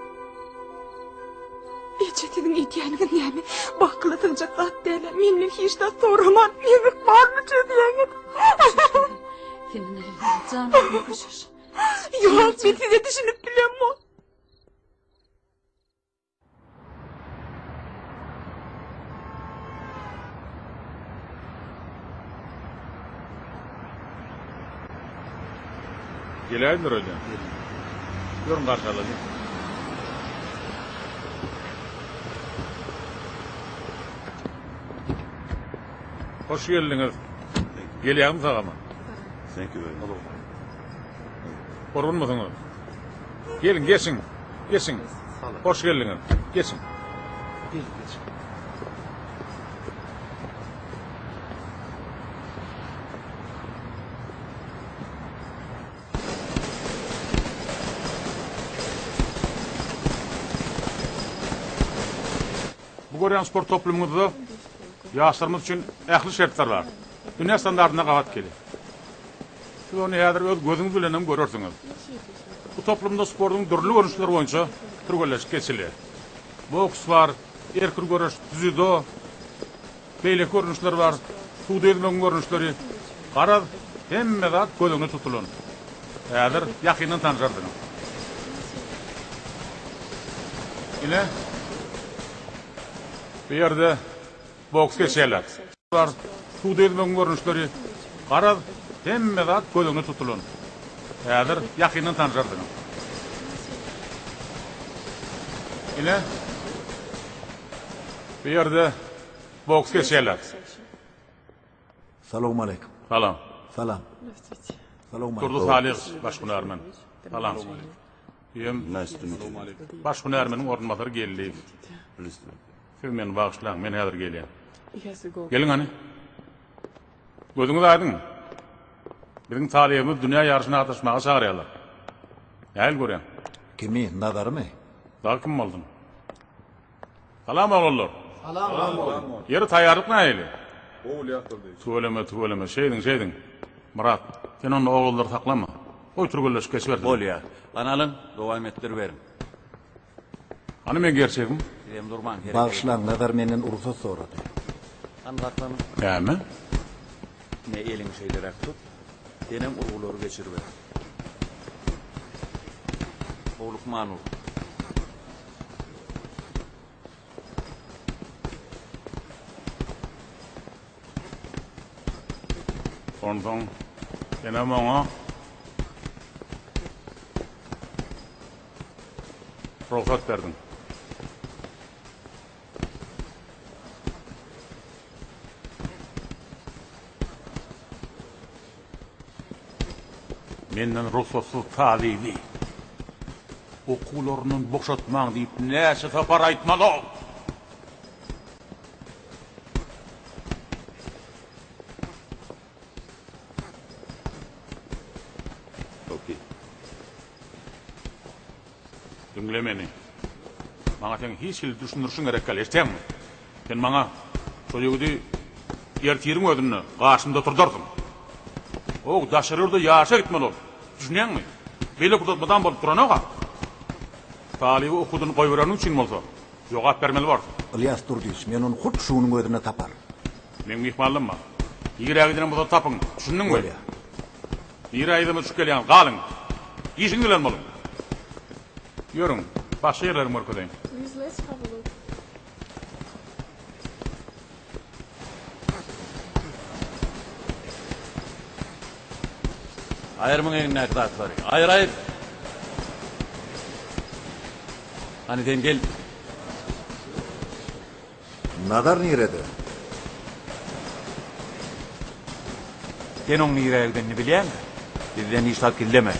Eje siziň edýäniňiz näme? Bu akyla sygjak zat däl. Menden hiç zat soraman, meň ykbalymy çözýäňiz. Senden jan köşeş. Ýok, men size düşünip bilemok. Geläýdiler öýdýän. Ýörüň garşy alalyň. Hoş geldiňiz. Gelýäňmi sag-aman? Thank you very much. Gorgunmysyňyz? Geliň, geçiň. Geçiň. Hoş geldiňiz. Geçiň. Geliň, geçiň. Bu görýän sport toplumyňyzda. Ýaşlarymyz üçin ähli şertler bar. Dünýä standartyna gabat gelýär. Siz ony häzir öz gözüňiz bilen hem görersiňiz. Bu toplumda sportuň dürli görnüşleri boýunça türgenleşik geçilýär. Boks bar, erkin göreş, dzýudo, beýleki görnüşler bar, suwda ýüzmegiň görnüşleri. Garaz, hemme zat göz öňünde tutulan. Häzir ýakyndan tanşarsyňyz. Ine, bu ýerde boks geçýärler. Bar, suwda ýüzmegiň görnüşleri, garaz, hemme zat göz öňünde tutulan. Häzir ýakyndan tanşarsyňyz. Ine, bu ýerde boks geçýärler. Salowmaleýkim. Salam. Salam. Salowmaleýkim. Durdy Salyhow, baş hünärmen. Salam. Ýem. Baş hünärmeniň orunbasary Geldiýew. Siz meni bagyşlaň, men häzir gelýän. Geliň hany. Gözüňiz aýdyň. Biziň talybymyz dünýä ýaryşyna gatnaşmaga çagyrýarlar. Nähili görýäň? Kimi, Nazarymy? Dagy kim bolsun? Salam oglanlar. Salam. Ýeri taýýarlyk nähili? Gowy Ylýas Durdyýewiç. Tüweleme, tüweleme. Şeýdiň, şeýdiň. Myrat, sen onda oglanlary saklama. Goý türgenleşik geçibersin. Bolýar. Hany alyň, dowam etdiriberiň. Hany meň gerçegim? Sizem durmaň, hereket ediň. Bagyşlaň, Nazar menden rugsat sorady. Hany saklanyň. Näme? Ine, eliňi şeýleräk tut. Senem urgulary geçiriber. Howlukman ur. Onsoň senem oňa rugsat berdiň. Menden rugsatsyz talyby okuwlaryndan boşatmaň diýip näçe sapar aýtmaly-ow? Diňle meni. Maňa seň hiç hili düşündirişiň gerek däl, eşidýäňmi? Sen maňa şol ýigidi ertiriň özünde garşymda oturdarsyň. O daşary ýurda ýaryşa gitmeli ol. Düşünýäňmi? Beýle pursat mydam bolup duranok-a. Talyby okuwdan goýbereniň üçin bolsa, jogap bermeli borsuň. Ylýas Durdyýewiç, men ony hut şu günüň özünde taparyn. Meň myhmanlym bar. Nirä gidenem bolsa tapyň. Düşündiňmi? Bolýar. Nirä yzyma düşüp gelýäňiz? Galyň! Işiňiz bilen boluň! Ýörüň, başga ýerlerimi görkezeýin. Please let's have a look. Aýyr muň egnindäki zatlary. Aýyr, aýyr! Hany sen gel. Nazar nirede? Sen oň nirä gidenini bilýäňmi? Bizden hiç zat gizleme.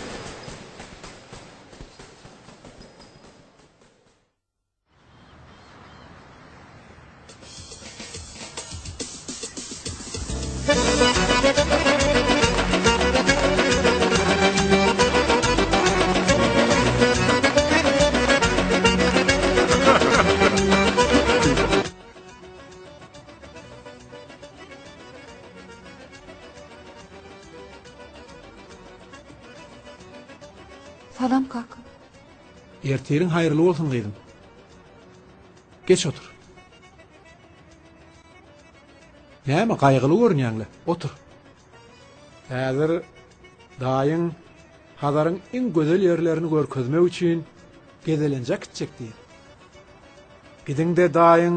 Salam kaka. Ertiriň haýyrly bolsun gyzym. Geç otur. Näme gaýgyly görünýäňle? Otur. Häzir daýyň Hazaryň iň gözel ýerlerini görkezmek üçin gezelenje äkitjek diýdi. Gidiň-de daýyň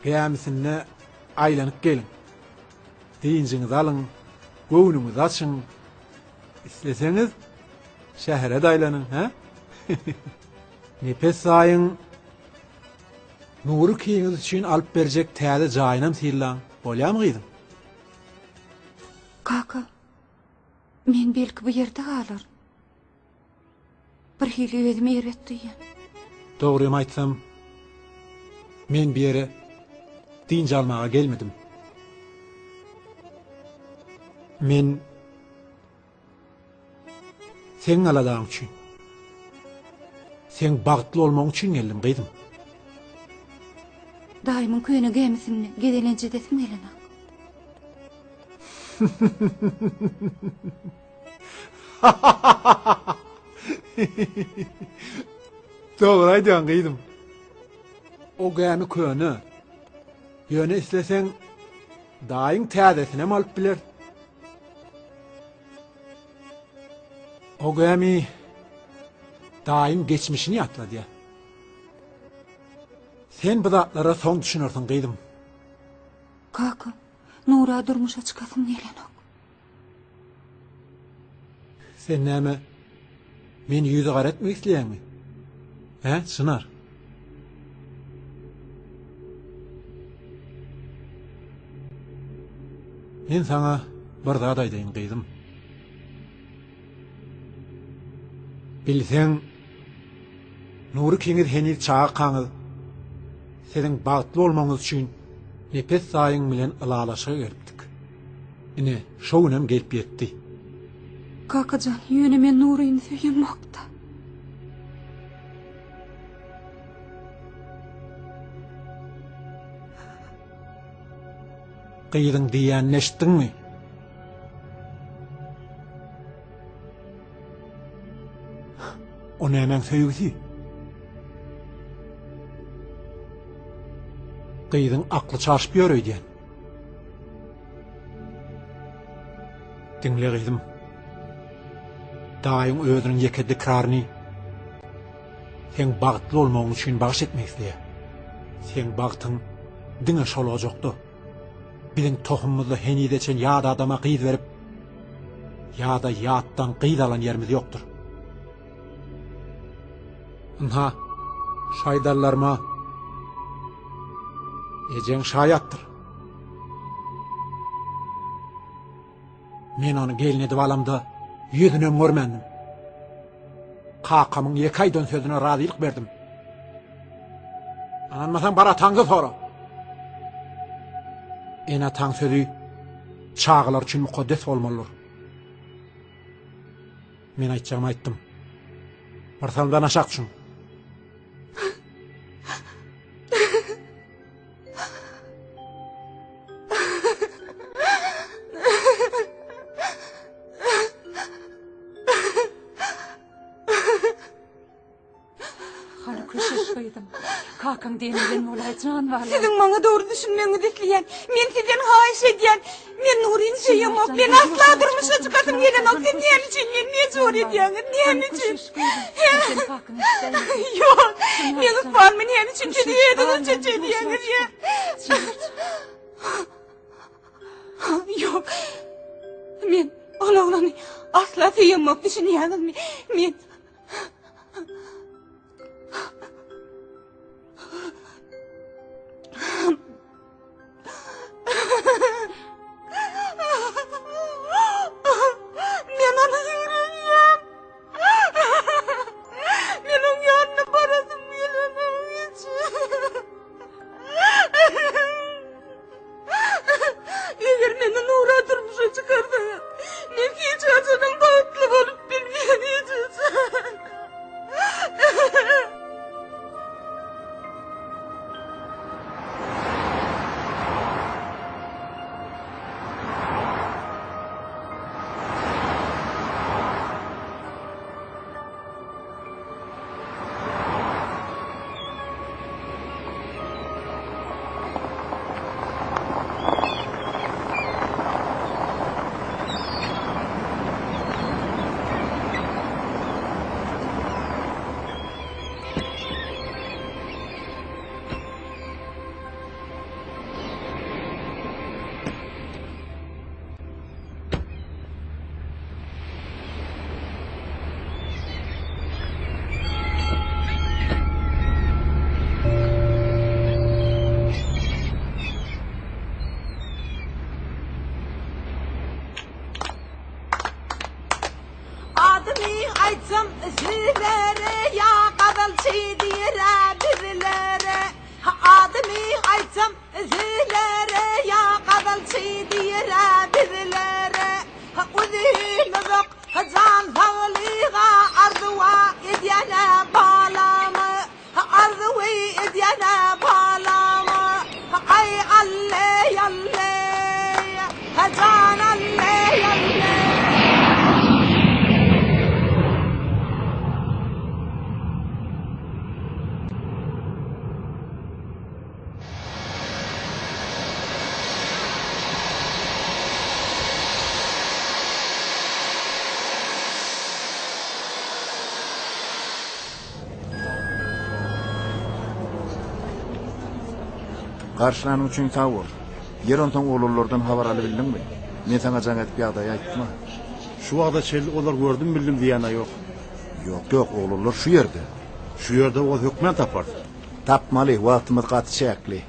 gämisinde aýlanyp geliň. Dynjyňyzy alyň, göwnüňizi açyň. Isleseňiz, şähere-de aýlanyň, hä? Nepes daýyň Nury ikiňiz üçin alyp berjek täze jaýynam synlaň. Bolýamy gyzym? Kaka, men belki bu ýerde galaryn. Bir hili özümi erbet duýýan. Dogrymy aýtsam, men bu ýere dynç almaga gelmedim. Men seň aladaň üçin, seň bagtly bolmagyň üçin geldim, gyzym. Daýymyň köne gämisinde gezelenç edesim gelenok. Dogry aýdýaň gyzym. O gämi köne. Ýöne isleseň daýyň täzesinem alyp biler. O gämi daýyň geçmişini ýatladýar. Sen bu zatlara soň düşünersiň gyzym. Kaka, Nura durmuşa çykasym gelenok. Sen näme meni ýüzi gara etmek isleýäňmi? Hä, Çynar? Men saňa bir zat aýdaýyn, gyzym. Bilseň, Nury ikiňiz heniz çagakaňyz siziň bagtly bolmagyňyz üçin Nepes daýyň bilen ylalaşyga gelipdik. Ine, şo günem gelip ýetdi. Kakajan, ýöne men Nuryny söýemok-da. Gyzyň diýýänini eşitdiňmi? O nämäň söýgüsi? Gyzyň akly çaşyp ýör öýdýän. Diňle gyzym. Daýyň özüniň ýeke dikraryny seň bagtly bolmagyň üçin bagyş etmek isleýär. Seň bagtyň diňe şol ojakda. Biziň tohumymyzda henize çen ýat adama gyz berip, ýa-da ýatdan gyz alan ýerimiz ýokdur. Ynha, şu aýdanlaryma ejeň şaýatdyr. Men ony gelin edip alamda ýüzünem görmändim. Kakamyň ýeke aýdan sözüne razylyk berdim. Ynanmasaň bar ataňdan sora. Ene-ataň sözi çagalar üçin mukaddes bolmalydyr. Men aýtjagymy aýtdym. Bir salymdan aşak düşüň. Hany köşeş gyzym. Kakaň diýeni bilen bolaý jan balam. Siziň maňa dogry düşünmegiňizi isleýän. Men sizden haýyş edýän. Men Nuryny söýemok. Men asla durmuşa çykasym gelenok. Siz näme üçin meni mejbur edýäňiz? Näme üçin? Ýok. Meň ykbalymy näme üçin siz özüňizçe çözýäňiz ýa? Ýok. Men ol oglany asla söýemok, düşünýäňizmi? Men Men ony ýigrenýän. Men oň ýanyna barasym gelenok hiç. Eger meni Nura durmuşa çykarsaňyz, men hiç haçanam bagtly bolup bilmen, hiç haçan. Adymy aýtsam sizlere ýa gazalçy diýer-ä bizlere. Adymy aýtsam sizlere ýa gazalçy diýer-ä bizlere. Uzyn uzak jan saglyga arzuwa edýän-ä balamy. Arzuwy edýän-ä balamy. Garşylanyň üçin sag bol. Ýer onsoň oglanlardan habar alybildiňmi? Men saňa jaň edip ýagdaýy aýtdym-a. Şu wagta çenli olar gördüm bildim diýýän-ä ýok. Ýok, ýok, oglanlar şu ýerde. Şu ýerde bolsa hökmän taparys. Tapmaly, wagtymyz gaty çäkli.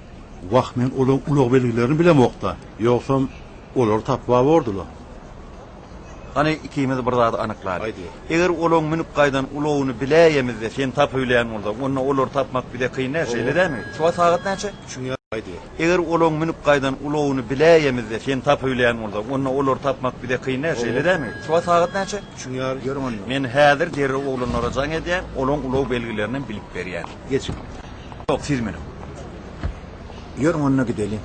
Wah, men olaň ulag belgilerini bilemok-da. Ýogsam, olary tapyp-a bordy-la. Hany ikimiz bir zady anyklaly. Eger olaň münüp gaýdan ulagyny biläýemizde sen tapybilýän bolsaň, onda olary tapmak bize kyn däl, şeýle dälmi? Şu wagt sagat näçe? Eger olaň münüp gaýdan ulagyny biläýemizde sen tapybilýän bolsaň, onda olary tapmak bize kyn däl, şeýle dälmi? Şu wagt sagat näçe? Ýörüň onda. Men häzir derrew oglanlara jaň edýän, olaň ulag belgilerinem bilip berýän. Geçiň. Ýok, siz münüň. Ýörüň onda gideliň.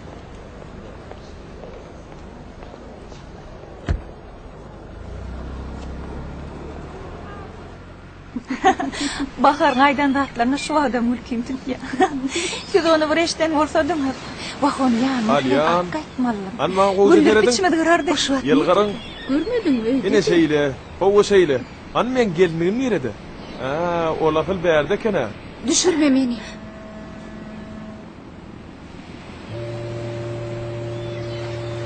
Baharyň aýdan zatlaryna şu wagtam gülkim tutýar. Siz ony bir eşden bolsadyňyz. Wah, ony ýanyna bilen Alýan. alyp gaýtmalydym. Hany maňa gowja Güldürip serediň. içimizi gyrardy. Şu wagt Ýylgyryň. Görmediňmi öýde? Ine şeýle. Hawa şeýle. Hany meň gelinligim nirede? Ä, ol asyl bärde eken-ä. Düşürme meni.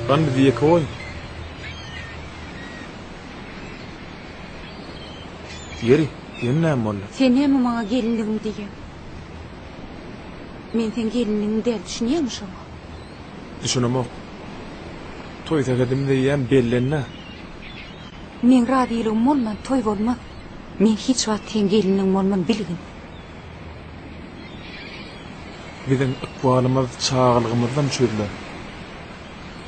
Lan bizi ýeke goý. Ýeri, ýene näme boldy? Sen näme maňa gelinligim diýýäň? Men seň gelinligiň däl, düşünýäňmi şoňa? Düşünemok. Toý sähedimiz eýýäm bellendi-ä. Meň razylygym bolman toý bolmaz. Men hiç wagt seň gelinligiň bolman bilgin. Biziň ykbalymyz çagalygymyzdan çözülen.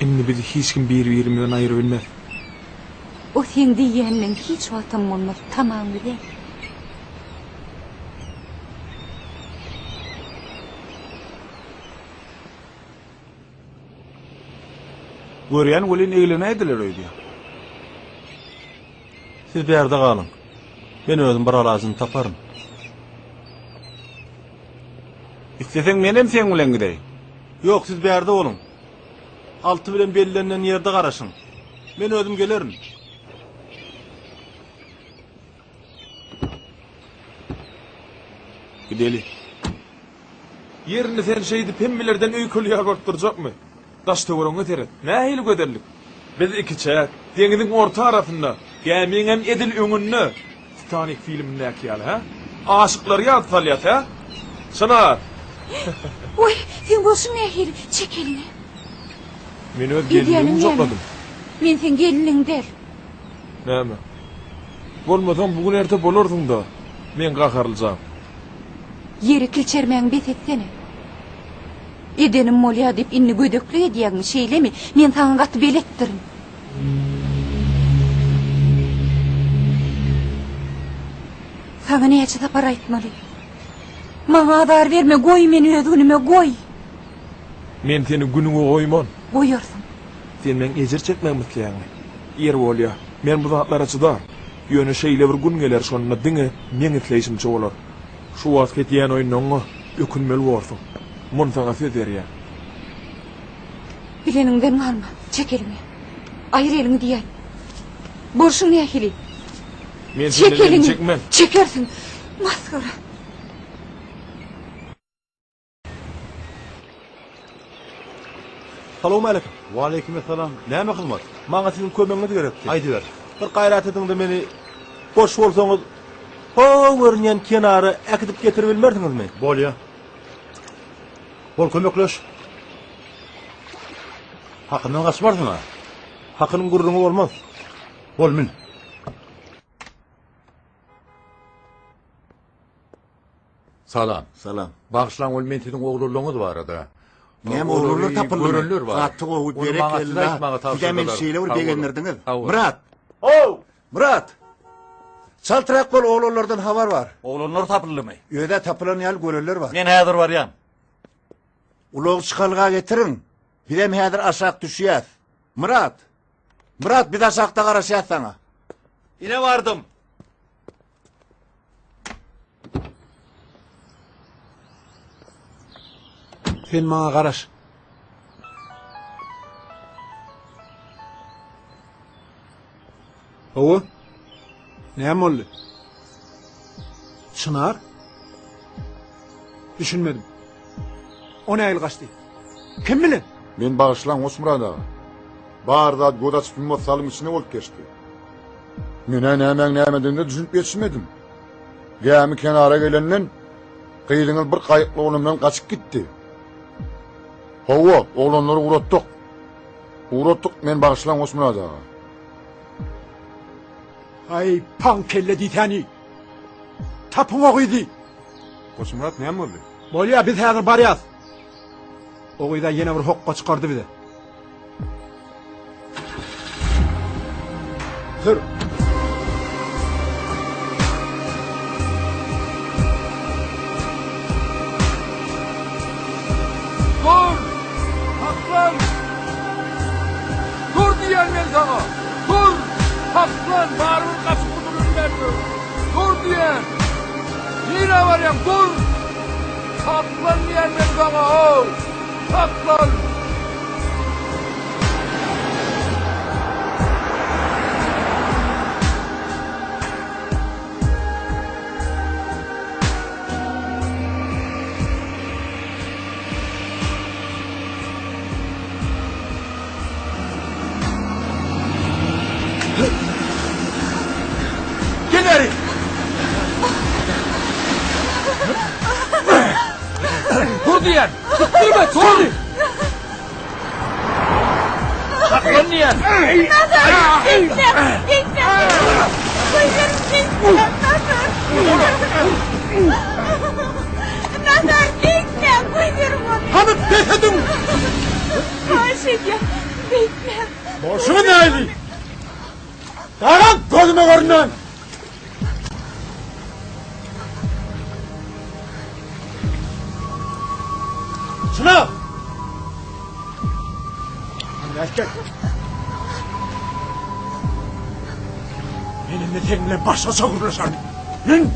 Indi bizi hiç kim bir-birimizden aýyrybilmez. O seň diýýänleň hiç wagtam bolmaz, tamaň bize. Görýän welin eglenäýdiler öýdýän. Siz bärde galyň. Men özüm bir alajyny taparyn. Isleseň menem seň bilen gideýin. Ýok, siz bärde boluň. Alty bilen bellenilen ýerde garaşyň. Men özüm gelerin. Gideli. Ýerini sen şeýdip hemmelerden öýkelýär bolup durjakmy? Daş-töweregiňe seret, nähili gözellik! Biz ikiçäk, deňiziň orta arasynda, gämiňem edil öňünde, Titanik filmindäki ýaly, hä? Aşyklary ýada salýas, hä? Çynar! Oý, seň bolşuň nähili? Çek eliňi. Men öz gelinligimi Edýäniň näme? gujakladym. Men seň gelniň däl. Näme? Bolmasaň bu gün erte bolarsyň-da, meň gaharlyjam. Ýeri kilçermäňi bes etsene. Edenim bolýa diýip indi gödeklik edýäňmi, şeýlemi? Men saňa gaty beletdirin. Saňa näçe sapar aýtmaly? Maňa azar berme, goý meni öz günüme, goý! Men seni günüňe goýman. Goýarsyň. Sen meň ejir çekmegimi isleýäňmi? Ýeri bolýa, men bu zatlara çydar. Ýöne şeýle bir gün geler şonda diňe meň isleýşimçe bolar. Şu wagtky edýän oýunlaňňa ökünmeli borsuň. Muny saňa söz berýän. Bileniňden galma. Çek eliňi. Aýyr eliňi diýýän. Bolşuň nähili? Men Çek senden elimi eliňi. çekmen. Çekersiň. Masgara. Salowmaleýkim. Waleýkim essalam. Näme hyzmat? Maňa siziň kömegiňiz gerekdi. Aýdyber. Bir gaýrat ediň-de meni boş bolsaňyz ho görünýän kenara äkidip getiribilmersiňizmi? Bolýa. Bol kömekleş. Hakyndan gaçmarsyň-a? Hakynyň gürrüňi bolmaz. Bol mün. Salam. Salam. Bagyşlaň ol men siziň oglanlaryňyz barada. Näme Olary oglanlar tapyldymy? Görenler bar. Gaty gowy, Ony maňa siz berekella. aýtmagy Siz-ä meni tabşyrdylar. şeýle bir Sag boluň. begendirdiňiz. Sag boluň. Myrat! How! Myrat! Çaltrak bol, oglanlardan habar bar. Oglanlar tapyldymy? Öz-ä tapylan ýaly görenler bar. Men häzir barýan. Ulag çykalga getiriň. Bizem häzir aşak düşýäs. Myrat! Myrat, biz aşakda garaşýas saňa. Ine bardym. Sen maňa garaş. Hawa. Näme boldy? Çynar? Düşünmedim. O nähili gaçdy? Kim bilen? Men bagyşlaň Goçmyrat aga. Bar zat göz açyp ýummaz salyň içinde bolup geçdi. Men-ä nämäň nämedigine düşünip ýetişmedim. Gämi kenara gelenden gyzyňyz bir gaýykly oglan bilen gaçyp gitdi. Hawa, oglanlary ugratdyk. Ugratdyk, men bagyşlaň Goçmyrat aga. Aý, paň kelle diýsäni. Tapyň o gyzy. Goçmyrat näme boldy? Bolýa, biz häzir barýas. O gyza ýene bir hokga çykardy bize. Sür. Dur! Saklan! Dur diýýän men saňa! Dur! Saklan! Barybir gaçyp gutulybilmersiň! Dur diýýän! Nirä barýaň? Dur! Saklan diýýän men saňa, how! Saklan! Gel bäri! Dur diýýän! Tutdurma, dur! Saklan diýýän! Nazar! Beýtme! Beýtme! Goýber, beýtme! Nazar! Nazar, beýtme! Goýber ony! Hany bes ediň! Haýyş edýän, beýtme! Bolşuňy näli? Dagam gözüme görünmän! Şuna! Erkek! Men indi seň bilen başgaça gürleşerin. Men!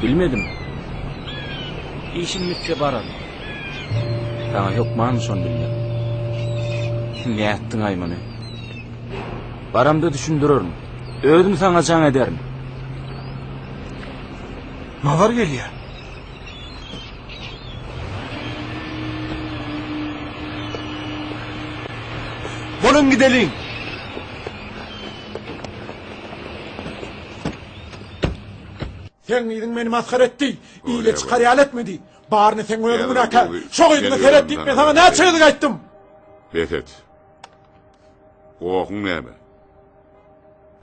Bilmedim. Işim bitse bararyn. Saňa hökmanmy şony bilmek? Nätdiň-aý muny? Baramda düşündirerin. Özüm saňa jaň ederin. Nazar gelýär. Boluň gideliň. Seň gyzyň meni masgara etdi. Ile çykar ýaly etmedi. Baryny seň özüň günäkär. Şo gyzyňa seret diýip men saňa näçe gezek aýtdym. Bes et. Gohuň näme?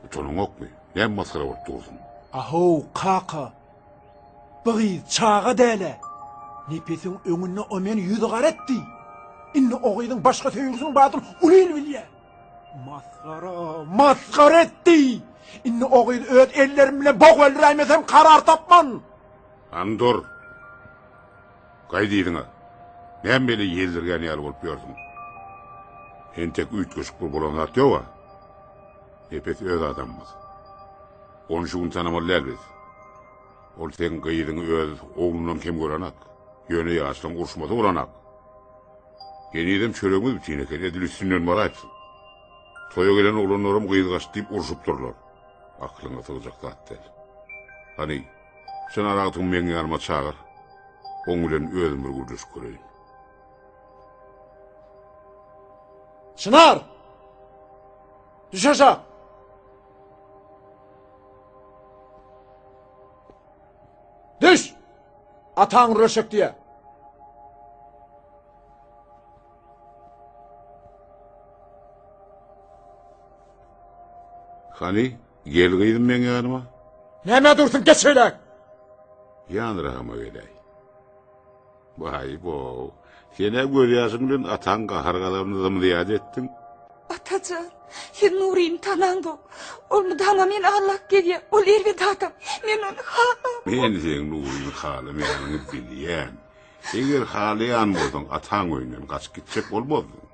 Utanyňokmy? Näme masgara bolup dursuň? Ahow, kaka. Bu gyz çaga däl-ä. Nepesiň öňünde o meni ýüzügara etdi. Indi o gyzyň başga söýgüsiniň bardygyny uly il bilýär. Masgara, masgara etdi. Indi o gyzy öz ellerim bilen bogup öldüräýmesem karar tapman. Hany dur. Gaýt yzyňa. Näme beýle ýeldirgän ýaly bolup ýörsüň? Entek üýtgeşik bir bolan zat ýog-a. Nepes öz adamymyz. Ony şu gün tanamaly däl biz. Ol seň gyzyňy öz oglundan kem görenak. Ýöne ýaşlaň uruşmasy bolanak. Henizem çöregimiz bütin eken, edil üstünden baraýypsyň. Toýa gelen oglanlaram gyz gaçdy diýip urşupdyrlar. Aklyňa sygjak zat däl. Hany, Çynar agtygymy meň ýanyma çagyr. Oň bilen özüm bir gürleşip göreýin. Çynar! Düş aşak! Düş! Ataň gürleşek diýýär. Hany, gel gyzym meň ýanyma. Nämä dursuň, geç şeýläk! Ýanyragyma geläý. Baý-bow, sen-ä gözýaşyň bilen ataň gahar-gazabyny zym-zyýat etdiň. Atajan, siz Nuryny tanaňzok. Ol mydama meni aldap gezýär. Ol erbet adam. Men ony halamok. Men seň Nuryny halamaýanyňy bilýän. Eger halaýan bolsaň, ataň öýünden gaçyp gitjek bolmazdyň.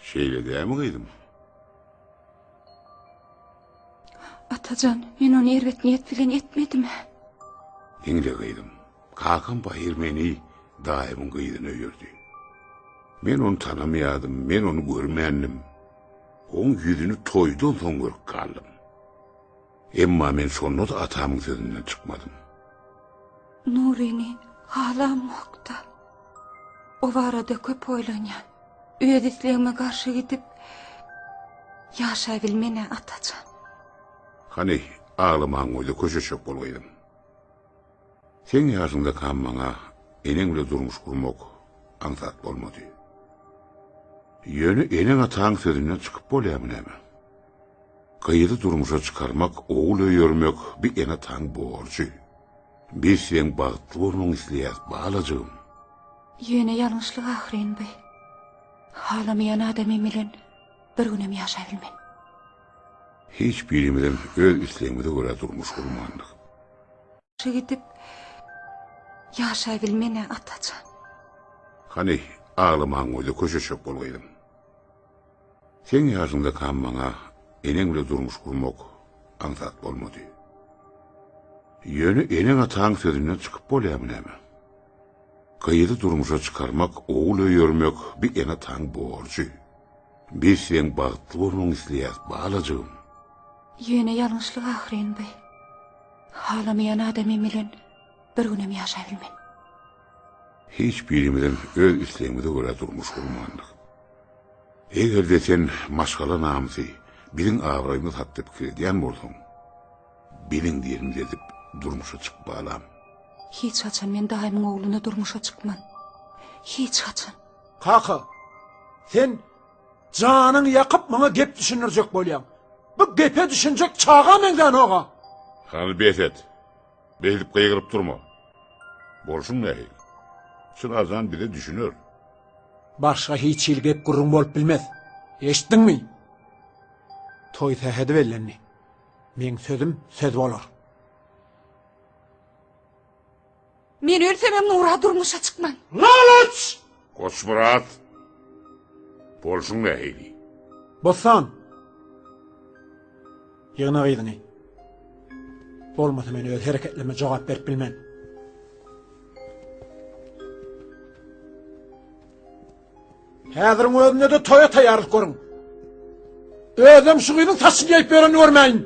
Şeýle dälmi, gyzym? Atajan, men ony erbet niýet bilen etmedim-ä. Diňle, gyzym. Kakam pahyr meni daýymyň gyzyna öýerdi. Men ony tanamaýardym, men ony görmändim. Oň ýüzüni toýdan soň görüp galdym. Emma men şonda-da atamyň sözünden çykmadym. Nuryny halamok-da. O barada köp oýlanýan. Öz islegime garşy gidip, ýaşabilmen-ä, Atajan. Hany, aglamaňy goý-da, köşeşjek bol gyzym. Seň ýaşyňdakam maňa eneň bile durmuş gurmak aňsat bolmady. Ýöne eneň-ataň sözünden çykyp bolýarmy näme? Gyzy durmuşa çykarmak, ogul öýermek bi ene-ataň borjy. Biz seň bagtly bolmagyňy isleýäs, balajygym. Ýöne ýalňyşlyk ahyryn bi. Halamaýan adamym bilen bir günem ýaşabilmen. Hiç birimizem öz islegimize görä durmuş gurmandyk. Gidip ýaşabilmen-ä, Atajan. Hany, aglamaňy goý-da, köşeşjek bol gyzym. Seň ýaşyňdakam maňa eneň bile durmuş gurmak aňsat bolmady. Ýöne eneň-ataň sözünden çykyp bolýarmy näme? Gyzy durmuşa çykarmak, ogul öýermek bi ene-ataň borjy. Biz seň bagtly bolmagyňy isleýäs, balajygym. Ýöne ýalňyşlyk ahyryn bi. Halamaýan adamym bilen bir günem ýaşabilmen. Hiç birimizem öz islegimize görä durmuş gurmandyk. Eger-de sen maşgala namysy, biziň abraýymyz hakda pikir edýän bolsaň, biziň diýenimizi edip durmuşa çyk balam. Hiç haçan men daýymyň ogluna durmuşa çykman. Hiç haçan. Kaka, sen janyňy ýakyp maňa gep düşündirjek bolýaň. Bu gepe düşünjek çaga meňzänok-a. Hany bes et. Beýdip gygyryp durma. Bolşuň nähili? Çynarjan bize düşüner. Başga hiç hili gep-gürrüň bolup bilmez. Eşitdiňmi? Toý sähedi bellendi. Meň sözüm söz bolar. Men ölsemem Nura durmuşa çykman. Lalaç! Goçmyrat! Bolşuň nähili? Bossan! Ýygna gyzyňy. Bolmasa men öz hereketlerime jogap berip bilmen. Häziriň özünde-de toýa taýýarlyk görüň. Özem şu gyzyň saçyny ýaýyp ýörenini görmäýin.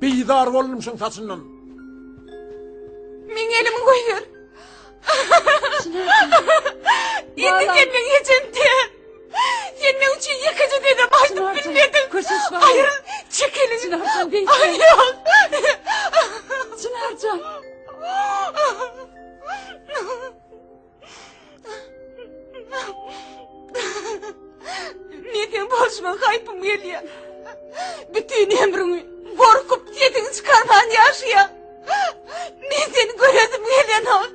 Bizar boldum şuň saçyndan. Meň elimi goýber. Indi sen meň ejem däl. Sen meň üçin ýekeje sözem aýdyp bilmediň. Aýryl, çek eliňi. Çynarjan beýtme. Aýryl. Çynarjan. Men seň bolşuňa haýpym gelýär. Bütin ömrüňi gorkup sesiňi çykarman ýaşaýaň. Men seni göresim gelenok.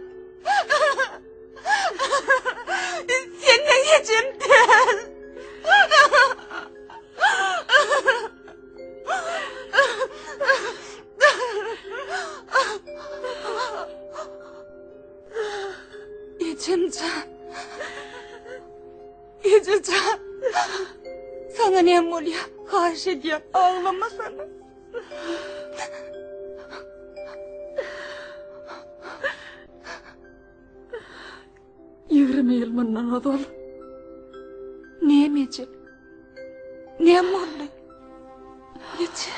Sen meň ejem däl. Ejem jan. Eje jan. Saňa näme bolýar? Haýyş edýän, aglamasana. 20 ýyl mundan ozal. Näme eje? Näme boldy? Eje.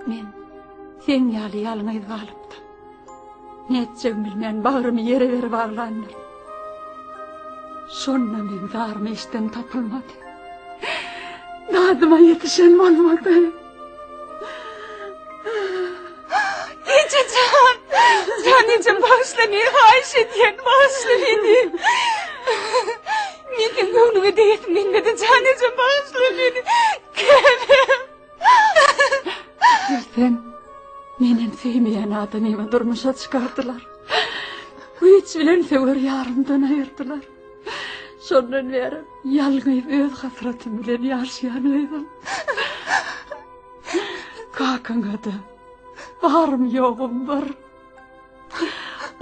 Men seň ýaly ýalňyz galypdym. Nätjegimi bilmän bagrymy ýere berip aglandyryn. Şonda meň zarymy eşden tapylmady. Dadyma ýetişen bolmady. Eje jan! Jan ejem bagyşla meni haýyş edýän, bagyşla meni. Men seň göwnüňe degesim gelmedi, jan ejem bagyşla meni. Käbäm. Bilseň, menem söýmeýän adamymy durmuşa çykardylar. Güýç bilen söwer ýarymdan aýyrdylar. Şondan bäri ýalňyz öz hasratym bilen ýaşaýan gyzym. Kakaňa-da barym ýogum bir.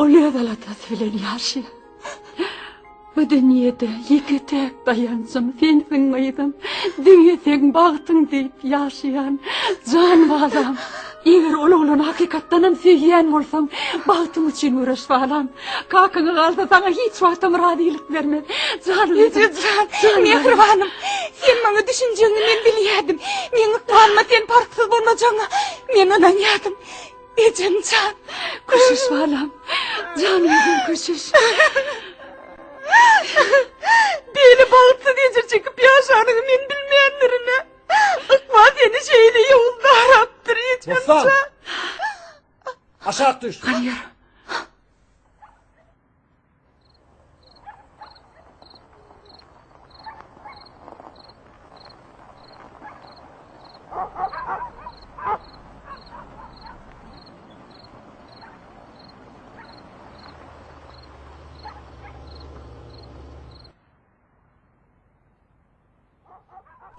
Ol öz aladasy bilen ýaşaýar. Bu dünýede ýeke-täk daýanjym sensiň gyzym. Diňe seň bagtyň diýip ýaşaýan jan balam. Eger ol oglany hakykatdanam söýýän bolsaň, bagtyň üçin göreş balam. Kakaňa galsa saňa hiç wagtam razylyk bermez. Janym Eje jan, mähribanym, sen maňa düşünjegiňi men bilýärdim. Meň ykbalyma sen parhsyz bolmajagyňa men ynanýardym. Ejem jan. Köşeş balam. Jan gyzym köşeş. Beýle bagtsyz ejir çekip ýaşanyňy men bilmändirin-ä. Ykbal seni şeýle ýowuz darapdyr, ejem Bossan! jan. Aşak düş. Galýar.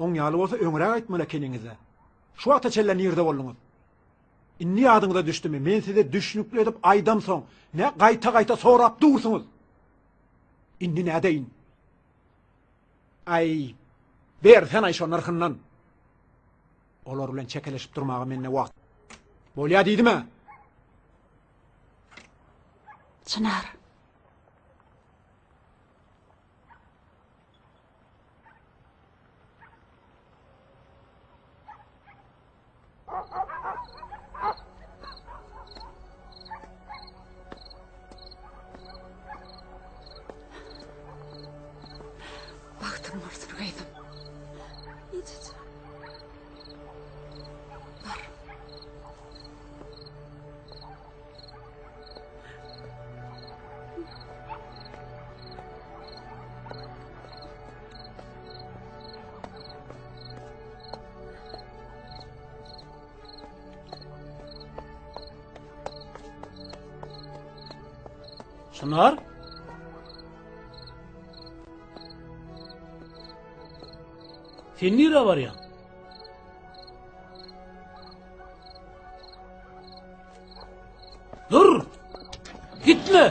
Oň ýaly bolsa öňräk aýtmaly ekeniňiz-dä. Şu wagta çenli nirde bolduňyz? Indi ýadyňyza düşdümi, men size düşnükli edip aýdamsoň, nä gaýta-gaýta sorap dursuňyz? Indi nädeýin? Aý, bersen-aý şo nyrhyndan. Olar bilen çekeleşip durmaga mende wagt. Bolýa diýdim-ä. Çynar. Bagtyň bolsun gyzym. Ejejan. Bar. Çynar? Sen nirä barýaň? Dur! Gitme!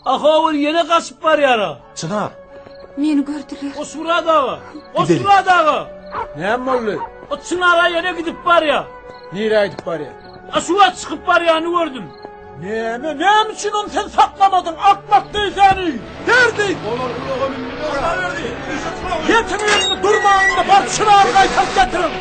Ahawul ýene gaçyp barýar-a. Çynar! Meni gördüler. Goçmyrat aga! Goçmyrat aga! Näme boldy? O Çynar-a ýene gidip barýar. Nirä gidip barýar? A şu wagt çykyp barýany gördüm. Näme, näme üçin ony sen saklamadyň, akmak diýsäni? Berdi! Olar ulaga mündüler. Ýetiň indi, durmaň indi, baryp Çynary gaýtaryp getiriň!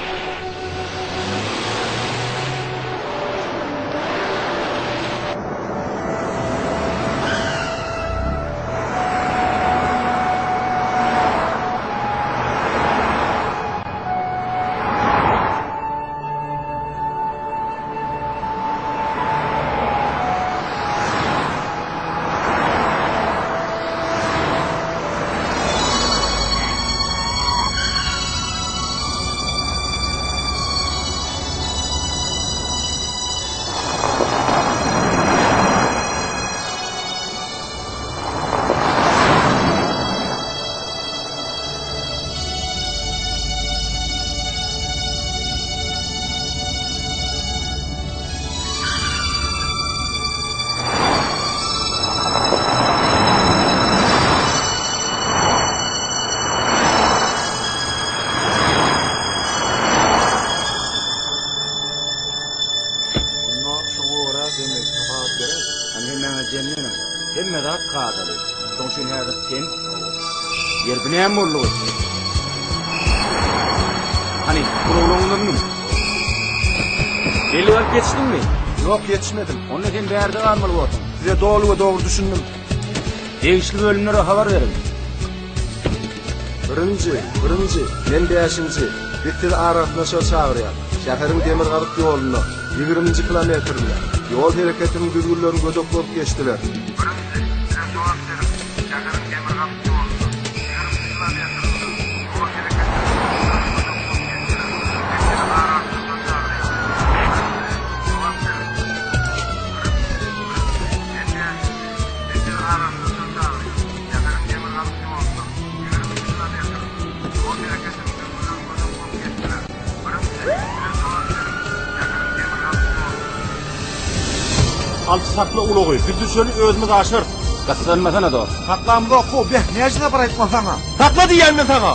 Onda şoňa görä demek hasabat bereris. Hany hemmäňiz jemleniň. Hemme zat kadaly. Şoň üçin häzir sen Ýer bu näme boldugy? Hany, ulaglaryňyza münüň. Bellik alyp ýetişdiňmi? Ýok, ýetişmedim. Onda sen bärde galmaly borsuň. Size doly we dogry düşündim. Degişli bölümlere habar beriň. Birinji, birinji, men bäşinji. Biz sizi aragatnaşyga çagyrýas. Şäheriň demirgazyk ýolunda, ýigriminji kilometrinde, ýol hereketiniň düzgünlerini gödek bozup geçdiler. Birinji, bize jogap beriň. Şäheriň demirgazyk ýolunda, ýigriminji kilometrinde, ýol hereketiniň düzgünlerini gödek bozup geçdiler. Biz sizi aragatnaşyga çagyrýas. Birinji, jogap beriň. Birinji, birinji, men bäşinji. Biz sizi aragatnaşyga çagyrýas. Şäheriň demirgazyk ýolunda, ýigriminji kilometrinde, ýol hereketiniň düzgünlerini gödek bozup geçdiler. Birinji, bize jogap beriň. Şäheriň demirgazyk ýolunda. Alçy sakla ulagy, biz düşeli özümiz aşarys. Gyssanmasana dost. Saklamzok how, beh, näçe sapar aýtmaly saňa? Sakla diýýän men saňa!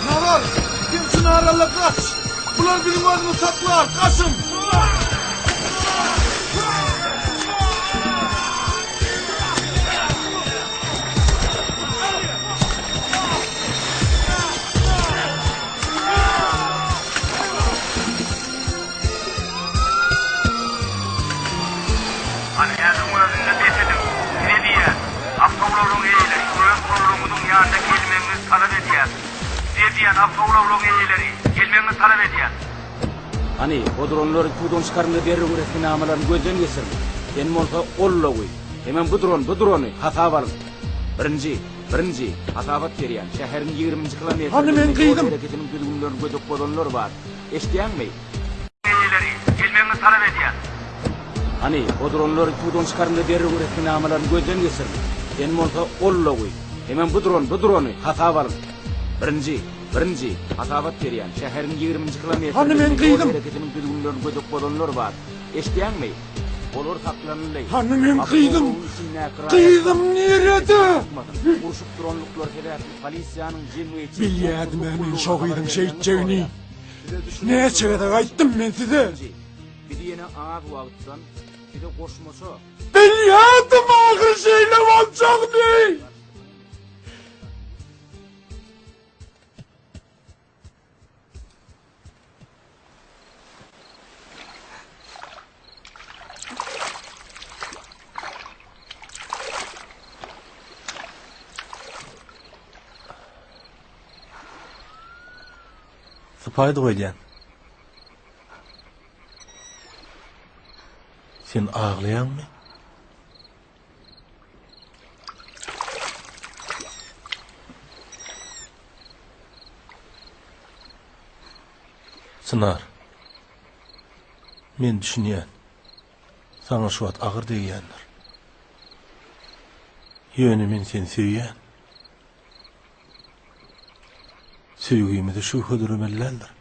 Nazar, sen Çynaralla gaç! Bular biziň özümizi saklar, gaçyň! Hany häziriň özünde bes ediň! Size diýýän, awtoulaglaryň eýeleri, öz ulaglaryňyzyň ýanyna gelmegiňizi talap edýäris. Size diýýän, awtoulaglaryň eýeleri, gelmegiňizi talap edýäris. Hany, o dronlary suwdan çykaryň-da derrew resminamalaryny gözden geçiriň. Sen bolsa ol ulagy, hemem bu dron, bu drony hasaba alyň. Birinji, birinji, hasabat berýän, şäheriň ýigriminji Hany meň kilometrinde ýol gyzym? hereketiniň düzgünlerini gödek bozanlar bar. Eşidýäňmi? Eýeleri, gelmegiňizi talap edýäris. Hany, o dronlary suwdan çykaryň-da derrew resminamalaryny gözden geçiriň. Sen bolsa ol ulagy, hemem bu dron, bu drony hasaba alyň. Birinji, birinji, hasabat berýän, şäheriň ýigriminji Hany meň kilometrinde ýol gyzym? hereketiniň düzgünlerini gödek bozanlar bar. Eşidýäňmi? Olar saklanyldy. Hany meň Awtoulagyň gyzym? içindäki raýatlar Gyzym nirede? çykmasyn. Urşup duranlyklary sebäpli polisiýanyň jemgyýetçilik Bilýädim-ä howpsuzlyk men gullugyna şo habar gyzyň bermegini şeýtjegini. soraýar. Näçe gezek aýtdym men size. Biz ýene az wagtdan size goşmaça. Bilýärdim ahyr şeýle boljagyny. Sypaýdy goýdýan. Sen aglaýaňmy? Çynar. Men düşünýän. Saňa şu wagt agyr degýändir. Ýöne men seni söýýän. Söýgimize şübhe döremeli däldir.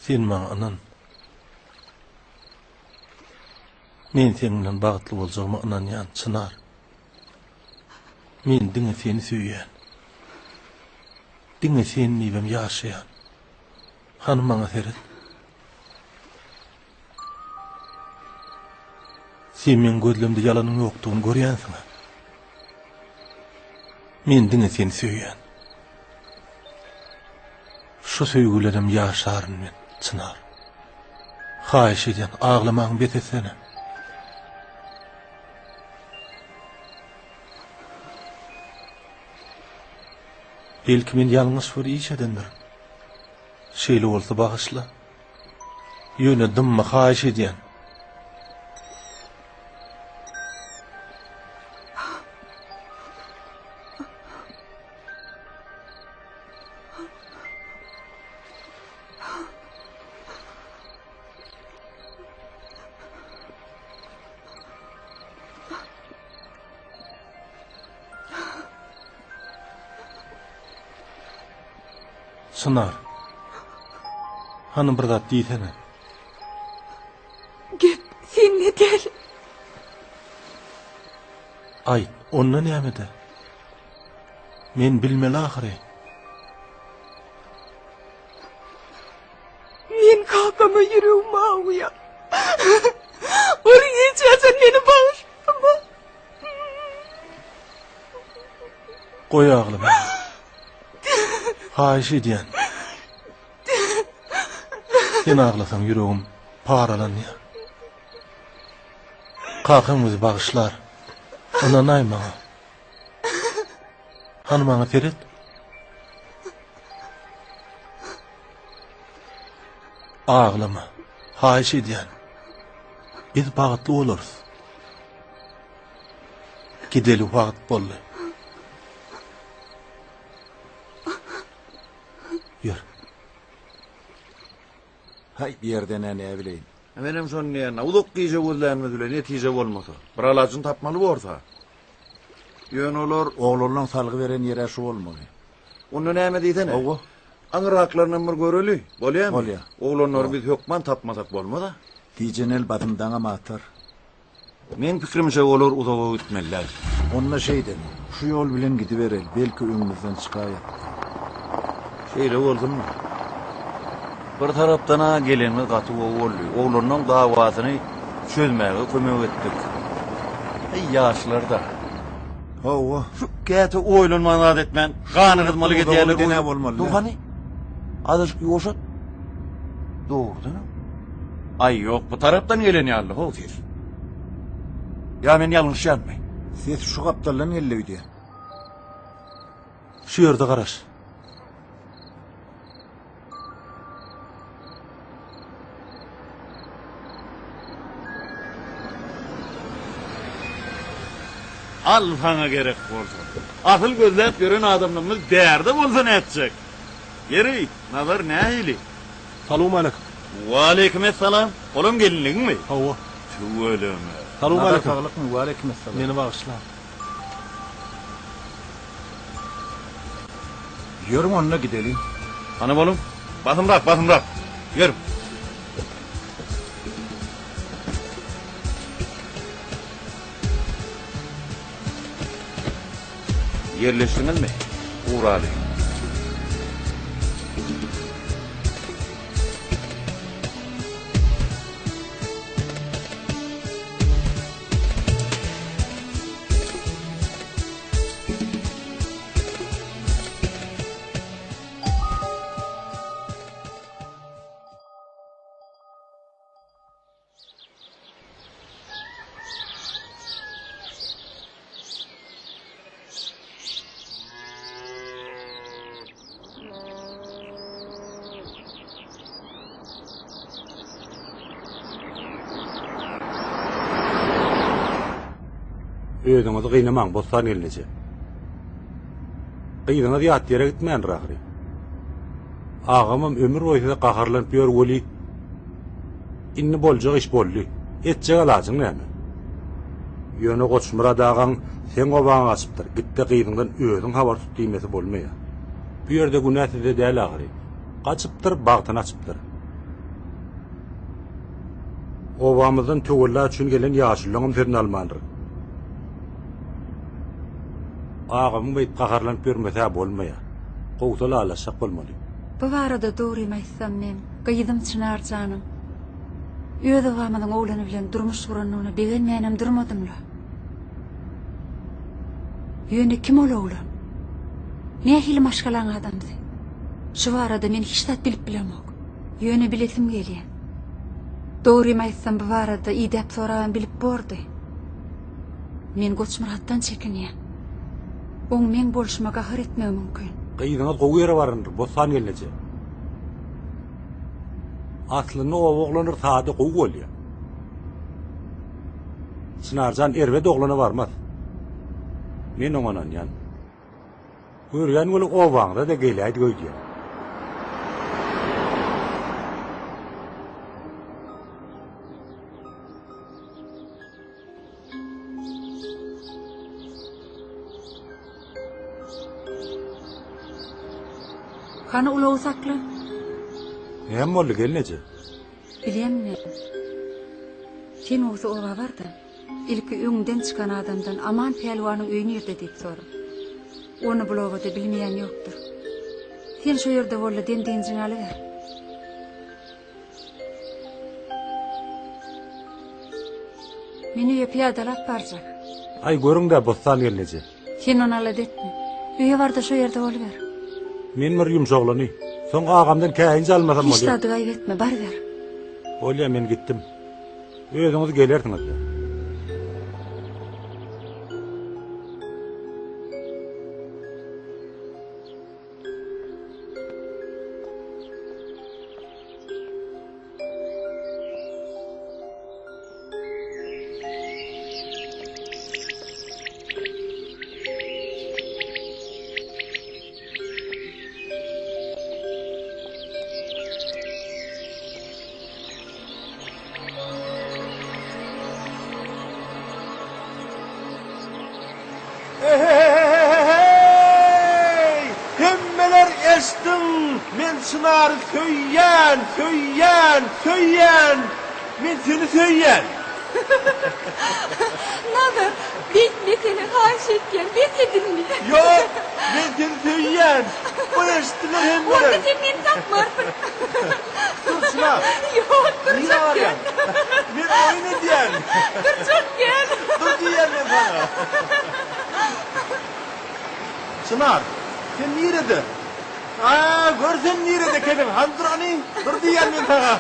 Sen maňa ynan. Men seň bilen bagtly boljagyma ynanýan, Çynar. Men diňe seni söýýän. Diňe sen diýibem ýaşaýan. Hany maňa seret. Sen meň gözlemde ýalanyň ýokdugyny görýänsiň-ä. Men diňe seni söýýän. Şu söýgi bilenem ýaşaryn men, Çynar. Haýyş edýän, aglamaňy bes etsene. Belki men ýalňyş bir iş edendirin. Şeýle bolsa bagyşla. Ýöne dymma haýyş edýän. Çynar. Hany bir zat diýsene. Gep sende däl. Aýt, onda nämede? Men bilmeli ahyry. Men kakama ýüregim agýar. Ol hiç haçan meni bagyşlamaz. Goý aglamagyny. Haýyş edýän. Sen aglasaň ýüregim paralanýar. Kakaň bizi bagyşlar. Ynanaý maňa. Hany maňa seret. Aglama. Haýyş edýän. Biz bagtly bolarys. Gideli wagt boldy. Ýör. Haý, bu ýerden-ä näbileýin. Menem şony diýýän. Uzak gije gözlänimiz bilen netije bolmasa, bir alajyny tapmaly borsa. Ýöne olar... Oglanlaň salgy beren ýer-ä şu bolmaly. Onda näme diýsene? Hawa. Aňyrraklarynam bir göreli. Bolýamy? Bolýa. Oglanlary biz hökman tapmasak bolmaz-a. Tijenel basym daňam atar. Meň pikirimçe olar uzaga gitmeliler. Onda şeýdeli. Şu ýol bilen gidibereli, belki öňümizden çykaýar. Şeýle bolsunmy? Bir tarapdan-a gelenimiz gaty gowy boldy. Oglanlaň dawasyny çözmäge kömek etdik. Äý ýaşlar-da. Hawa. Şu käte oýlanman zat etmän, gany gyzmalyk edýärler. Uzaga giden-ä bolmaly. Dur hany. Azajyk ýuwaşat. Dogrudanam. Aý ýok, bu tarapdan gelen ýaly how ses. Ýa men ýalňyşýanmy? Ses şu gapdaldan geldi öýdýän. Şu ýerde garaş. Al saňa gerek bolsa. Asyl gözläp ýören adamlarymyz bärde bolsa nätjek? Ýeri, Nazar nähili? Salowmaleýkim. Waleýkim essalam. Olam gelinligiňmi? Hawa. Tüweleme. Salowmaleýkim. Nazar saglykmy? Waleýkim essalam. Meni bagyşlaň. Ýörüň onda gideliň. Hany boluň. Basymrak, basymrak. Ýörüň. Ýerleşdiňizmi? Ugraly. Özüňizi gynamaň, Bossan gelneje. Gyzyňyz ýat ýere gitmändir ahyry. Agamam ömür boýy size gaharlanyp ýör weli, Indi boljak iş boldy. Etjek alajyň näme? Ýöne Goçmyrat agaň seň obaňa gaçypdyr, git-de gyzyňdan özüň habar tut diýmesi bolmaýar. Bu ýerde günä sizde däl ahyry. Gaçypdyr, bagtyny açypdyr. Obamyzdan töwella üçin gelen ýaşulylaňam sözüni almandyr. Agamyň beýdip gaharlanyp ýörmesi-hä bolmaýar. Gowsy lalaşjak bolmaly. Bu barada dogrymy aýtsam men gyzym Çynar janyň öz obamyzyň oglany bilen durmuş gurandygyna begenmänem durmadym-la. Ýöne kim ol oglan? Nähili maşgalaň adamsy? Şu barada men hiç zat bilip bilemok. Ýöne bilesim gelýär. Dogrymy aýtsam bu barada idäp sorabam bilip bordy. Men Goçmyratdan çekinýän. Oň meň bolşuma gahar etmegi mümkin. Gyzyňyz gowy ýere barandyr, Bossan gelneje. Aslynda oba oglanlary sada gowy bolýar. Çynarjan erbet oglana barmaz. Men oňa ynanýan. Görýän weli obaňyza-da geläýdik öýdýän. Hany ulagy sakla. Näme boldy gelneje? Bilýänmi? Sen bolsa oba bar-da, ilki öňden çykan adamdan Aman pälwanyň öýi nirde diýip sora. Ony bul obada bilmeýän ýokdur. Sen şo ýerde bol-da dem-dynjyňy alyber. Men öýe pyýadalap barjak. Aý görüň-dä Bossan gelneje. Sen ony alada etme. Öýe bar-da şo ýerde boluber. Men bir ýumşaglany. Soň agamdan käýinç almasam Hiç bolýar. zady gaýgy etme, baryber. Bolýa men gitdim. Özüňiz gelersiňiz-dä. Men Çynary söýýän, söýýän, söýýän! Men seni söýýän! Nazar, beýtmesene, haýyş etýän, bes et indi. Ýok, men seni söýýän! Goý eşitsinler hemmeler! Onda sen meni tapmarsyň. Dur, Çynar! Ýok, Nirä durjak barýaň? däl. Men oýun edýän. Durjak däl. Dur diýýän men saňa. Çynar, sen nirede? A, gör sen nirede ekeniň, hany dur hany, dur diýýän men saňa.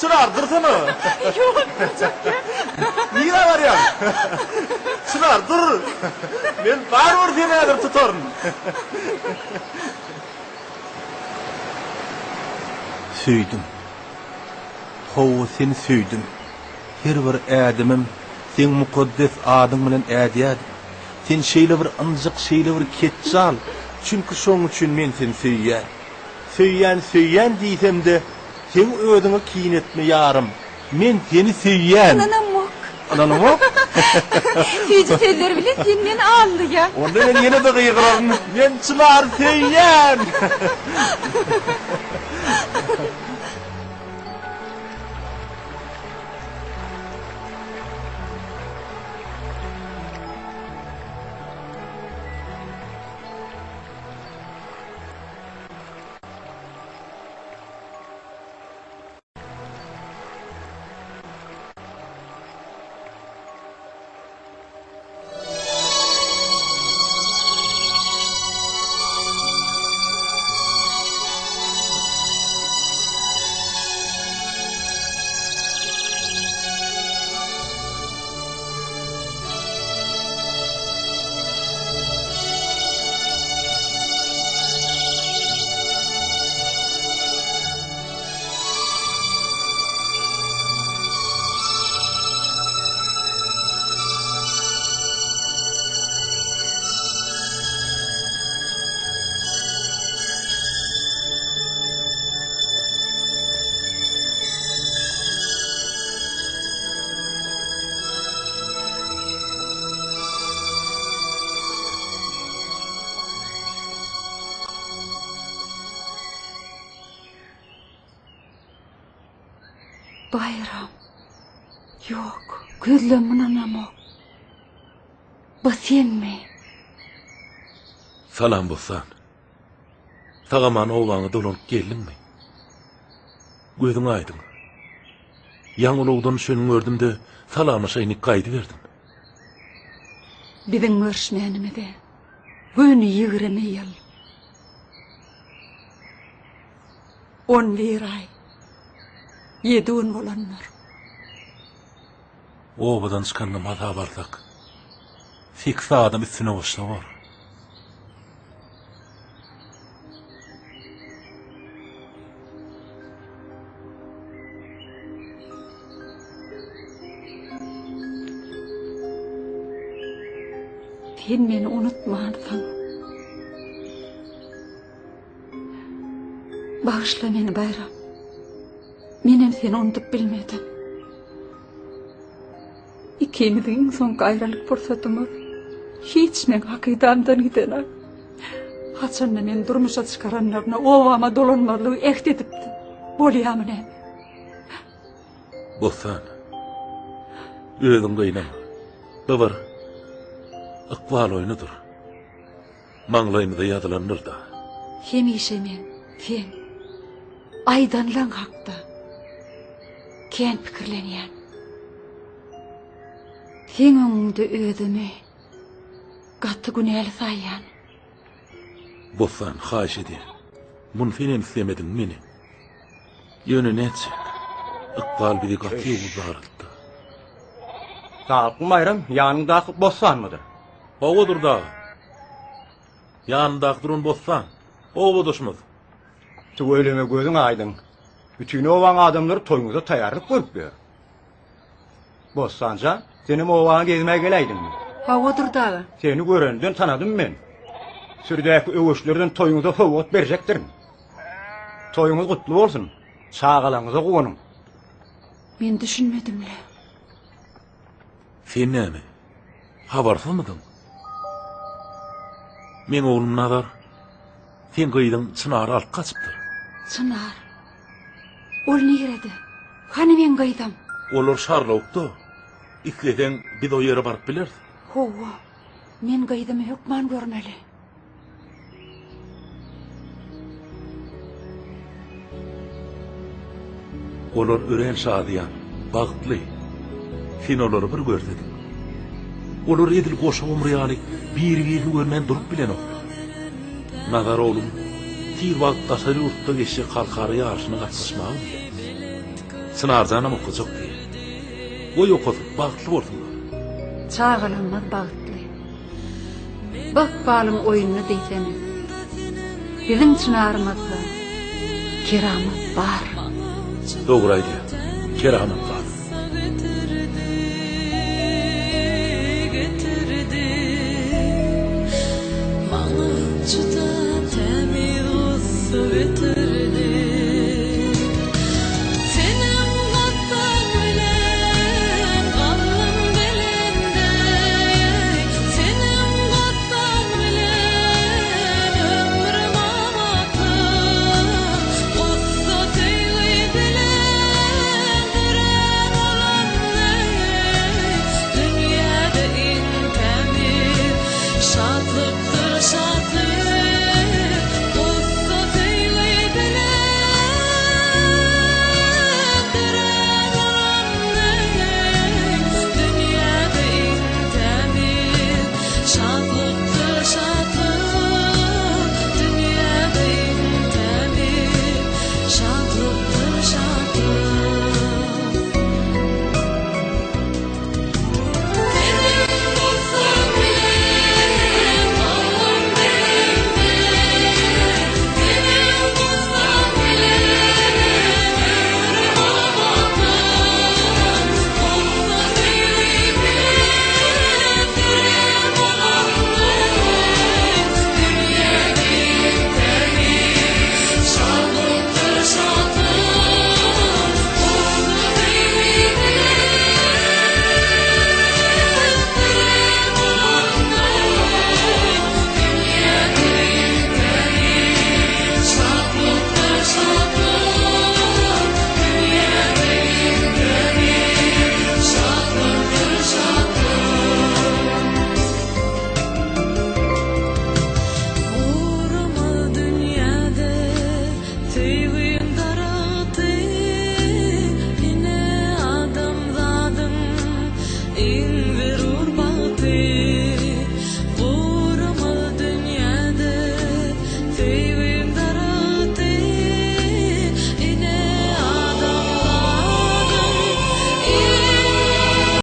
Çynar, dursana. Ýok, durjak däl. Nirä barýaň? Çynar, dur. Men barybir seni häzir tutaryn. Söýdüm. Hawa, seni söýdüm. Her bir ädimim seň mukaddes adyň bilen ädýärdim. Sen şeýle bir ynjyk, şeýle bir ketjal, çünki şoň üçin men seni söýýän. Söýýän, söýýän diýsem-de, seň özüňe kine etme ýarym. Men seni söýýän. Ynanamok. Ynanaňok? Süýji sözler bilen sen meni aldaýaň. Onda men ýene-de gygyraryn, Men Çynary söýýän! Baýram. Ýok, gözlem ynanamok. Bu senmi? Salam Bossan. Sag-aman obaňa dolanyp geldiňmi? Gözüň aýdyň. Ýaňy ulagdan düşeniňi gördüm-de, salamlaşaýyn diýip gaýdyberdim. Biziň görüşmänimize göni 20 ýyl. 11 aý. Ýedi gün bolandyr. Obadan çykandan hasap alsak, sekiz adam üstüne goşsa bor. Sen meni unutmansyň. Bagyşla meni Baýram. Menem seni unudyp bilmedim. Ikimiziň iň soňky aýralyk pursatymyz hiç meň hakydamdan gidenok. Haçanda meni durmuşa çykaranlaryna obama dolanmazlygy äht edipdim. Bolýamy näme? Bossan. Özüň gynama. Bu bir ykbal oýnudyr. Maňlaýymyza ýazylandyr-da. Hemişe men, sen, aýdanlaň hakda kän pikirlenýän. Seň öňüňde özümi gaty günäli saýýan. Bossan, haýyş edýän. Muny senem islemediň, menem. Ýöne nätjek? Ykbal bizi gaty ýowuz daraltdy. Saglykmy Baýram, ýanyňdaky Bossanmydyr? Hawa Durdy aga. Ýanyndaky duran Bossan. Obadaşymyz. Tüweleme gözüň aýdyň. Bütin obaň adamlary toýuňyza taýýarlyk görüp ýör. Bossan jan, senem obaňa gezmäge geläýdiňmi? Hawa Durdy aga. Seni görenden tanadym men. Sürüdäki öweçlerden toýuňyza sowgat berjekdirin. Toýuňyz gutly bolsun. Çagalaryňyza guwanyň. Men düşünmedim-le. Sen näme, habarsyzmydyň? Meň oglum Nazar. Seň gyzyň Çynary alyp gaçypdyr. Çynar. Ol nirede? Hany meň gyzym? Olar Şarlawukda. Isleseň, biz o ýere baryp bileris. Hawa, men gyzymy hökman görmeli. Olar örän şadyýan, bagtly. Sen olary bir görsediň. Olar edil goşa gumry ýaly biri-birini görmän durup bilenoklar. Nazar oglum tiz wagt daşary ýurtda geçjek halkara ýaryşyna gatnaşmaga gidýär. Çynarjanam okajak diýýär. Goý okasyn, bagtly bolsunlar. Çagalarymyz bagtly. Bu ykbalyň oýnuny diýsene. Biziň çynarymyzda keramat bar. Dogry aýdýaň. Keramat bar.